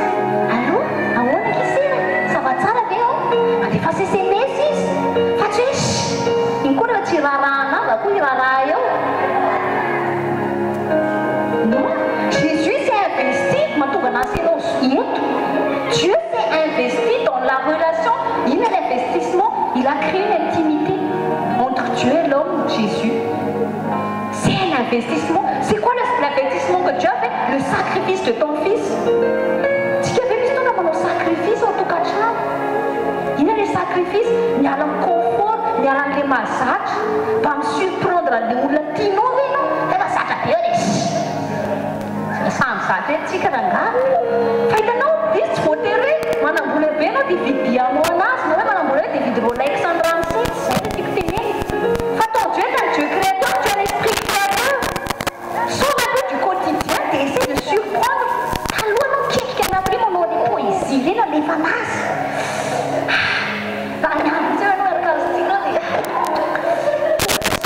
allo ahoana akia sera ça va tsara ve ao? Alefaso sms izy fa tsy hoe shh iny koa rehefa tsy hiraharaha anah za koa hiraharaha eo. Non, Jésus s'est investi mahatonga anazy enao eto. Dieu s'est investi dans la relation, inona ny investissement? Il a créé une intimité entre Dieu et l'homme, Jésus. C'est un investissement. C'est quoi l'investissement que Dieu a fait? Le sacrifice de ton fils. Tsika ve misy tonga manao sacrifice ao an-tokantrano? Inona le sacrifice? Miala amin'ny confort, miala amin'ilay mahazatra, mba mi-surprendre an'ilay olona tianao ve ianao? Efa zatra be eo le Samy zatra eto tsika rangaha. Fa hitanao, izy tsy voatery hoe manambola be ianao dia hividy diamant anazy na hoe manambola be dia hividy Rolex an'i ramose, tsy izay no tiako tenenina. Fa ton Dieu est un Dieu créateur, tu as l'esprit créateur. Sors un peu du quotidien dia essaie de surprendre. Taloha anao miketrika anaty ireny manao an'ilay poésie ireny alefa anazy. Ah! Raha ny andro teo ianao miaraka amin'ny stylo dia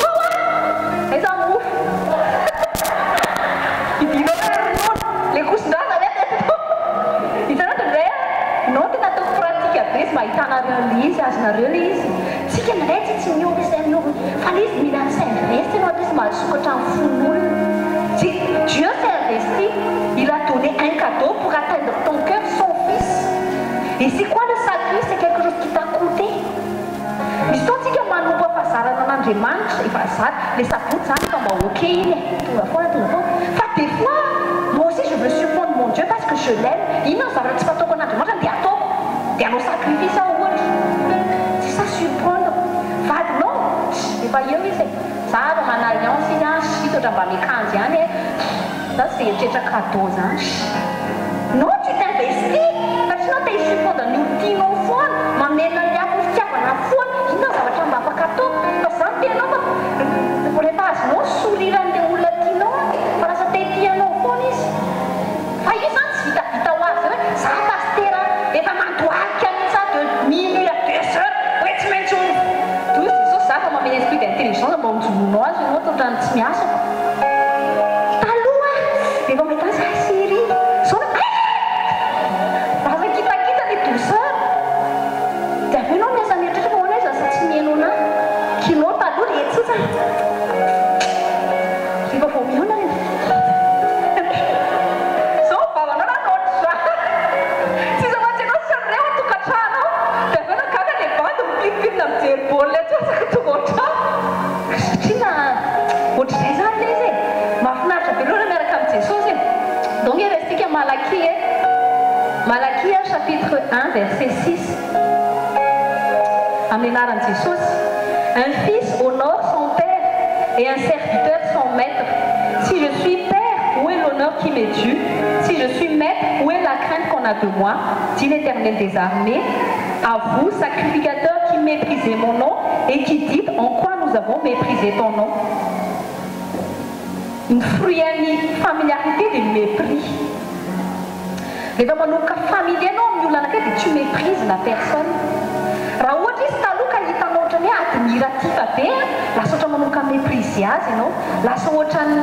zao ah! Aiza ny mofo? Idinao ve ny ronono? Ilay koson-draha ve atetinao? Hitanao indraindray ah, non tena ataoko pratique be izy mba ahitanareo an'ilay izy, azonareo ilay izy. Tsika indray tsy tsy miova izay miova fa le izy mila mi-s'investi ianao ato izy mahasokatra ny fon'olona. Dieu s'est investi, il a donné un cadeau pour atteindre ton cœur, son fils. Et c'est quoi le sacrifice? C'est quelque chose qui t'a coûté. Misy fotoana tsika manompo hafazarana an'Andriamanitra, efa zatra, le sabotsy zany efa mba ok iny e, tonga foana tonga foana, fa des fois moi aussi je veux surprendre mon Dieu parce que je l'aime, inona ny zavatra tsy fataoko an'Andriamanitra dia ataoko, dia hanao sacrifice aho ohatra, c'est ça surprendre, vadinao tss efa eo izy e, za efa manana alliance izy an, shit ohatra mba miakanjo ihany e, za tsy dia eritreritra cadeau zany, non tu t'investis satria enao te hi-surprendre ny olo tianao foana, mamelona ny afo ny fitiavana foana, inona ny zavatra mba afaka ataoko fa za miteny anao fa rehefa azonao ny sourire an'le olona tianao an, fa lasa te hitia anao foana izy, fa io zany tsy vitavita ho azy hoe za pasitera efa mandohalika mihitsy aho de minuit à deux heures hoe tsy maintsy ho Douce Jesosy za fa manome esprit d'intelligence mba honjomonao azy ianao toa otrany tsy miasa fa taloha rehefa mahita azy ah chérie zao eh lasa kitakita le douceur de avy eo enao miasa mieritreritra fa ahoana izy lasa tsy miheno anah kinao taloha le tsotra rehefa vao mihaona le zao vavanao na ohatr'izany tsisy afa-tsy ianao sy reo an-tokantrano ao dia avy eo na gaga le bandy mipirimpirina mijery baolina etsy fa tonga ao an-trano satria na ohatr'izay zany le izy e mahafinaritra be loatra miaraka amin'i Jesosy e donc raisintsika Malakia e Malakia chapitre 1 verset 6 amin'ny anaran'i Jesosy un fils honore son père et un serviteur son maître si je suis père où est l'honneur qui m'est dû si je suis maître où est la crainte qu'on a de moi dit l'Éternel des armées à vous sacrificateurs qui méprisez mon nom et qui dites en quoi nous avons méprisé ton nom ny fruit an'ny familiarité dia mépris rehefa manomboka familier anao amin'ny olona anankiray dia tu méprises la personne raha ohatra izy taloha ka hitanao ohatrany hoe admiratif be lasa ohatra manomboka mépriser azy ianao lasa ohatrany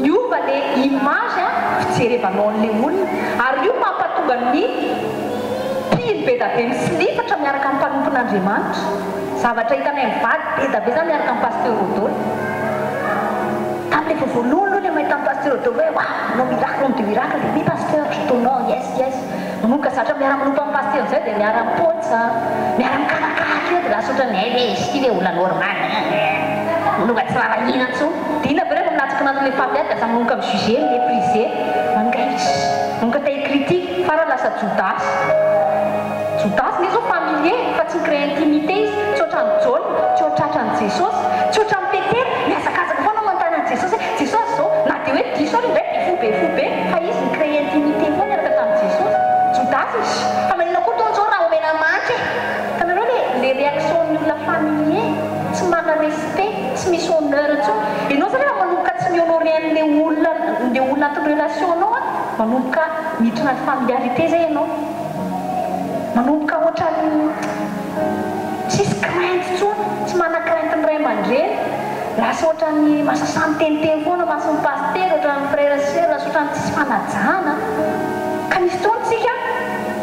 miova le image a fijerevanao an'le olona ary io mampatonga ny mpino be da be misilifatra miaraka amin'ny mpanompon'Andriamanitra zavatra hitanay mivady be da be zany miaraka amin'ny pasteur Rodolphe tamin'ilay vao voalohany aloha ilay mahita amin'ny pasteur Rodolphe hoe waouh manao miracle homme de miracle dia oui pasteur je t'honore yes yes manomboka zatra miara-manompo amin'ny pasteur izay dia miara-mipotsa miara-mikarakara eo dia lasa ohatran'ny hay ve izy ity ve olona normal manomboka tsy rarahina intsony dia inona avy eo rehefa milatsaka anatin'ilay familia dia lasa manomboka mi-juger mi-mépriser manomboka manomboka te hi-critique farany lasa Jodasy. Jodasy nge zao familier fa tsy ni-créer intimité izy, tsy ohatran'i Jaona, tsy ohatratran'i Jesosy, tsy ohatran'i Petera, mihazakazaka foana manontany an'i Jesosy hoe Jesosy zao, na dia hoe diso ary indray be fo be fo be, fa izy ni-créer intimité foana niaraka tamin'i Jesosy. Jodasy izy, fa maninona koa tony zao raha omena manitra e? Hitanareo le le réaction-n'ny olona familier, tsy mana respect, tsy misy honneur intsony. Ianao zany rehefa manomboka tsy mi-honorer an'le olona, le olona anatin'ny relation-nao an, manomboka miditra anaty familiarité zay ianao. Manomboka ohatran'ny tsisy crainte intsony, tsy mana crainte ny ray aman-dreny, lasa ohatran'ny masasaha miteniteny foana mason'ny pasitera, ohatran'ny frère sy soeur, lasa ohatran'ny tsisy fanajana. Ka misy fotoana isika,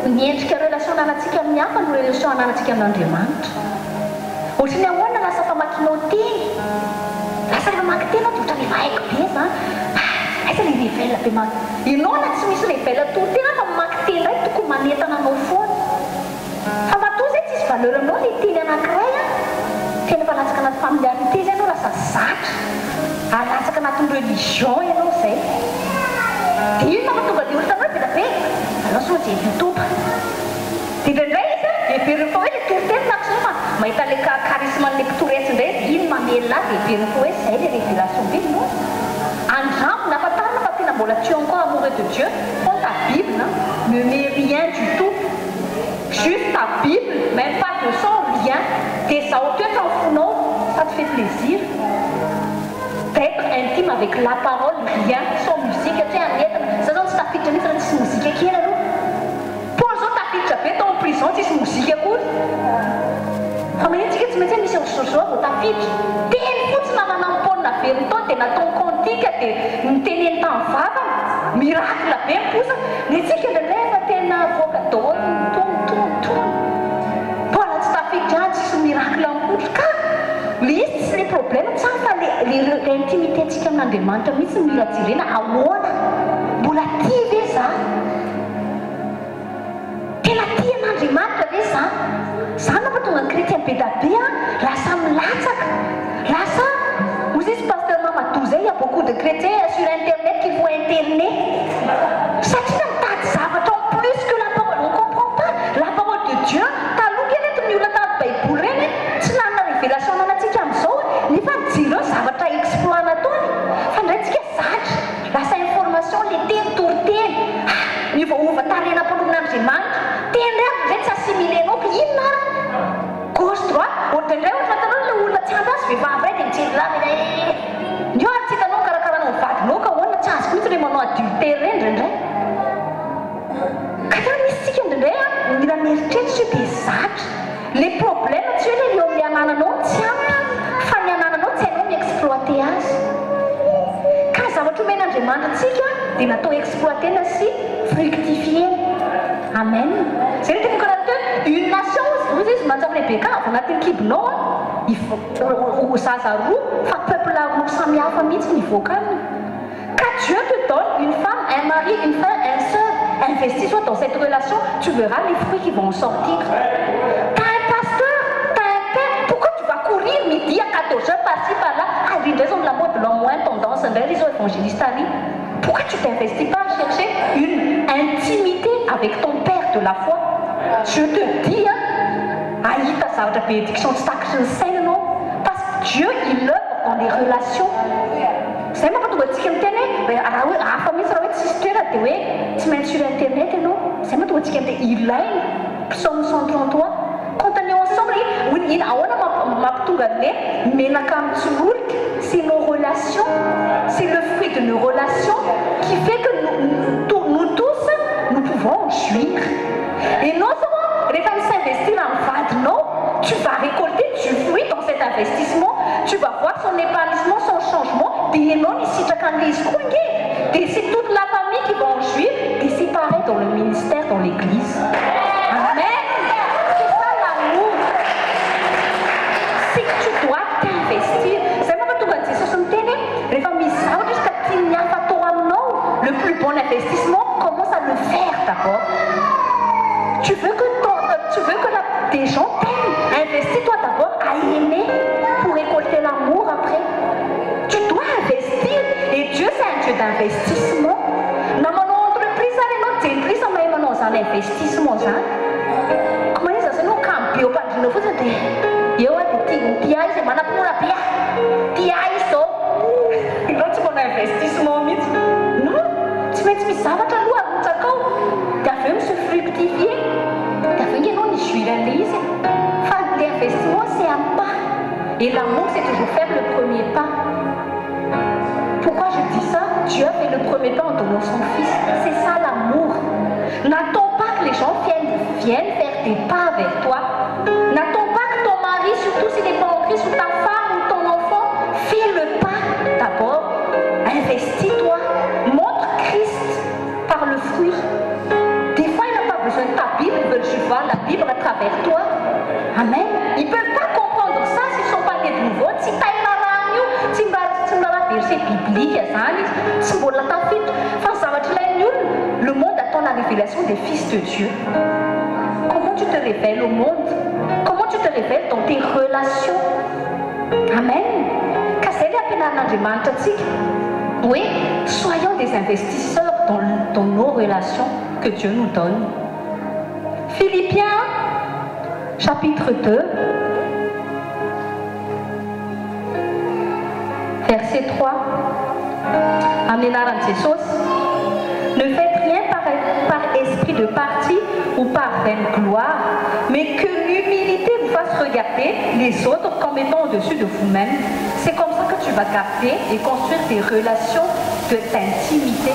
ny endrika relation ananantsika amin'ny hafa no relation ananantsika amin'Andriamanitra. Ohatran'ny ahoana lasa famakianao teny? Lasa rehefa mamaky teny aho dia ohatran'ny efa haiko be izany. Ah, aiza ilay revel be ma. Ianao na tsy misy revel toriteny fa mamaky teny indray tokony manentana anao foana. Fa matoa izay tsisy valeur aminao ilay teny anankiray an, tena efa latsaka anaty familiarité izay ianao lasa zatra. Ary latsaka anatin'ny religion ianao izay. Dia inona no mahatonga ny olona hitanao be dia be? Alao soa mijery youtube. Dia indraindray izy an, heveriny fa hoe ilay toriteny manko izao fa mahita ilay charisme an'ilay mpitory etsy indray izy, iny mamelona azy dia heveriny fa hoe izay ilay révélation be, non! Andramo na fantarina fa tena mbola tu es encore amoureux de Dieu, prends ta bible an, ne mets rien du tout, juste ta bible, même pas de son, rien, dia izao toetra ny fonao, ça te fait plaisir d'etre intime avec la parole, rien, sans musique, tsy hoe anetana, za zao tsy tafiditra mihitsy raha tsisy mozika kely aloha. Paoly zao tafiditra be tao am prison tsisy mozika akory fa manino tsika tsy maintsy hoe misy ohatr'izao vao tafiditra? Teny fotsiny nananan'i Paoly naveriny tao dia nataony cantique dia niteneny tamin'ny vavany, miracle be miposa, ny antsika indraindray efa tena avoaka daholo ny tony tony tony, mbola tsy tafiditra ihany tsisy miracle mipoitra ka le izy tsy le problème tsara fa le le intimité ntsika amin'Andriamanitra mihitsy no mila jerena ahoana? Mbola tia ve za? Tena tia an'Andriamanitra ve za? Zany no mahatonga ny chrétien be da be an lasa milatsaka, lasa hoy izy pasteur Mamadou zay il y a beaucoup de chrétiens sur internet qu'il faut interner satria mitady zavatra en plus que la parole, on comprend pas la parole de Dieu, taloha nge reto ny olona tamin'ny baiboly reny tsy nanana révélation ananantsika amin'izao nefa jereo zavatra exploit nataony fa ndray tsika zatra. Lasa information le teny toriteny ah! Miovaova tarehina mpanompon'Andriamanitra teny re ary ndray tsy assimiler-nao ka inona ary? Gauche droite ohatra indray ohatra hitanao le olona tsy ampy azy vehivavy iray dia mijery lava eh! Ny eo ary tsy hitanao ny karakaranao ny vadinao ka ahoana tsy azoko mihitsy le manao adultère reny indraindray ka zany misy tsika indraindray an mila mieritreritra io dia zatra le problème tsy hoe le eo amle anananao no tsy ampy fa ny anananao tsy hainao mi exploiter azy ka ny zavatra omen'Andriamanitra antsika dia natao exploiter-na sy fructifier-na amen zay no tiako karaha teo une nation hozy izy mantsy amin'i Rebecca avy anatin'ny kibonao an ho zaza roa fa peuple roa samihafa mihitsy ny hivoaka aminy. Ka Dieu te donne une femme, un mari, une frère, un soeur, investis toi dans cette relation, tu verras les fruits qui vont en sortir. T'as un pasteur, t'as un père, pourquoi tu vas courir midi à 14 heures par ci par là, ary indray zao ny lamaody l'homme moins tendance indray ry zao évangéliste ary, pourquoi tu t'investis pas à chercher une intimité avec ton père de la foi, je te dis hein, hahita zavatra bénédiction tsy takatry ny saina anao, parce que Dieu il oeuvre dans les relations. Zay mampatonga antsika miteny hoe raha hoe hafa mihitsy raha hoe tsisy toerana dia hoe tsy maintsy sur internet ianao. Zay mahatonga antsika miteny ilaina psaume 133 quand on est ensemble iny ahoana mampitonga an'le menaka mitsololika c'est nos relations c'est le fruit de nos relations qui fait que nous nous tous nous pouvons en jouir. Ianao zao an rehefa mi-s'investir amin'ny vadinao tu vas récolter du fruit dans cet investissement, tu vas voir son épanouissement, son changement, dia ianao no hisitraka an'ilay izy koa ange e! Dia c'est toute la famille qui va en jouir, dia c'est pareil dans le ministère, dans l'église. Amen! C'est ça l'amour. C'est que tu dois t'investir. Izay mampatonga an'i Jesosy miteny hoe rehefa misy zavatra izy ka tian'ny hafa atao aminao, le plus bon investissement, commence à le faire d'abord. Tu veux que ton, tu veux que la, des gens t'aiment, investis toi d'abord à aimer pour récolter l'amour après. Tu dois investir et Dieu c'est un Dieu d'investissement. Na manao entreprise ary ianao, jentilisa mahay manao izany investissement izany. be eo am-pandriana fotsiny dia eo aho dia tia tia ahy izy, manam-pinoana be aho, tia ahy izy izao. Ianao tsy manao investissement mihitsy. Non, tsy maintsy misy zavatra aloha arotsakao dia avy eo mi-se fructifier, dia avy eo ange ianao mi-jouir an'ilay izy e. Fa ny investissement c'est un pas et l'amour c'est toujours faire le premier pas. Pourquoi je dis ça? Dieu a fait le premier pas en donnant son fils, c'est ça l'amour. N'attends pas que les gens viennent, viennent faire des pas vers toi. N'attends pas que ton mari, surtout s'il n'est pas en Christ, ou ta femme ou ton enfant, fais le pas d'abord. Investis-toi. Montre Christ par le fruit. Des fois, il n'a pas besoin de ta Bible, ils veulent juste voir la Bible à travers toi. Amen. Ils ne peuvent pas comprendre ça s'ils ne sont pas nés de nouveau. Tsy tairarahana io, tsy mba tsy miraharaha verset biblique zany izy, tsy mbola tafiditra. Fa ny zavatra ilain'ny olona, le monde attend la révélation des fils de Dieu. Comment tu te révèles au monde? Comment tu te révèles dans tes relations? Amen. Ka zay le ampianarin'Andriamanitra antsika hoe soyons des investisseurs dans nos relations que Dieu nous donne. Philippiens chapitre 2 verset 3. Amin'ny anaran'i Jesosy. Ne faites rien par, par esprit de parti ou par vaine gloire, mais que l'humilité vous fasse regarder les autres comme étant au-dessus de vous-même. C'est comme ça que tu vas garder et construire des relations d'intimité.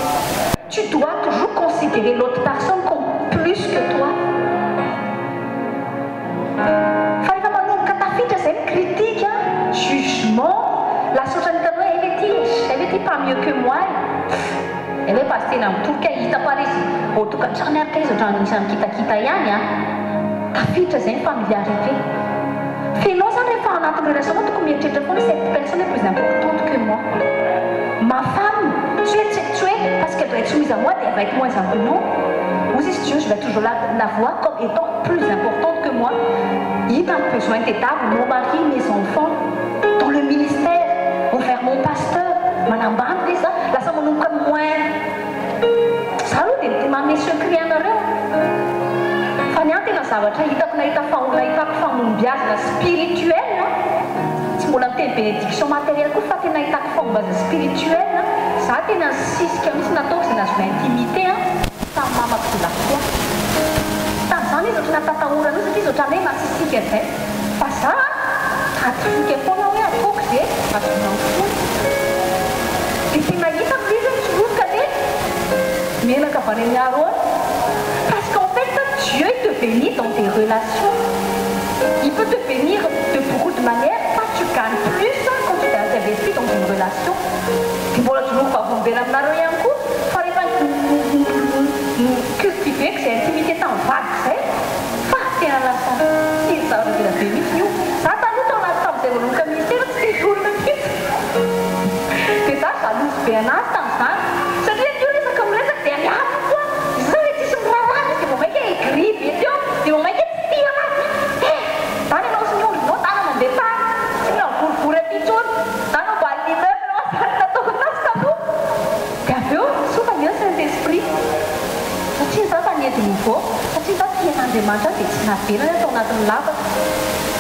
Tu dois toujours considérer l'autre personne comme plus que toi. Fa rehefa manomboka tafiditra izay ny critique, jugement, lasa ohatran'ny hitanao hoe elle est elle est pas mieux que moi e. Elle est pas tena mitorika hitako ary izy ao tokantrano ary ka izy ohatran'ny isan'ny kitakita ihany an. Tafiditra izay ny familiarité. Fa ianao izany rehefa ao anatin'ny relation anao tokony mieritreritra foana cette personne est plus importante que moi. Ma femme, tsy hoe tsy hoe parce qu'elle doit être soumise à moi dia elle va être moins importante. Non. Hoy izy Dieu, je vais toujours la, la voir comme étant plus importante que moi. Hita ny besoin tedaviny, mon mari, mes enfants, dans le ministère, envers mon pasteur, manambany ve za? Lasa manomboka moins. Za aloha dia manome secret anareo. Fa ny ahy tena zavatra hitako nahita faho nahitako fahombiazana spirituel, tsy mbola miteny bénédiction matérielle koa fa tena ahitako fahombiazana spirituel, za tena nisisika mihitsy nataoko izay nahazoana intimité tamin'ny mamako de la foi. Tamin'izany izy ohatran'ny natatahorana io satria izy ohatran'ny hoe masisika zay. Fa za tady fika foana hoe ataoko izay ahazoana ny fony. Dia tena hitako ilay izy hoe mitsoroka le menaka avy any amin'ny Aaron. Parce qu'en fait, Dieu il te bénit dans tes relations. Il peut te bénir de beaucoup de manières, fa tu gagnes plus quand tu t'investis dans une relation. Dia mbola toloriko vavolombelona aminareo ihany koa fa rehefa ni-cultiver-ko izay intimité tamin'ny vadiko izay, fa tena lasa tia zavatra be dia be mihitsy io. Za taloha tao anaty tamin'izay vao nanomboka ministera tsy tia olona mihitsy. Dia za jalouse be anazy tamin'izany. Satria ny olona isaka miresaka dia miafy koa. Izy zany tsisy miraharaha mihitsy dia vao mainka aigri be teo. Dia vao mainka tsy tia anazy mihitsy. Eh! Zany ianao sy ny ondrinao dana mandeha tany. Tsy mila mivorivory aty intsony. Zany amboarin'ny immeuble hoa zany nataoko anazy taloha. Dia avy eo soa fa niely Saint Esprit. Satria za fa né de nouveau, satria za tia an'Andriamanitra dia tsy navelany aho tao anatin'ny lavaka.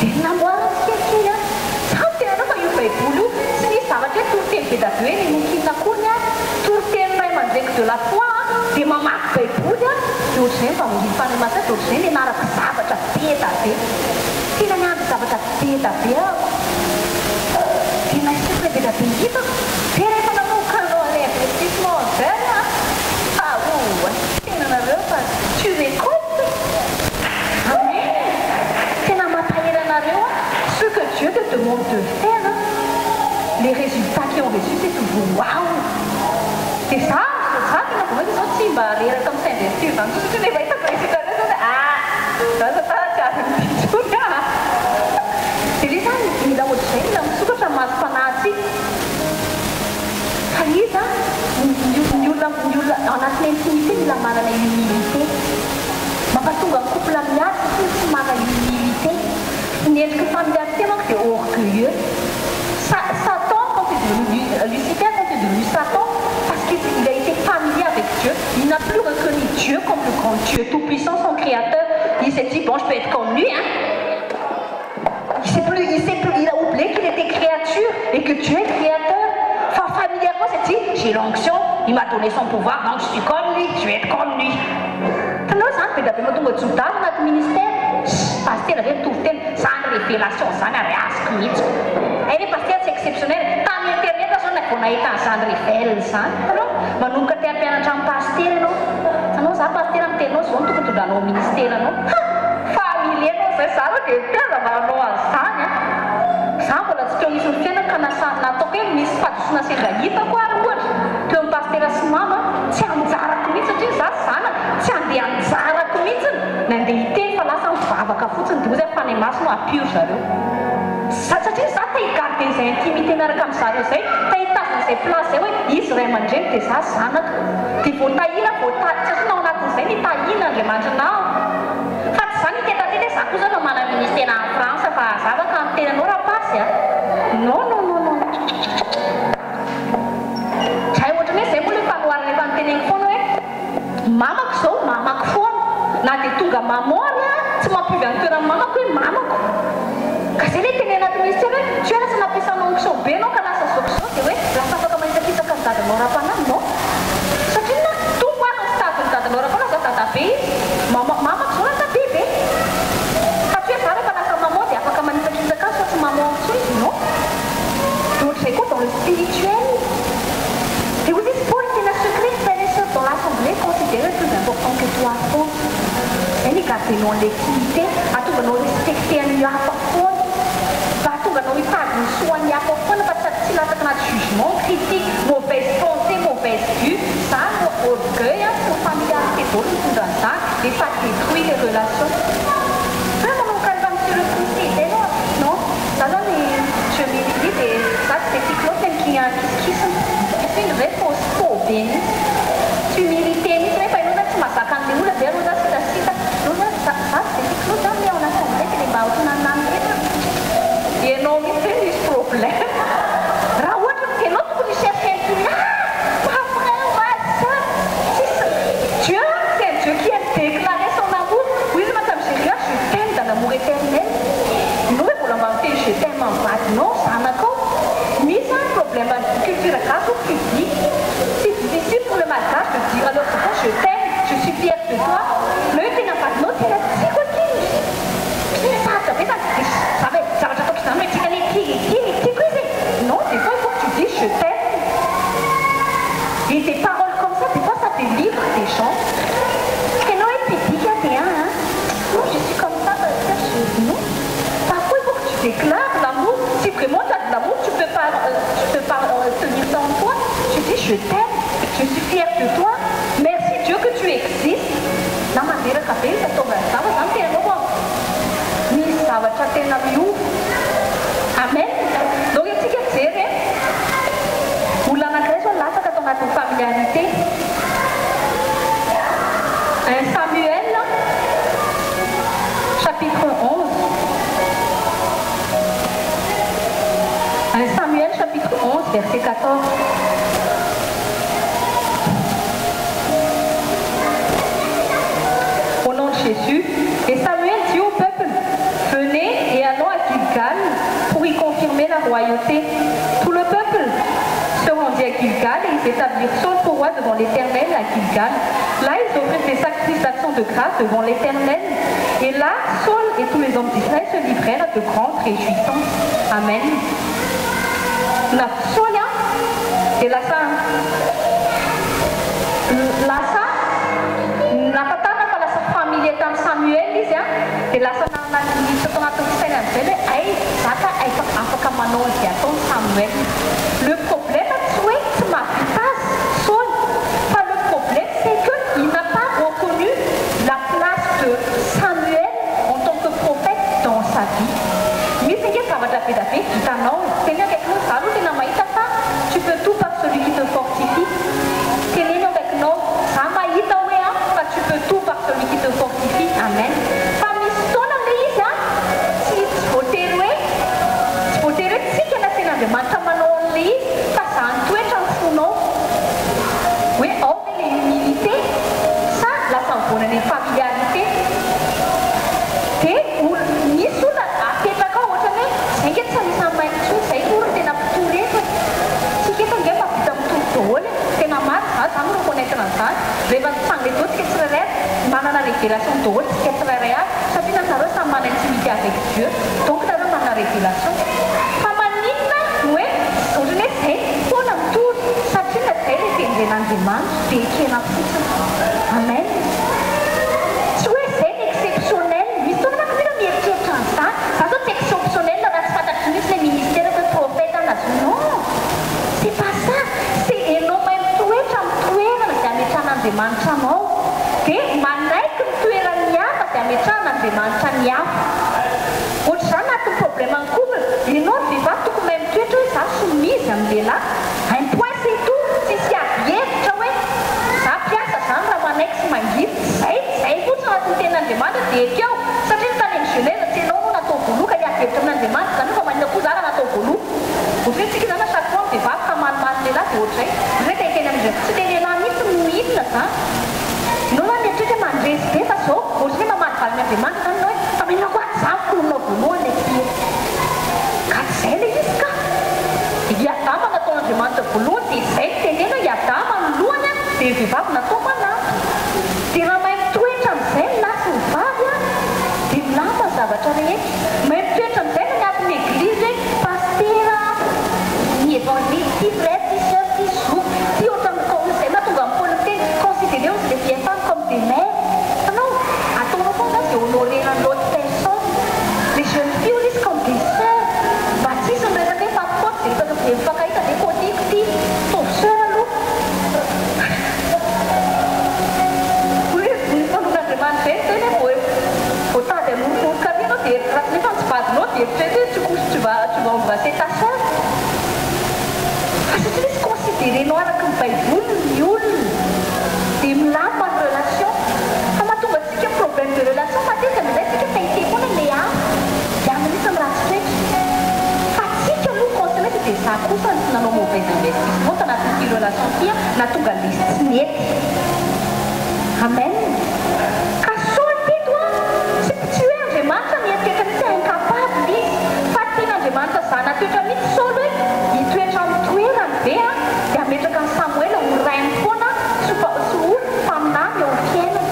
Dia namboariny tsikelikely aho. Za miteny anareo fa io baiboly io tsy nisy zavatra hoe toriteny be da be hoe ninokinona akory aho. Toriteny ray aman-dreniko de la foi aho, dia mamaky baiboly aho, dia ohatr'izay ny famonjen'ny Fanahy Masina, dia ohatr'izay nianarako zavatra be da be. Tena niandry zavatra be da be aho. Dia nisy secret be da be hitako. Dia rehefa nanomboka hanao an'ilay investissement en jeune aho, ah ouah, tena nareo fa tu récoltes. Amen. Tena mampahery anareo aho, ce que Dieu te demande de faire, les résultats qui en résultent c'est toujours waouh. Dia za, za tena vao mainka zao tsy mba reraka mi-s'investir zany intsony satria rehefa hitako résultat reo zao dia ah, za satana tsy azon'ny intsony ah. Dia ilay zany mila ohatr'izay, mila misokatra ny masom-panahintsika. Fa iza ny ny olona ny olona ao anatin'ny intimité mila manana humilité. Mampatonga ny couple miady satria tsy manana humilité. Ny endriky ny familiarité manko dia orgueilleux. Sa Satan quand est devenu Lucifer quand est devenu Satan parce qu'il a été familier avec Dieu, il n'a plus reconnu Dieu comme le grand Dieu tout puissant, son créateur. Il s'est dit bon je peux être comme lui hein. Il sait plus, il sait plus, il a oublié qu'il était créature et que Dieu est créateur. Fa familièrement c'est dit, j'ai l'onction, il m'a donné son pouvoir, donc je suis comme lui, je vais être comme lui. Hitanao zany be dia be mahatonga Jodasy anaty ministère. Pasitera ve mitovy tena? Zany révélation zany ary azoko mihitsy. Hay ve pasitera tsy exceptionnel? Tamin'ny internet aho zao vao nahita an'izany révèle zany. Hitanao? Manomboka te hampianatra an'i pasitera ianao. Hitanao za pasitera miteny anao zao no tokony hitondranao ministère anao. Ha! Familier anao zay, za aloha dia tena manao an'izany an. Za mbola tsy teo nisy ny fiainako ka na nataoko hoe misy fahadisoana sendra hitako ary ohatra teo amin'ny pasitera sy mama, tsy anjarako mihitsy satria za zanaka, tsy andeha anjarako mihitsy ny andeha hiteny fa lasa mivavaka fotsiny dia hoy za Fanahy Masina ampio ry zareo. Za satria za te hi-garder izay intimité miaraka amin'ny zareo izay, te hitazona izay place izay hoe izy ray aman-dreny dia za zanaka. Dia voatahina, voatahy, tsy azonao ao anatin'izay ny tahiana Andriamanitra na aho. Fa tsy zany tête à tête hoe za koa zao efa manana ministère any France fa hazava ka ny tenanao rapasy a! Non non non non. Dray ohatran'ny hoe zay moa le fanoharana efa noteneniko foana hoe mamako zao mamako foana na dia tonga maman ary aho tsy mampiovy any toeran'ny mamako hoe mamako. Ka zay le teny anaty ministère hoe tsy hoe lasa nampiasana onction be enao ka lasa zao sy zao dia hoe lasa afaka manitsakitsaka ny dadanao ara-panahy non. Satria na Tompo ary ny stade-n'ny dadanao ara-panahy za dadabe izy maman mamako zao lasa bebe. Fa tsy hoe za rehefa lasa maman dia afaka manitsakitsaka azy fa tsy maman intsony izy non. Dia ohatr'izay koa dans le spirituel. Dia hoy izy Paoly tena secret frères et sœurs dans l'assemblée considère plus important que toi foana. Zay ny garder-nao an'ilay dignité, hahatonga anao respecter an'ny hafa foana. Mba hahatonga anao hitady ny soan'ny hafa foana fa tsy tsy latsaka anaty jugement, critique, mauvaise pensée, mauvaise vue. Zany no orgueil an, sy ny familiarité daholo mitondra an'izany et ça détruit les relations. Hoe manomboka rehefa monsieur le policier izay ianao an, non, za zany je m'humilie dia za tsy dia tiako loatra ny kisikisina. C'est une vraie fausse peau be mihitsy. Tsy humilité mihitsy nefa ianao zany tsy mahazaka an'ilay olona dia ianao zany sitasita. Ianao zany za za tsy dia tiako loatra zany le en assemblée dia le mba ohatran'ny rehetra. Ianao mihitsy ve misy problème. Raha ohatra ianao tokony hi-chercher ny ah ma frère ma soeur tsisy Dieu c'est un Dieu qui aime déclarer son amour. Hoy izy mantsy amin'i Jérémia je t'aime d'un amour éternel. Ianao ve mbola mba miteny je t'aime amin'ny vadinao, zanakao? Misy any problème culture gasy hoe pudique. C'est difficile pour le malgache de dire à leurs enfants je t'aime, je suis fier de toi. Mais hoe tena vadinao tena tiako akia izy. Tena sarotra be zany. Dia zavatra ataoko izany hoe tiako anie ity, ity, tiako izy e. Non, des fois il faut que tu dises je t'aime. Et des paroles comme ça, des fois ça délivre des gens. Tena hoe pudique dia an an. Non, je suis comme ça parce que je... Non. Parfois il faut que tu déclares l'amour. Si vraiment tu as de l'amour, tu peux pas, tu peux pas tenir ça en toi. Tu dis je t'aime, je suis fier de toi. Merci Dieu que tu existes. Na mandreraka be izy ataovany zava zany tena anao fa misy zavatra tena miova. Amen. Donc isika mijery e. Olona anankiray zao latsaka tao anatin'ny familiarité. 1 Samuel chapitre 11. 1 Samuel chapitre 11 verset 14. Au nom de Jésus. Et Samuel dit au peuple, venez et allons à Gilgal pour y confirmer la royauté. Tout le peuple se rendit à Gilgal et ils établirent Saul pour roi devant l'Éternel à Gilgal. Là, ils offrirent des sacrifices d'action de grâce devant l'Éternel. Et là, Saul et tous les hommes d'Israël se livrèrent à de grandes réjouissances. Amen. Na Saul an, dia lasa lasa nahafantarina fa lasa familier tamin'i Samuel izy an, dia lasa niditra tao anatin'ny fisainany izay hoe ay za ka efa afaka manao an'izay ataon'i Samuel. Le problème tsy hoe tsy mahavita azy Saul, fa le problème c'est que il n'a pas reconnu la place de Samuel en tant que prophète dans sa vie. Misy ange zavatra be dia be vitanao. Teneno akaikinao, za aloha tena mahita fa tu peux tout par celui qui te fortifie. Teneno akaikinao, za mahita hoe an fa tu peux tout par celui qui te fortifie. Amen. Fa misy fotoana le izy an tsy tsy voatery hoe tsy voatery hoe tsika nasain'Andriamanitra manao an'le izy fa zany toetra ny fonao. Hoe ao ve le humilité sa lasa mivoana any amin'ny familiarité. Dia olo misy olona apetraka ao ohatrany tenin'Andriamanitra dia ekena fotsiny. Amen. Tsy hoe izay ny exceptionnel. Misy fotoana manko mila mieritreritra an'izany. Za zao tsy exceptionnel raha tsy fantatro mihitsy ilay ministère hoe prophète aho na zo. Non! C'est pas ça. C'est enao mahay mitoetra amin'ny toerana izay ametrahan'Andriamanitra anao. Dia manaiky ny toeran'ny hafa izay ametrahan'Andriamanitra ny hafa. Ohatr'izany anatin'ny problème ny couple. Enao ry vehivavy tokony mahay mitoetra hoe za soumise amin'ny lehilahy. Un point c'est tout. Tsisy ady hevitra hoe za mpiasa zany raha manaiky sy mangina. Zay, zay fotsiny anatin'ny tenin'Andriamanitra dia ekeo. Satria ny tany amin'ny Genèse tsy enao no natao voaloha ka hiady hevitra amin'Andriamanitra zany hoe fa maninona koa za raha natao voaloha. Ohatry hoe tsika zany à chaque fois ny vehivavy ka manimaly lehilahy dia ohatr'izay. Ohatry hoe te hiteny amin'Andriamanitra. Tsy le lehilahy mihitsy no inona zany. Enao zany mieritreritra hoe mandresy be fa zao ohatry ny hoe mamaly valin'Andriamanitra zany enao hoe fa maninona koa za no olona voalohany aty e. Ka tsy zay le izy ka. I Adama nataon'Andriamanitra voalohany dia izay no teneno hoe i Adama no lohany an, dia ny vehivavy natao manampy. Dia raha mahay mitoetra amin'izay ny lahy sy ny vavy an, dia milamina ny zavatra rehetra. Mahay mitoetra amin'izay ny anatin'ny eglizy hoe pasitera, ny evangeliste, ty frère, ty soeur, ty zoky, ty ohatran'ny comme izay mahatonga an'i Paoly miteny considérez aussi les vieilles femmes comme des mères. Hitanao? Ataonao foana izany izay honorer-na l'autre personne. Les jeunes filles hoy izy comme des soeurs. Mba tsisy ny resaka hoe faty faute dia hitako dia mifankahita dia kotiko ty. Ataovy soeur aloha. Hoy ny mpanompon'Andriamanitra izay niteny hoe vao vao tady hanorokoroka an'io ianao dia raha nefa tsy vadinao dia eritrereto hoe tu couches tu vas tu vas embrasser ta soeur. Fa satria izy considerer-nao araka ny baiboly ny olona dia milamina ny relation. Fa mahatonga antsika problème de relation matetika indraindray tsika te hiteny foana le hafa dia any mihitsy ny ratsy toetra. Fa tsika aloha concerné sao dia za kosa no tsy nanao mauvais investissement tanatin'ity relation ity an, nahatonga an'ilay izy tsy nety. Amen. Ka Saoly teto an, tsy tsy hoe Andriamanitra mieritreritra mihitsy hoe incapable izy, fa tian'Andriamanitra zana-toetra mihitsy Saoly hoe hitoetra amin'ny toerany ve an, dia hametraka an'i Samoela ho rainy foana sy ho sy ho mpaminany eo amin'ny fiainany.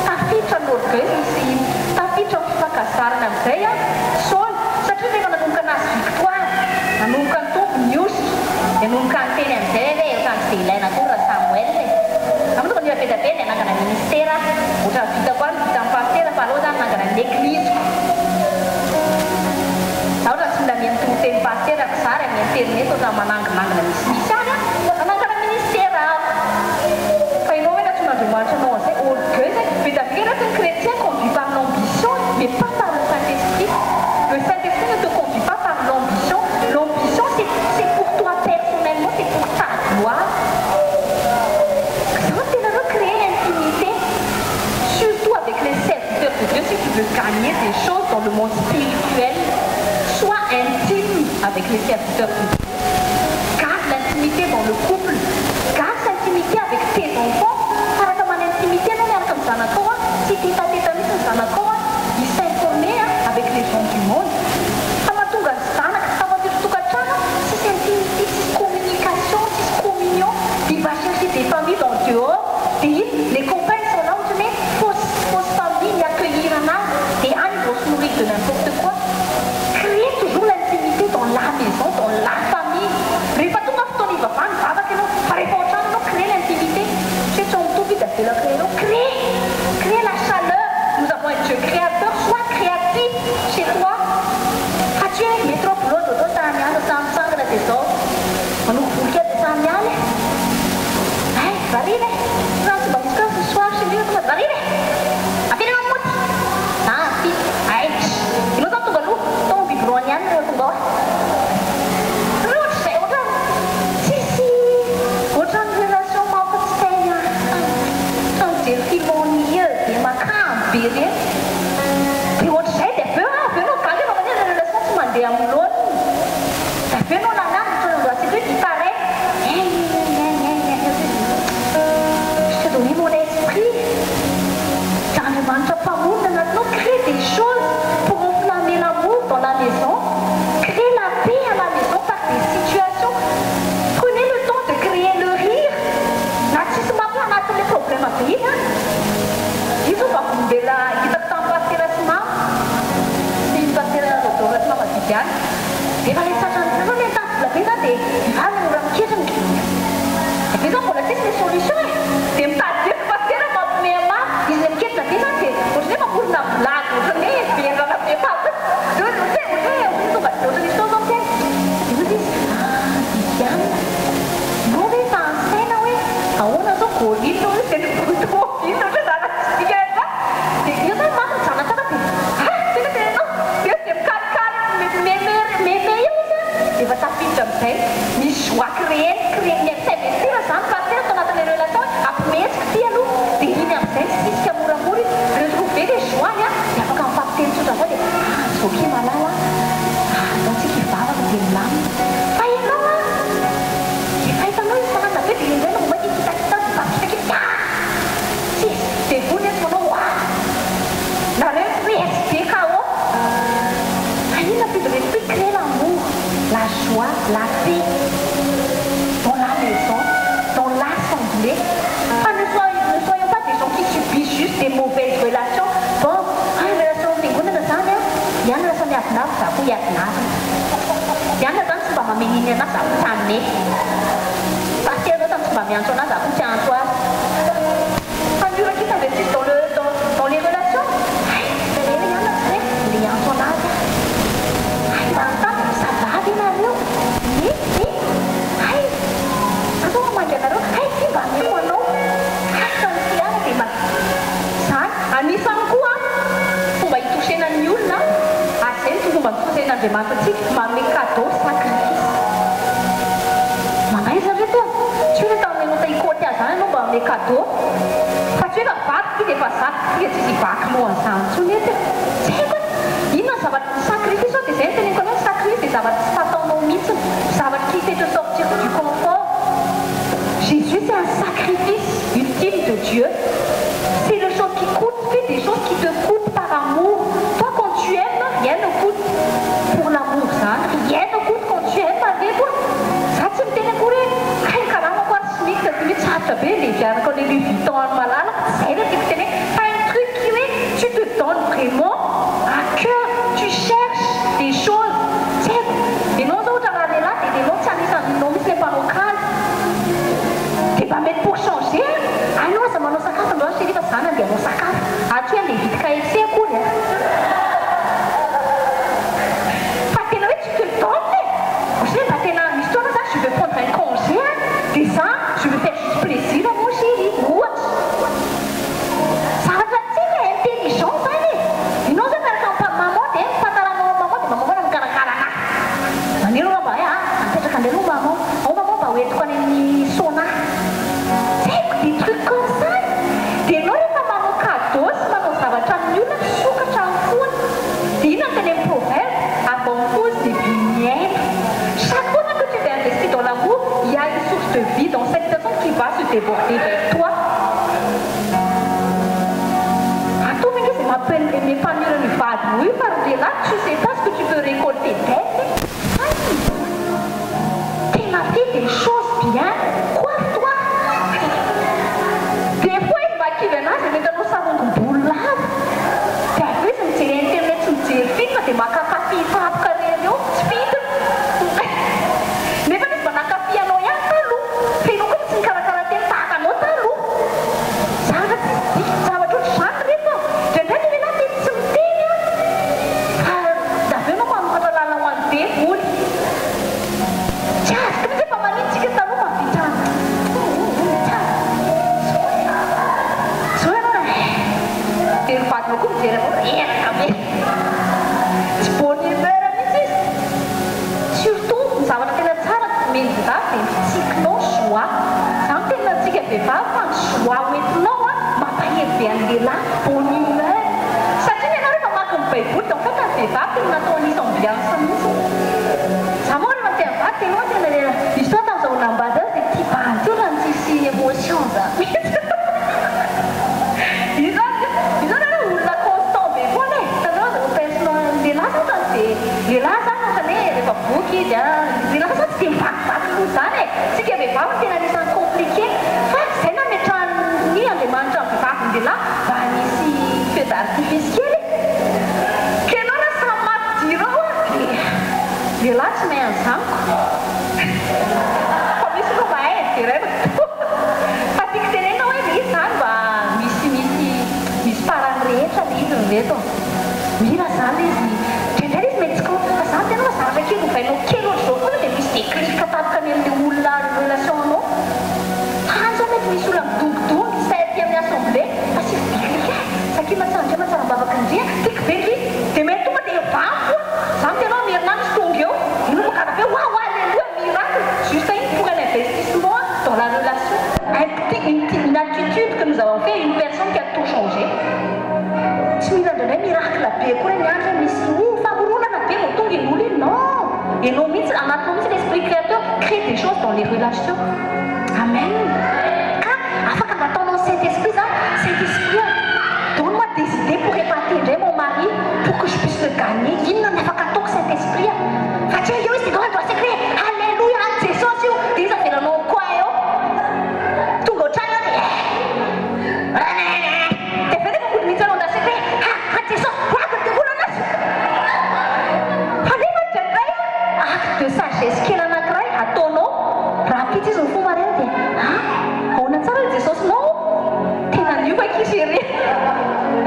Tafiditra ny orgueil sy tafiditra ny fifankazarana amin'izay an, Saoly, satria rehefa nanomboka nahazo victoire, nanomboka nitombo ny osy, dia nanomboka niteny amin'izay hoe ohatran'ny tsy dia ilaina akory Rasamoela e. Za moa tonga mila be dia be dia hanangana ministera aho. Ohatran'ny vitako any ny vitan'ny pasitera fa aleo zany hanangana ny egliziko. Za ohatran'ny tsy mila mihaino toriteny pasitera ko zary amin'ny internet ohatran'ny mananginangina misimisy any aho. Hanangana ministera aho. Fa ianao ve nantsoin'Andriamanitra hanao an'izay? Orgueil zay. Be dia be reto ny chrétien conduit par l'ambition mais pas par le Saint Esprit. Le Saint Esprit ne te conduit pas par l'ambition. L'ambition c'est c'est pour toi personnellement, c'est pour ta gloire. Zao tena hoe créer l'intimité surtout avec les serviteurs de Dieu si tu veux gagner des choses dans le monde spirituel. Sois intime avec les serviteurs de Dieu. Garde l'intimité dans le couple. Garde l'intimité avec tes enfants. Fa raha manana intimité anao miaraka amin'ny zanakao an, tsy tetateta mihitsy ny zanakao an, il s'informer avec les gens du monde. Fa mahatonga ny zanaka tsy tafatoetra tokantrano, tsisy intimité, tsisy communication, tsisy communion, dia il va chercher des familles dans dehors, dia iny les copains ils sont là ohatrany hoe fausse fausse famille mi-accueillir anazy, dia any ils vont se nourrir de n'importe quoi. Créer toujours l'intimité dans la maison, dans la famille. Rehefa tonga fotoana hivavahana, mivavaka ianao, fa rehefa ao an-trano ianao, créer l'intimité. Tsy hoe tsy ao amin'ny Tompo izy avela créer-nao. Créer, créer la chaleur. Nous avons un Dieu créateur, sois créatif chez toi. Fa tsy hoe métro boulot dodo samy miala, samy mitsangana dia zao. Manoko volo kely dia samy miala e. Hay, variana e. Raha tsy mba misy koa ce soir chez lui tonga dia variana e. Avereno amin'ny mody. Ah, ty. Hay. Ianao zany tonga aloha, tao amin'ny biberon ihany rehefa tonga ao. Reo ohatr'izay, ohatran'ny tsisy ohatran'ny relation mampitsitaina ahy. Ohatran'ny mijery film ennuyeux be makamo be ireny. Dia ohatr'izay dia avy eo ah, avy eo ianao gaga fa manina ilay relation tsy mandeha amin'ny laoniny. Dia avy eo ianao lany andro ohatran'ny mbola tsy hoe disparaît. Je te donne mon esprit. Dia Andriamanitra mpamonina anatinao, crée des choses pour enflammer l'amour dans la maison. Crée la paix à la maison par des situations. Prenez le temps de créer le rire. Na tsisy mampy anatin'ilay problème be iny an. Io zao vavolombelona hitako tamin'ny pasitera sy mama sy pasitera Rodolphe sy mama Viviane. Efa ilay tratran'ny rehefa ilay mitady vola be zany dia vehivavy mora miketrika. Avy Dia zao mbola tsisy ny solution e! Dia mitady hevitra pasitera mampime anah, izy le miketrika be zany dia ohatran'ny hoe mamorona blague ohatran'ny hoe vendrana be fahatany. Dia ohatran'ny hoe ohatran'ny hoe tonga dia ohatran'ny nisy fotoana zao miteny, dia hoy izy, ah Viviane, ianao ve efa an-tsaina hoe ahoana zao gorille hoy izy dia ny tomobile ohatran'ny zana-tsipìka izany. Dia eo zany manko mijanona tsara dia ah! Tena tenenao, dia eo dia mikalikaly meme meme eo izy an, dia efa tafiditra amin'izay. Misy joie créer créer-ny s'investir zany pasitera tao anatin'ilay relation hoe ampimeheziko ity aloha dia iny amin'izay misisika moramora izy retrouver le joie-ny an dia afaka mifampiteny tsotra amin'izay dia ah it's ok malala ah andao tsika hivavaka dia milamina fa ianao an efa hitanao izy farantsa be dia iny indray no vao mainka hikitakita dia mifampikitakita ah tsisy devoly eto manao oah nareo SDKO fa inona ty de hoe créer l'amour la joie, la paix dans la maison, dans l'assemblée. Fa ne soyons, ne soyons pas des gens qui subissent juste des mauvaises relations. Bon, ah, relation fiangonana zany an, Ianona lasa miavonavona, za koa hiavonavona. Ianona zany tsy mba mameniny anahy, za koa tsy hanome. Pasitera zao zany tsy mba miantso anahy, za koa tsy haantso azy. Fa ny ora qui s'investissent dans le, dans, dans les relations, hay, rerera Ianona tsy hoe ndeha hiantso anazy aho. Hay manontany, ça va ve nareo? Ie, ie. Hay, andao hamangy anareo. Hay ity mba ameko anao. Hay fa ny fiara dia mba izany. Anisany koa fomba hitosena ny olona, ary izay no fomba nitosen'Andriamanitra antsika, manome cadeau sacrifice. Manaiza re to? Tsy hoe rehefa omenao ta hikaoty azy izany ianao mba hanome cadeau. Fa tsy hoe efa vadiko ity dia efa zakiko ity dia tsisy hivaky loha an'izany intsony eto e. Tsy haiko e. Inona ny zavatra, ny sacrifice ho'a dia izay no teneniko anao, ny sacrifice dia zavatra tsy fataonao mihitsy, zavatra qui fait te sortir du confort. Jésus c'est un sacrifice ultime de Dieu. C'est le chose qui coûte, fais des choses qui te coûtent par amour. Toi quand tu aimes, rien ne coûte pour l'amour zany, rien ne coûte quand tu aimes alefa. Za tsy miteny akory hoe hay ny karamako ary SMIC ty hoe sarotra be le hiviarako an'le Louis Vuitton any malalaka, tsy zay no tiako tenenina fa un truc qui hoe tu te donnes vraiment à cœur, tu cherches des choses, tsy haiko, enao zao ohatra raha lehilahy dia enao tsy anisan'ny enao mihitsy le mpanao kaly dia mba mety pour changer a, aleo aza manao sakafo androany chérie fa za nandeha hanao sakafo, ary tsy hoe andeha hividy KFC akory a. Fa tena hoe tu te donnes e! Ohatry ny hoe mba tena misy fotoana za je vais prendre un congé a, dia za je vais faire juste plaisir à mon chéri, ohatra. Zavatra tsika e, intelligent zany e! Ianao zao miaraka am maman dia mitantara anao am maman dia maman foana mikarakara anah. Manino aloha mba hoe ah, mipetraka indray aloha maman, ao maman mba hoentiko any amin'ny sauna. Tsy haiko, des trucs comme ça e! Dia ianao rehefa manao cadeau sy manao zavatra amin'ny olona misokatra ny fony. Dia inona no tenenin'ny proverbe? Avant cause dia vy miaina. Chaque fois que tu vas investir dans l'amour, il y a une source de vie dans cette personne qui va se déborder vers toi. Ataovy ange izay mampi-m'épanouir ny vadinao io fa ry lehilahy tu sais pas ce que tu peux récolter d'elle e! Hay! Tena fais des choses bien, coiffe-toi! Des fois izy mba kivy anazy dia mety hanao sarongom-bolo lava. Dia avy eo izy mijery internet sy mijery film dia maka kafe tampoka irery eo, tsy fidiny. Nefa izy mba nankafy anao ihany taloha. Fa ianao koa tsy nikarakara tena tahaka anao taloha. Zavatra tsisy dikany, zavatra ohatr'izany ry reto a! Indraindray ny lehilahy tena tsy miteny an! Fa avy eo ianao manokatra lalana ho an'ny devoly. Tsy azoko mihitsy hoe fa manino tsika taloha mahavita tsy azoko. Zao ianao raha eh! Dia ny vadinao koa mijery anao reraka be. Tsy bonne humeur mihitsy izy. Surtout ny zavatra tena tsara omeny vehivavy dia ny fitsikinao joie. Za miteny antsika vehivavy fa ny joie hoentinao an mampahery be an'ny lehilahy, bonne humeur. Satria ny anao rehefa mamaky ny baiboly dia en fait ny vehivavy tena natao hanisy ambiance mihitsy. Za moa rehefa miteny vady tena hoe tena le izy tao tamin'izaho nanambady azy dia tia bandy teo raha ny tsisy émotion zany mihitsy. Io zany io zany aloha olona constant be foana e! Hitanao personne ny lehilahy zany ohatrany dia lehilahy zany ohatrany hoe rehefa boky izy an, ny lehilahy zany tsy dia mivakivaky loha zany e! Tsika vehivavy no tena anisan'ny compliqué fa izay nametrahan'ny Andriamanitra ny vehivavy ny lehilahy mba hanisy feu d'artifice kely e! Ka ianao raha samy maty jiro ao an dia lehilahy tsy mahay an'izany ko! Fa misy aloha mahay e, deraina. reto. Mira zany izy, indraindray izy mety tsy compte fa zany tena fa zavatra kely ovainao kely ohatr'izao foana dia misy déclic tampoka any amin'ilay olona relation anao. Fa any zao mety misy olona midongidongy tsy tay aty amin'ny assemblée fa tsisy déclic e! Sakina tsy andriana tsaram-bavaka ndry a! Tiako be ndry! Dia mety tonga dia vany koa! Zany tena hoe amin'ny herinandro izy tonga eo, io no makara be, waouh alléluia miracle! Juste iny pour un investissement dans la relation, un petit, une petite, une attitude que nous avons fait, une personne qui a tout changé. Tsy mila indraindray miracle be akory ny andro hoe misy oh famoronana be vao tonga iny olona iny, non! Ianao mihitsy, anatinao mihitsy l'esprit créateur crée des choses dans les relations. Amen! Ka afaka angataonao ny Saint Esprit zany, Saint Esprit a, donne moi des idées pour épater indray mon mari pour que je puisse le gagner, inona ny afaka ataoko Saint Esprit a? Fa tsy hoe eo izy dia ndao androasiko hoe Alléluia any Jesosy io, dia izy avelanao au coin eo, tonga ao an-trano eo dia eh. Dia avy eo nefa mody mihitsy anao andrasiko hoe ha ha Jesosy voako ny devoly anazy. Fa nefa indraindray acte de sagesse kely anankiray ataonao rahampitso izy mifoha maraina dia ha ahoana tsara ry Jesosinao tena niova akia chérie.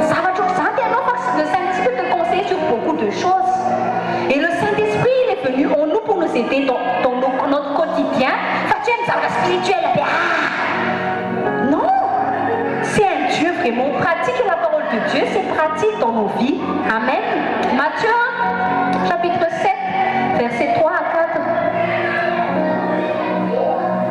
Zavatra ohatr'izany dia anao fa le Saint Esprit peut te conseiller sur beaucoup de choses. Et le Saint Esprit il est venu en nous pour nous aider dans dans notre quotidien fa tsy hoe ny zavatra spirituel be ah. Non! C'est un Dieu vraiment pratique la parole de Dieu c'est pratique dans nos vies. Amen! Matthieu chapitre 7 verset 3 à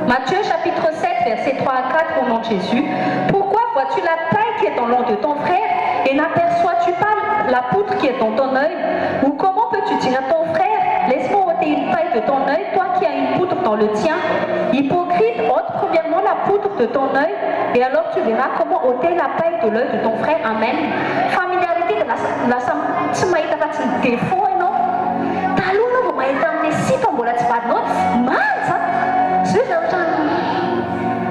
4. Matthieu chapitre 7 verset 3 à 4 au nom de Jésus. Pourquoi vois-tu la paille qui est dans l'onde de ton frère et n'aperçois-tu pas la poutre qui est dans ton œil? Ou comment peux-tu dire à ton frère, laisse-moi ôter une paille de ton œil, toi qui as une poutre dans le tien? Hypocrite, ôte premièrement la poutre de ton œil, et alors tu verras comment ôter la paille de l'œil de ton frère. Amen. Familiarité dia lasa lasa tsy mahita afa-tsy ny défaut ianao. Taloha ianao vao mahita amin'ilay sipa mbola tsy vadinao dia manja! Zay hoe ohatran'ny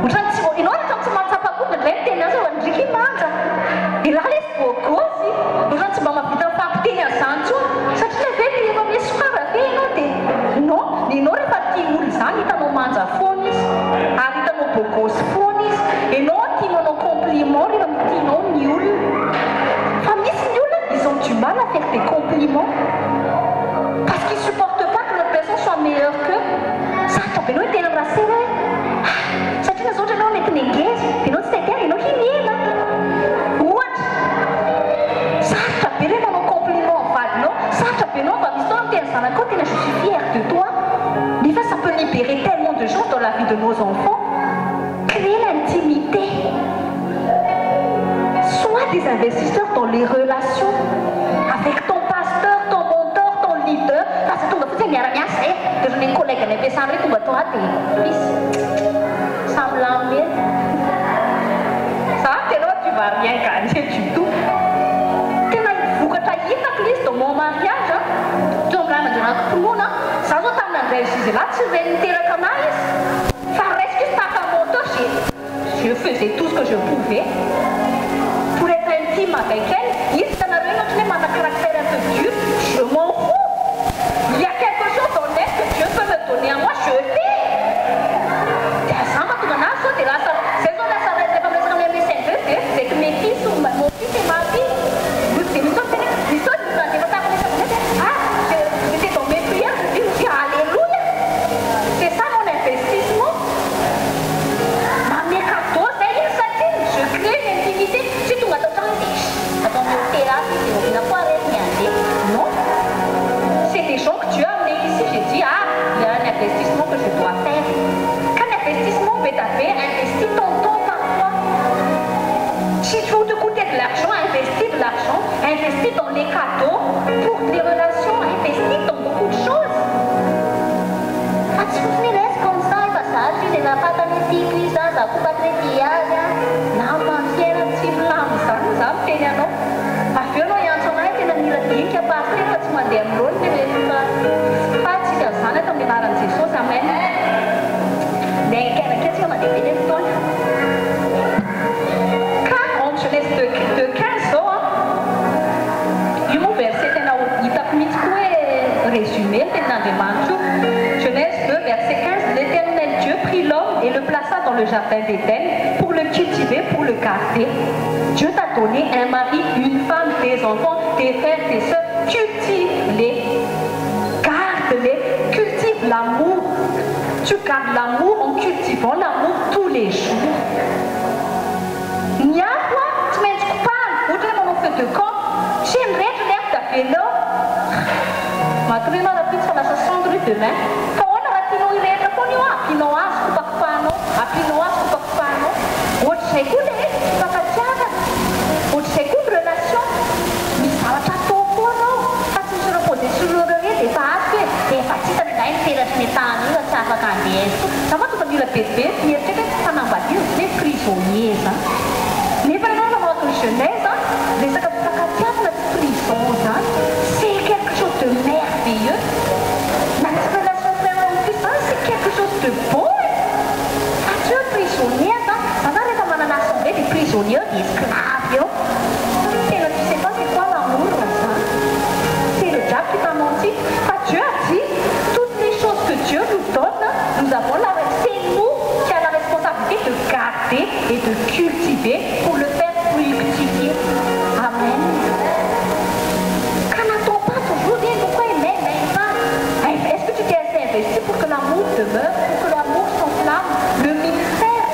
ohatran'ny tsy vao ianao ohatran'ny tsy mahatsapa akory indraindray miteny azy hoe ndriky manja! Elah lesy bôgôsy! Ohatran'ny tsy mba mahavita mifampiteny an'izany intsony satria ilay ve efa miha-soara ve ianao dia non, ny enao rehefa tia olona izany hitanao manja foana izy ary hitanao bôgôsy foana izy, enao tia manao compliment rehefa tianao ny olona fa misy ny olona ils ont du mal à faire des compliments parce qu'ils supportent pas que l'autre personne soit meilleure qu'eux, sarotra be anao hiteny amin'ny rasera hoe ah satria na zao ohatra enao mety nengeza dia enao tsy te hiteny enao hihena ohatra, sarotra be re manao compliment amin'ny vadinao, sarotra be anao mba misy fotoana miteny zanakao tena je suis fière de toi nefa ça peut libérer tellement de choses dans la vie de nos enfants, créer l'intimité, sois des investisseurs dans les relations avec ton pasteur, ton mentor, ton leader fa aza tonga fotsiny hoe miara-miasa e, dia ohatran'ny hoe collègue any am-piasana ireny tonga ato ato dia misy samy lany eny, za tena hoe tu vas rien gagner du tout, tena vokatra hitako ilay izy dans mon mariage an, teo amin'ny ray aman-dreniko mpinoana, za zao tamin'ny nandray an'i Gisela tsy reny niteraka anah izy fa raisiko izy tahaka ny mentor, j'ai je faisais tout ce que je pouvais pour être intime avec elle, izy hitanareo iny ohatran'ny hoe manana caractère un peu dur, je m'en fous, il y a quelque chose dans elle que Dieu peut me donner à moi, je fais, dia za mahatonga anazy zao dia lasa zay zao lasa rehefa miresaka amin'ny MSN dia avec mes fils ou mon fils et ma fille, dia misy fotoana miteny hoe misy fotoana nandefa tamin'ny message dia ah j'étais dans mes prières je dis aussi alléluia, c'est ça mon investissement. Manome cadeau zay izy satria je crée une intimité, tsy tonga ato an-trano dia chut ato amin'ny hôtel ato izy dia oviana koa ary ny handeha, non, c'est des gens que Dieu a amené ici, j'ai dit ah il y a un investissement que je dois faire, ka ny investissement be da be, investis ton temps parfois, si tu veux te coûter de l'argent, investis de l'argent, investis dans les cadeaux pour les relations, investis dans beaucoup de choses. Fa tsy fotsiny hoe laisse comme ça efa zatra izy efa fantany hoe tiako izy zany za koa fa très tia azy an. Lamba ny fiainana tsy milamina izany hoy za miteny anao. Avy eo anao hiantso anah hoe tena mila dinika pasitera fa tsy mandeha amin'ny laoniny rehefa fa tsisy an'izany ato amin'ny anaran'i Jesosy amen. Miainga kely tsika mandeha be le fotoana. Ka en Genèse 2 15 zao an, io moa verset tena hitako mihitsy koa hoe résumé ny tenin'Andriamanitra io. Genèse 2 verset 15, L'Eternel Dieu prit l'homme et le plaça dans le jardin d'Eden pour le cultiver, pour le garder. Dieu t'a donné un mari, une femme, des enfants, des frères, des sœurs, cultive-les, garde-les, cultive l'amour. Tu gardes l'amour en cultivant l'amour tous les jours. Ny afo a, tsy maintsy kopahana, ohatra hoe manao feu de camp, tsy mirehitra ny afo dia avela eo. Matoria ianao rahampitso fa lasa cendre io demain. Fa ahoana raha tianao hirehitra foana io a, ampianao hazo kopakopahanao, ampianao hazo kopakopahanao. Ohatr'izay koa ilay hoe fifankatiavana, ohatr'izay koa ny relation, misy zavatra atao foana ao fa tsy mi-se reposer sur le laurier dia efa azoko e, Dia efa tsy hitany angaha ny peratry ny tany io fa tsy afaka handeha aiza koa. Za mantsy mba mila vetivety mieritreritra hoe tsy fanambadiana tsy hoe prisonnier zany. Nefa ianao rehefa mamaky ny Genèse an, resaka fifankatiavana tsy prison zany, c'est quelque chose de merveilleux. Na tsy relation frère en fils zany c'est quelque chose de bon e! Fa tsy hoe prisonnier zany. Za zany rehefa manana assemblée dia prisonnier eo dia esclave eo. Tena tu sais pas c'est quoi l'amour zany. C'est le diable qui t'a menti. Fa Dieu a dit toutes les choses que Dieu nous donne, nous avons la c'est nous qui a la responsabilité de garder et de cultiver pour le faire fructifier. Amen. Ka n'attends pas toujours hoe pourquoi il m'aime, m'aime pas. Est-ce que tu t'es assez investi pour que l'amour demeure, pour que l'amour s'enflamme, le ministère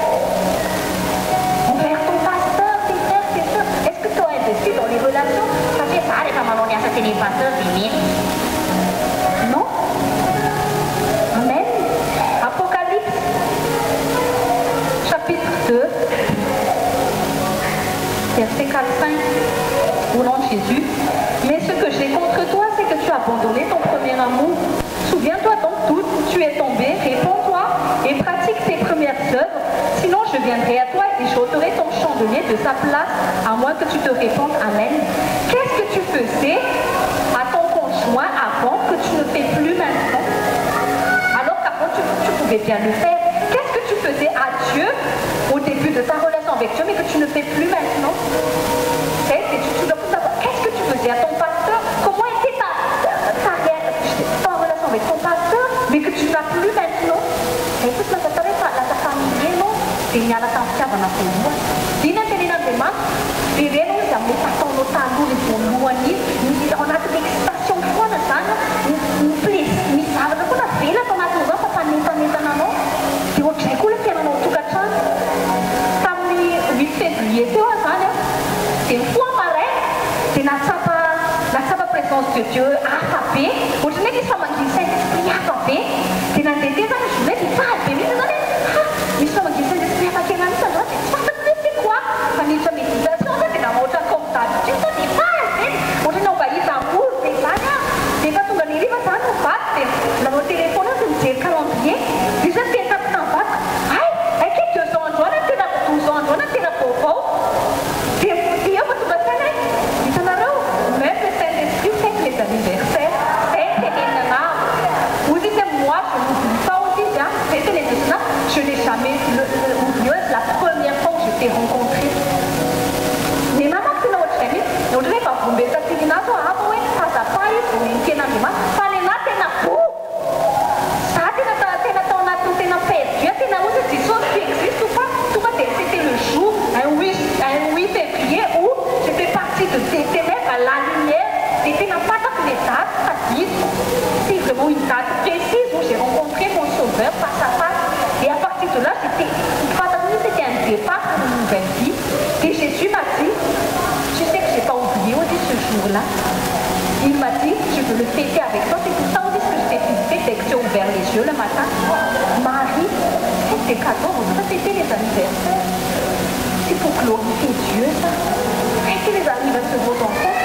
envers ton pasteur, tes frères, tes sœurs? Est-ce que tu as investi dans les relations? Satria za rehefa manao ny asa teny pasteur dia mety. Non. Amen. Apocalypse chapitre 2, verset 4, 5, au nom de Jésus. Mais ce que j'ai contre toi, c'est que tu as abandonné ton premier amour. Souviens-toi donc d'où tu es tombé, répands-toi et pratique tes premières œuvres. Sinon, je viendrai à toi et j'ôterai ton chandelier de sa place, à moins que tu te répandes. Amen. Qu'est-ce que tu faisais à ton conjoint avant que tu ne fais plus maintenant? Alors qu'avant, tu pouvais bien le faire. Qu'est-ce que tu faisais à Dieu au début de ta relation avec Dieu, mais que tu ne fais plus maintenant? Tu dois savoir, qu'est-ce que tu faisais à ton pasteur? Comment était ta relation avec ton pasteur, mais que tu n'as plus maintenant? Écoute, lasa atao hoe lasa familier anao, dia niala tamin'ny fitiavana voalohany. Inona ny tenen'Andriamanitra? Vereno izy amin'ilay fataonao taloha ilay voalohany iny, ny ao anatin'ny excitation foana zany, ny plaisir, misy zavatra foana vela atao anatin'izao fa mpanentanentana anao. Dia ohatr'izay koa ilay fiainanao tokantrano. Tamin'ny 8 février teo aho zany a, dia mifoha maraina, dia nahatsapa présence de Dieu hafa be, ohatran'ny hoe misy famangian'ny Saint-Esprit hafa be. Dia nandeha teo zany journée, dia faly be mihitsy zany hoe ha, misy famangian'ny Saint-Esprit hafa kely mihitsy androany, dia tsy fantako hoe c'est quoi. Fa niditra méditation zany dia nanao ohatran'ny comme d'habitude zany, dia faly be, ohatran'ny envahi d'amour be zany aho. Dia efa tonga ny hariva zany no vadiko, dia nanao téléphone aho, dia mijery calendrier, dia izy hoe niteny tamiko tamin'ny vadiko, ay, ay 2 ans androany, tena 12 ans androany, tena vaovao. Dia eo fa tonga saina hoe hitanareo, même le Saint-Esprit fête les anniversaires. Zay ny tenenina anahy. Hoy izy hoe moi je n'oublie pas, hoy izy a, zay tenenina, je n'ai jamais oublié la première fois où je t'ai rencontré. Ny namako tena ohatr'izay mihitsy, ohatra hoe vavolombelona tirina zao hafa hoe fazapa izy vao niten'Andriamanitra, fa ny anahy tena bo. Za tena tao anatin'ny tena perdu, tena hoe Jesosy, tu existes ou pas? Tonga dia c'était le jour, un 8 février où j'étais partie de des ténèbres à la lumière, dia tena fantako les dates tadidiko. C'est vraiment une date précise où j'ai rencontré mon sauveur face à face. Et à partir de là, j'étais, fantako mihitsy, c'était un départ pour une nouvelle vie. Et Jésus m'a dit, tu sais que j'ai pas oublié aussi ce jour-là. Il m'a dit, je veux le fêter avec toi. C'est pour ça aussi que je t'ai visité dès que tu as ouvert les yeux le matin. Marie, faites des cadeaux, on doit fêter les anniversaires. C'est pour glorifier Dieu, ça. Fêtez les anniversaires de vos enfants.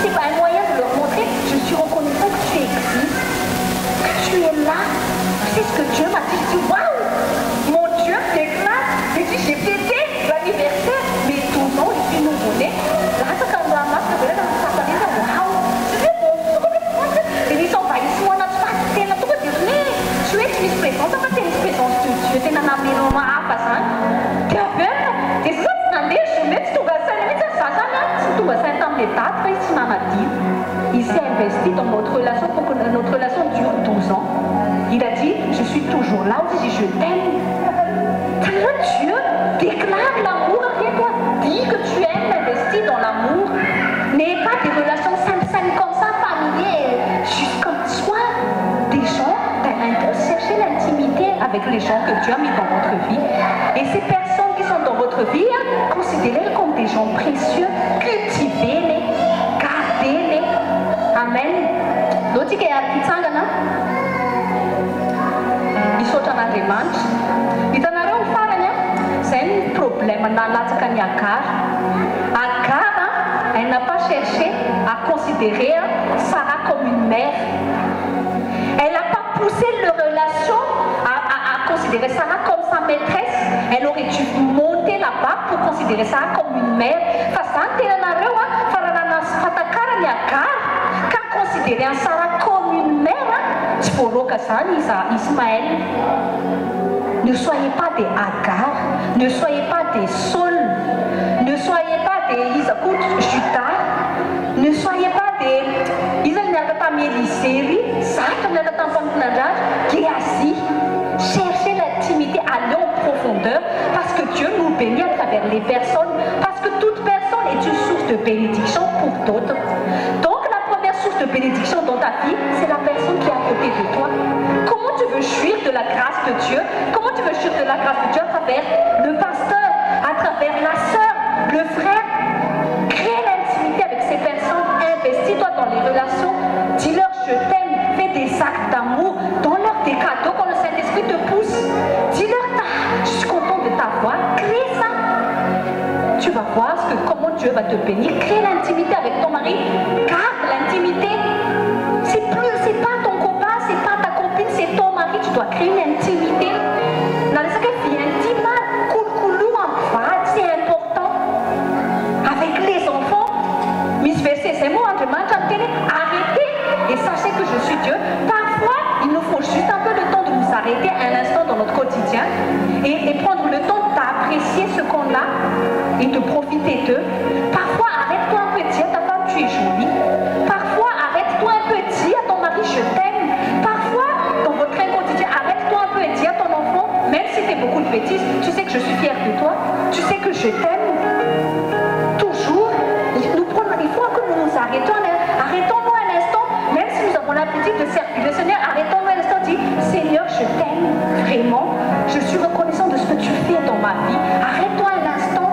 C'est pas un moyen de leur montrer, je suis reconnaissant que tu existes, que tu es là. C'est ce que Dieu m'a dit. Je dis, waouh, mon Dieu déclare. J'ai dit, j'ai fêté l'anniversaire, mais 12 ans, je suis nouveau-né. Latsaka ny ranomasina be rehefa nifampanena, waouh. Tsy hoe bon, dia nisy envahissement anaty faty tena tonga dia hoe tsy hoe tsy misy présence fa tena misy présence de Dieu tena nameno hafa zany. Dia avy eo dia zay tsy nandeha journée, tsy tonga saina mihitsy za zany a, tsy tonga saina tamin'ilay date fa izy tsy nanadino. Il s'est investi dans notre relation pour que notre relation dure 12 ans. Il a dit, je suis toujours là aussi, je t'aime. Dieu déclare l'amour avec toi. Dis que tu aimes, investis dans l'amour. avec les gens que Dieu a mis dans votre vie. Et ces personnes qui sont dans votre vie, considérez-les comme des gens précieux, cultivez-les, gardez-les. Amen. Ndao tsika hiaraka hitsangana hisaotra an'Andriamanitra. Hitanareo ny farany an, izay ny problème nahalatsaka an'i Agar. Agar an, elle n'a pas cherché à considérer Sarah comme une mère. Elle n'a pas poussé leur relation à, à, à considérer Sarah comme sa maîtresse. Elle aurait dû monter là-bas pour considérer Sarah comme une mère. Fa zany tenanareo an, fa raha nanana fahatakarany Agar ka considérer an'i Sarah comme une mère an, tsy voaroaka zany iza Ismaël. Ne soyez pas des Agar, ne soyez pas des Saul, ne soyez pas des iza koa Judas, ne soyez pas des iza ny niaraka tamin'i Élisée ry, zatra niaraka tamin'ny mpanompon'Andratra, Géasi. Cherchez l'intimité, allez en profondeur, parce que Dieu nous bénit à travers les personnes, parce que toute personne est une source de bénédiction pour d'autres. Donc la première source de bénédiction dans ta vie, c'est la personne qui est à côté de toi. Comment tu veux jouir de la grâce de Dieu? Comment tu veux jouir de la grâce de Dieu à travers le pasteur, à travers la sœur, le frère? Crée l'intimité avec ces personnes, investis-toi dans les relations, dis-leur je t'aime, fais des actes d'amour, donne-leur des cadeaux quand le Saint-Esprit te pousse. Dis-leur je suis content de t'avoir, crée ça. Tu vas voir ce que, comment Dieu va te bénir. Crée l'intimité avec ton mari, garde l'intimité. C'est plus, c'est pas ton copain, c'est pas ta copine, c'est ton mari. Tu dois créer une intimité. Na resaka vie intime, kolokolo amin'ny vady, c'est important. Avec les enfants, misy verset zay moa Andriamanitra miteny hoe arrêtez et sachez que je suis Dieu. Parfois, il nous faut juste un peu le temps de nous arrêter un instant dans notre quotidien et, et prendre le temps d'apprécier ce qu'on a et de profiter d'eux. Parfois, arrête-toi un peu, dis à ta femme, tu es jolie. Parfois, arrête-toi un peu, dis à ton mari, je t'aime. Parfois, dans votre train quotidien, arrête-toi un peu et dis à ton enfant, même si tu fais beaucoup de bêtises, tu sais que je suis fière de toi, tu sais que je t'aime. Toujours, il, nous prenons, il faut que nous nous arrêtons, arrêtons-nous un instant, même si nous avons l'habitude de servir le Seigneur, arrêtons-nous un instant, dis, Seigneur, je t'aime vraiment, je suis reconnaissant de ce que tu fais dans ma vie. Arrête-toi un instant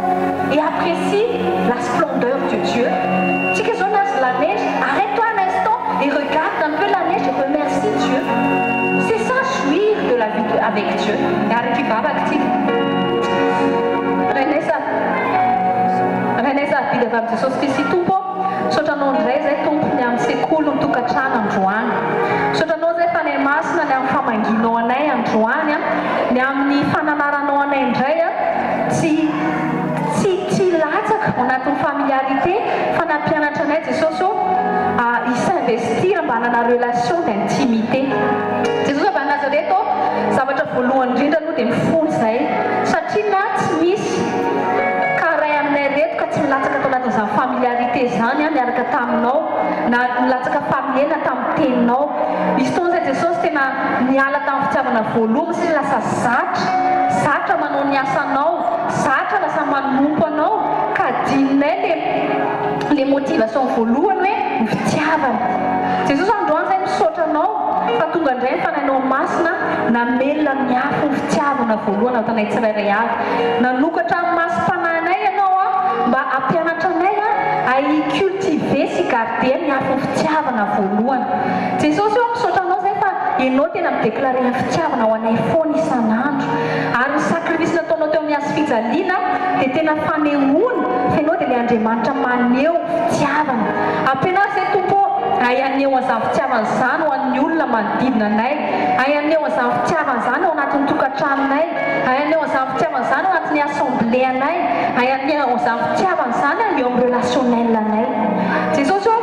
et apprécie la splendeur de Dieu. Tsika zao nahazo la neige, arrête-toi un instant et regarde un peu la neige et remercie Dieu. C'est ça, jouir de la vie avec Dieu. Miaraka hivavaka tsika. Rainay sa Rainay sarobidy avy amin'i Jesosy Kristy Tompo ô, misaotra Anao indray izay Tompo ny amin'ny sekoly ny tokantrano androany. Misaotra Anao izay Fanahy Masina ny amin'ny famangianao anay androany, ny amin'ny fananaranao anay indray tsy tsy tsy hilatsaka ao anatin'ny familiarité fa nampianatra anay Jesosy ô hi-s'investir mba hanana relation d'intimité. Jesosy avy any Nazareth ô, zavatra voalohany indrindra aloha dia mifona izay satria na tsy misy ka ray aminay reto ka tsy milatsaka tao anatin'izany familiarité izany aho niaraka taminao na nilatsaka familier na tamin'ny teninao. Nisy fotoana izay Jesosy tena niala tamin'ny fitiavana voalohany satria lasa zatra, zatra manao ny asanao, zatra lasa manompo anao ka adinonay le le motivation voalohany hoe ny fitiavana. Jesosy androany izay misaotra anao fa tonga indray ny Fanahinao Masina namelona ny afo ny fitiavana voalohany ao tanay tsirairay avy. Nanokatra ny masom-panahinay ianao an mba hampianatra anay an hi-cultiver sy garder ny afo ny fitiavana voalohany. Jesosy ô misaotra anao izay fa ianao tena mi-declarer ny fitiavana ho anay foana isan'andro. Ary ny sacrifice nataonao teo amin'ny hazo fijaliana dia tena fanehoana fa ianao dia ilay Andriamanitra maneho fitiavana. Ampianaro izay Tompo ô hay haneho an'izany fitiavana izany ho an'ny olona manodidina anay, hay haneho an'izany fitiavana izany ao anatin'ny tokantranonay, hay haneho an'izany fitiavana izany ao anatin'ny assemblée anay, hay haneho an'izany fitiavana izany eo amin'ny relationnel anay. Jesosy ô,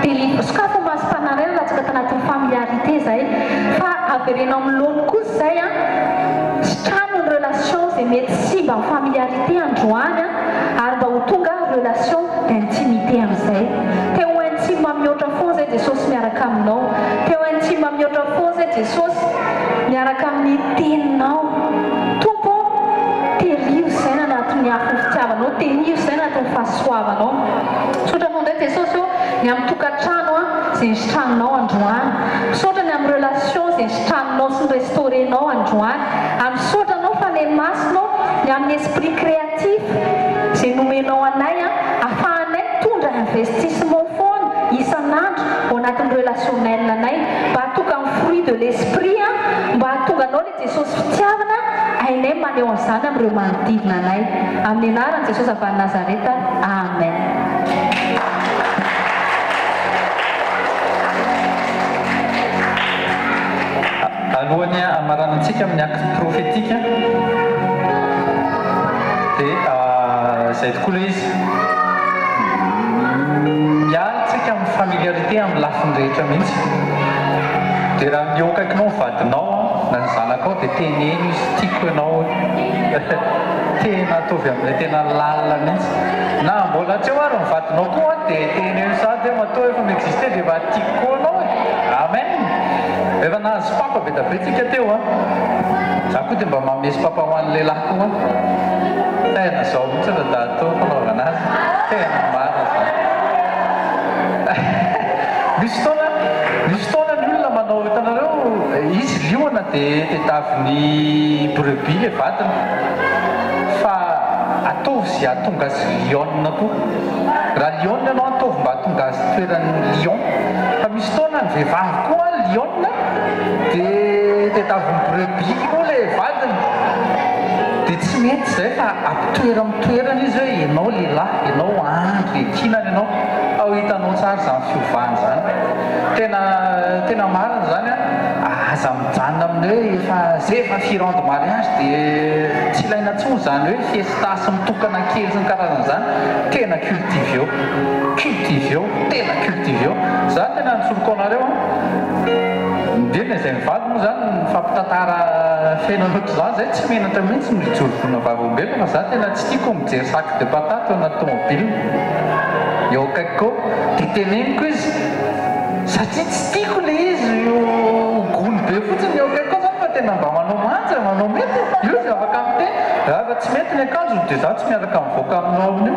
dia sokafy ny masom-panahinay raha latsaka tanatin'ny familiarité izay, fa avereno amin'ny laoniny kosa izay an, sitrano ny relation izay mety simba amin'ny familiarité androany an, ary mba ho tonga relation d'intimité amin'izay. Te ho intime mihoatra foana izay Jesosy miaraka aminao. Te ho intime mihoatra foana izay Jesosy miaraka amin'ny teninao. Tompo ô, teriho izay anatin'ny afon'ny fitiavanao, teriho izay anatin'ny fahasoavanao. Misaotra anao indray Jesosy ô, ny amin'ny tokantrano izay nisitraninao androany. Misaotra ny amin'ny. amin'ny relation izay nisitraninao sy ni-restaurer-nao androany. Ary misaotra Anao Fanahy Masina ô, ny amin'ny esprit créatif izay nomenao anay ahafahanay mitondra investissement foana isan'andro ao anatin'ny relationnel anay mba hahatonga ny fruit de l'esprit mba hahatonga Anao ilay Jesosy fitiavana hainay maneho an'izany amin'ireo manodidina anay. Amin'ny anaran'i Jesosy avy any Nazareta. Amen. Alohan'ny hamaranantsika amin'ny acte prophétique dia izay tokoa ilay izy. Miala tsika amin'ny familiarité amin'ny lafiny rehetra mihitsy. Dia raha ny eo akaikinao ny vadinao na ny zanakao dia teneno izy tiako ianao hoe. Tena ataovy amin'ilay tena lalina mihitsy. Na mbola tsy eo ary ny vadinao koa dia teneno sahady hoe matoa efa mi-exister dia efa tiako koa ianao e. Amen. Efa nahazo sopapa be da be tsika teo an. Za koa dia mba manome sopapa ho an'ny lehilahy koa an. Tena zao mihitsy ra dadatoa fanaovana azy. Tena marina zany. Misy fotoana, misy fotoana ny olona manao hitanareo izy liona dia tediavin'ny brebis le vadiny. Fa ataovy ze hahatonga azy lionne koa. Raha lionne ianao ataovy mba hahatonga azy toeran'ny lion. Fa misy fotoana ny vehivavy koa lionne dia tadiavin'ny brebis koa ilay vadiny. Dia tsy mety izay fa ampitoero amin'ny toerany izy hoe ianao lehilahy, ianao andry, ekinana ianao. Fa ho hitanao tsara izany fiovana izany. Tena tena marina izany an. Aza mijanona amin'ny hoe efa zay efa firan de mariage dia tsy ilaina intsony izany hoe fiesta sy mitokana kely sy ny karazany izany. Tena cultiveo. Cultiveo, tena cultiveo. Za tena nitsoriko anareo an. Indrindra izay mivady moa izany mifampitantara fiainana ohatr'izany zay tsy menatra mihitsy ny mijoro vona vavolombelona fa za tena tsy tiako mijery sac de patate ao anaty tomobile eo akaikiko eo dia teneniko izy satria tsy tiako le izy ho gony be fotsiny eo akaikiko eo zany fa tena mba manao manja manao mety e, io izy afaka miteny raha tsy mety ny akanjony dia za tsy miaraka mivoaka aminao amin'io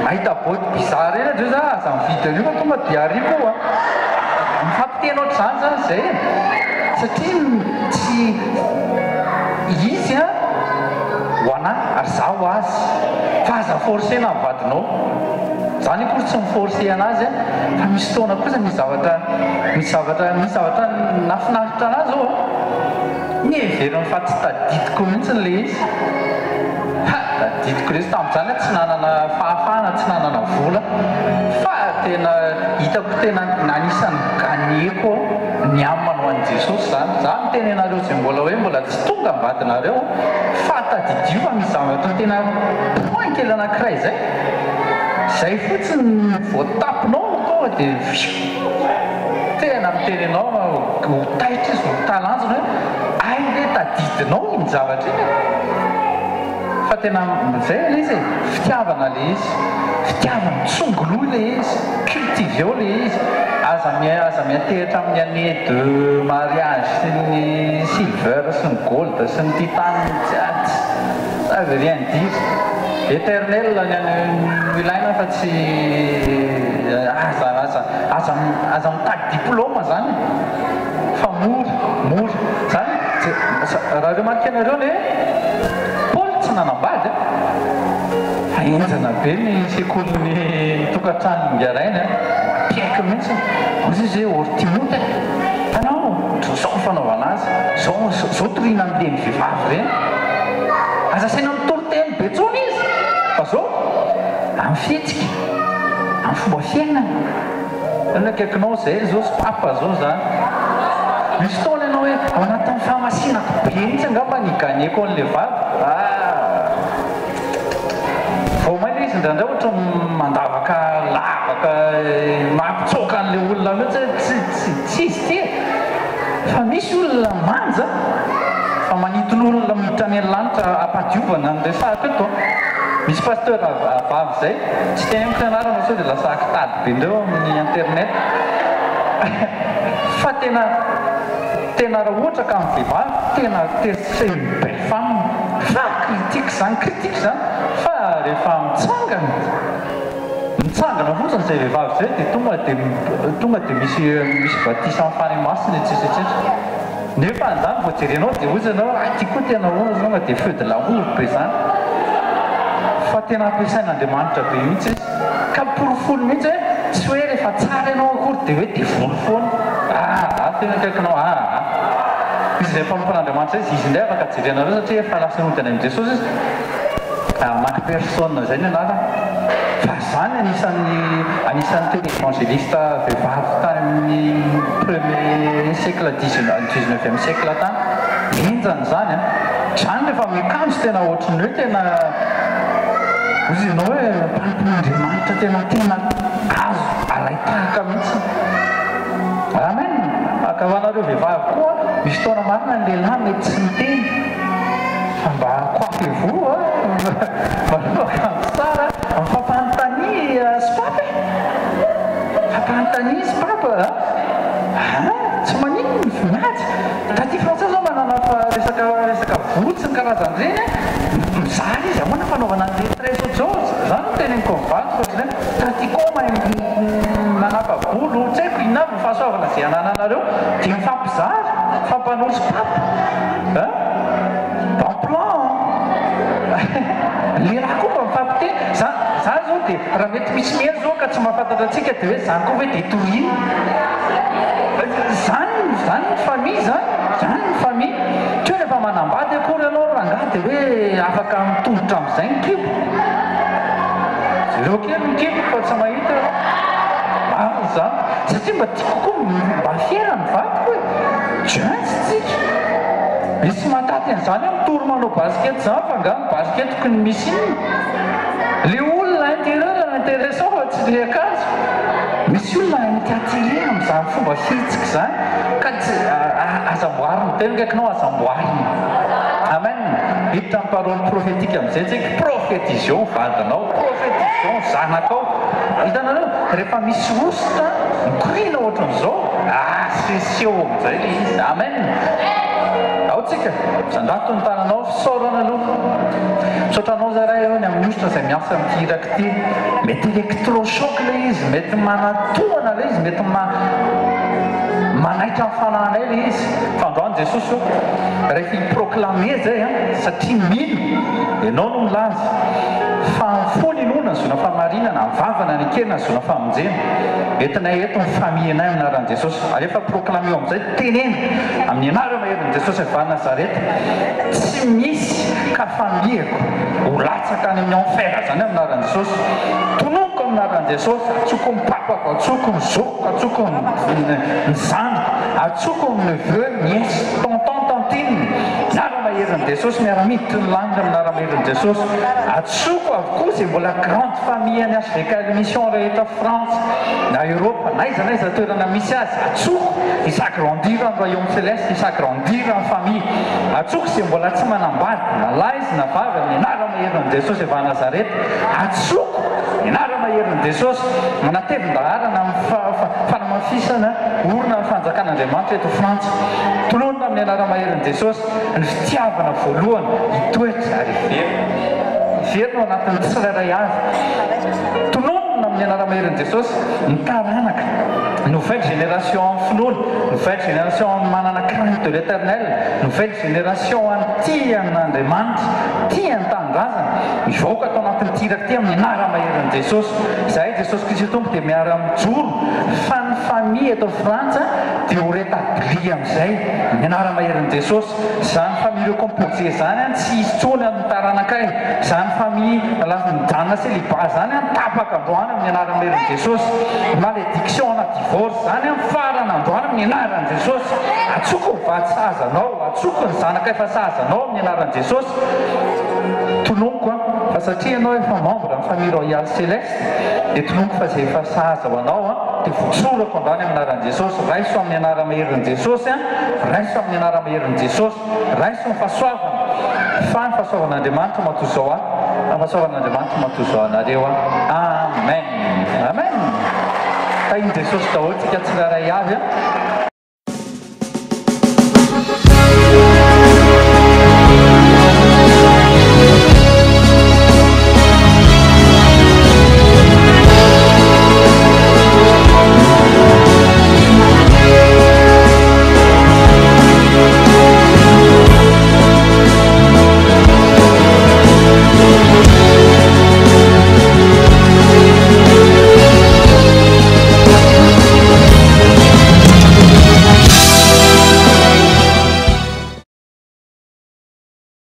mahita botte bizarre eny ajo za aza mividy an'io fa tonga dia ariako io an. Mifampiteny ohatr'izany izany izay e! Satria tsy izy an ho anà ary izaho ho azy. Fa aza forcer-na ny vadinao. Izaho anie akory tsy mi-forcer an'azy an, fa misy fotoana kosa misy zavatra misy zavatra misy zavatra nahafinaritra anà izao an, niheveriny fa tsy tadidiko mihitsy ilay izy. Ha! Tadidiko lesy tamin'izany aho tsy nanana fahafahana, tsy nanana vola fa tena hitako tena anisan'ny gagner-ko ny âme ho an'i Jesosy izany. Za miteny anareo izay mbola hoe mbola tsy tonga ny vadinareo fa tadidio fa misy zavatra tena point kely anankiray izay, izay fotsiny no voatapinao tonga dia fiou! Tena miteny anao aho ho taitra izy, ho talanjona hoe hay ve tadidinao iny zavatra iny e! Fa tena zay ilay izy e, fitiavana ilay izy, fitiavana, tsongoloy ilay izy, cultiveo ilay izy, aza aza miantehitra amin'ny année de mariage sy ny silver sy ny gold sy ny titane, ça veut rien dire, éternel ny an'ny no ilaina fa tsy aza aza aza aza mitady diplôme zany e, fa mora mora zany raha remarque nareo le Paoly tsy nanambady a, fa henjana be ny sekolin'ny tokantranon'i Ingarainy a, mampiaiky mihitsy, hoy izy hoe or Timoty a, hitanao ohatran'izao ny fanaovana azy, zao zao toriana amin'ireny vehivavy ireny, aza asaina mitory teny be intsony izy fa zao amin'ny fihetsika, amin'ny fomba fiainana. Zany akaikinao zay zao sy papa zao zany. Misy fotoana ianao hoe ao anatin'ny fahamasinako be mihitsy angamba ny hi-gagner-ko an'ilay vady. Ah! Vao may ilay izy indraindray ohatra mandavaka lavaka mampitsoaka an'ilay olona mihitsy hoe tsy tsy tsy izy ity e! Fa misy olona manja fa manintona olona miditra any an-lanitra am-pahadiovana no resahako eto an! Misy pasteur vavy izay, tsy teneniko ny anarany fa sao dia lasa kitady be indreo amin'ny internet fa tena tena raha ohatra ka amin'ny vehivavy tena c'est une belle femme fa critique izany critique izany fa rehefa mitsangana. Mitsangana fotsiny izay vehivavy izay dia tonga dia tonga dia misy misy batisan'ny Fanahy Masina etsetra etsetra. Nefa an'izany vao jerenao dia hozy ianao ah ity koa tena hozy tonga dia feu de l'amour be izany. Fa tena ampiasain'Andriamanitra be mihitsy izy. Ka porofoiny mihitsy hoe tsy hoe rehefa tsara ianao akory dia hoe devoly foana. Aa tena akaikinao aa. Izy izay mpanompon'Andriamanitra izay izy indray afaka jerenareo satria efa lasa nody any amin'i Jesosy izy. Macpherson izay ny anarany. Fa zany anisan'ny anisan'ny tena evangeliste vehivavy tany amin'ny premier siècle dix-neuvième siècle tany. Henjana izany an. Zany rehefa miakanjo tena ohatran'ny hoe tena hozy ianao hoe mpanompon'Andriamanitra tena tena azo alain-tahaka mihitsy. Amen. Ka ho anareo vehivavy koa, misy fotoana marina ny lehilahy mety tsy miteny. Fa mba coiffez-vous a! Manao akanjo tsara, mifampanontania sopapa e! Mifampanontania sopapa a! An! Tsy maninona ny mihaja. Taty Frantsa zao manana resaka resaka volo sy ny karazan'ireny a! Mizara izy ahoana fanaovana an'ilay tresy ohatr'izao? Za no teneniko amin'ny vadiko ohatr'izay, taty koa mahay manapa-bolo, tsy haiko inona avy ny fahasoavana izay anananareo dia mifampizara, mifampanao sopapa. An! Bon plan an! Lehilahy koa mba mifampiteny, za za zao dia raha mety misy mihaino zao ka tsy mahafantatra antsika dia hoe zany koa ve dia toriana? Zany zany ny famille zany, zany ny famille, tsy hoe rehefa manambady akory ianao ry rangahy dia hoe afaka mitondrotra amin'izay ny kibo, jereo kely ny kibo fa tsy mahita ianao, marina izany, satria mba tiako koa mba fier ny vadiko e! Jeunes tsika. Misy mataty an'izany hoe mitory manao basket zany fa angaha ny basket tokony misy inona? Le olona intérieur no intéressant fa tsy le akanjo. Misy olona mety attirer amin'izany fomba fihetsika izany ka tsy aza amboarina, telo akaikinao aza amboarina. Amen. Hiditra amin'ny parole prophétique amin'izay tsika, prophétiseo ny vadinao, prophétiseo ny zanakao. Hitanareo, rehefa misy hosotra mikoriana ohatran'izao, ah seseho amin'izay le izy. Amen. Ao tsika, zandrato ny tananao, fisaorana aloha. Misaotra anao zay Ray ô ny amin'ny hosotra izay miasa amin'ity iraka ity. Mety électrochoc ilay izy, mety manatohana ilay izy, mety ma manaitra ny fanahinay ilay izy. Fa androany Jesosy ô, rehefa hi-proclamer zay an, satria mino, Ianao no milaza fa amin'ny fo ninoana ny zona fahamarinana, amin'ny vava nanekena ny zona famonjena. Entinay eto ny famille-nay amin'ny anaran'i Jesosy. Alefa proclameo amin'izay, teneno amin'ny anarana herin'i Jesosy avy any Nazareta, tsy misy ka famille-ko ho latsaka any amin'ny enfer zany amin'ny anaran'i Jesosy. Tononiko amin'ny anaran'i Jesosy, atsoko ny papako, atsoko ny zokiko, atsoko ny zandriko, atsoko ny neveu, nièce, tonton, tantine, anarana herin'i Jesosy, miara-miditra ny lanitra amin'ny anarana herin'i Jesosy. Atsoko avokoa izay mbola grande famille an'ny HVKL Mission rehetra Frantsa na Europe na aiza na aiza toerana misy azy, atsoko hi-s'agrandir ny royaume celeste, hi-s'agrandir ny famille. Atsoko izay mbola tsy manambady na lahy izy na vavy amin'ny anarana herin'i Jesosy avy any Nazareta. Atsoko ny anarana herin'i Jesosy manatevin-daharana amin'ny fanamafisana orina ny fanjakan'Andriamanitra eto Frantsa. Tononina amin'ny anara-maherin'i Jesosy ny fitiavana voalohany hitoetra ary hiverina. Hiverina ao anatin'ny tsirairay avy. Tononina amin'ny anara-maherin'i Jesosy ny taranaka. Nouvelle génération amin'ny finoana, nouvelle génération amin'ny manana crainte de l'Eternel, nouvelle génération an'ny tia an'Andriamanitra, tia ny tanindrazana. Mivoaka ato anatin'ity iraka ity amin'ny anara-maherin'i Jesosy. Izahay Jesosy Kristy Tompo dia miara-mijoro fa ny famille eto Frantsa dia ho rétabli amin'izay ny anara-maherin'i Jesosy. Izany famille recomposée izany an tsy hisy intsony amin'ny taranakay. Izany famille lasa mijanona célibat izany an tapaka androany amin'ny anara-maherin'i Jesosy. Malédiction ana divorce izany an mifarana androany amin'ny anaran'i Jesosy. Atsoko ny vady sahaza anao, atsoko ny zanaka efa sahaza anao amin'ny anaran'i Jesosy. Tononiko an, fa satria ianao efa membre ny famille royale céleste dia tononiko fa izay efa sahaza ho anao an, dia votsorako androany amin'ny anaran'i Jesosy, raiso amin'ny anara-maherin'i Jesosy an, raiso amin'ny anara-maherin'i Jesosy, raiso ny fahasoavana, fa ny fahasoavan'Andriamanitra matoa izao ahy, fa ny fahasoavan'Andriamanitra matoa izao anareo an. Amen! Amen! Tahin'i Jesosy daholo tsika tsirairay avy an.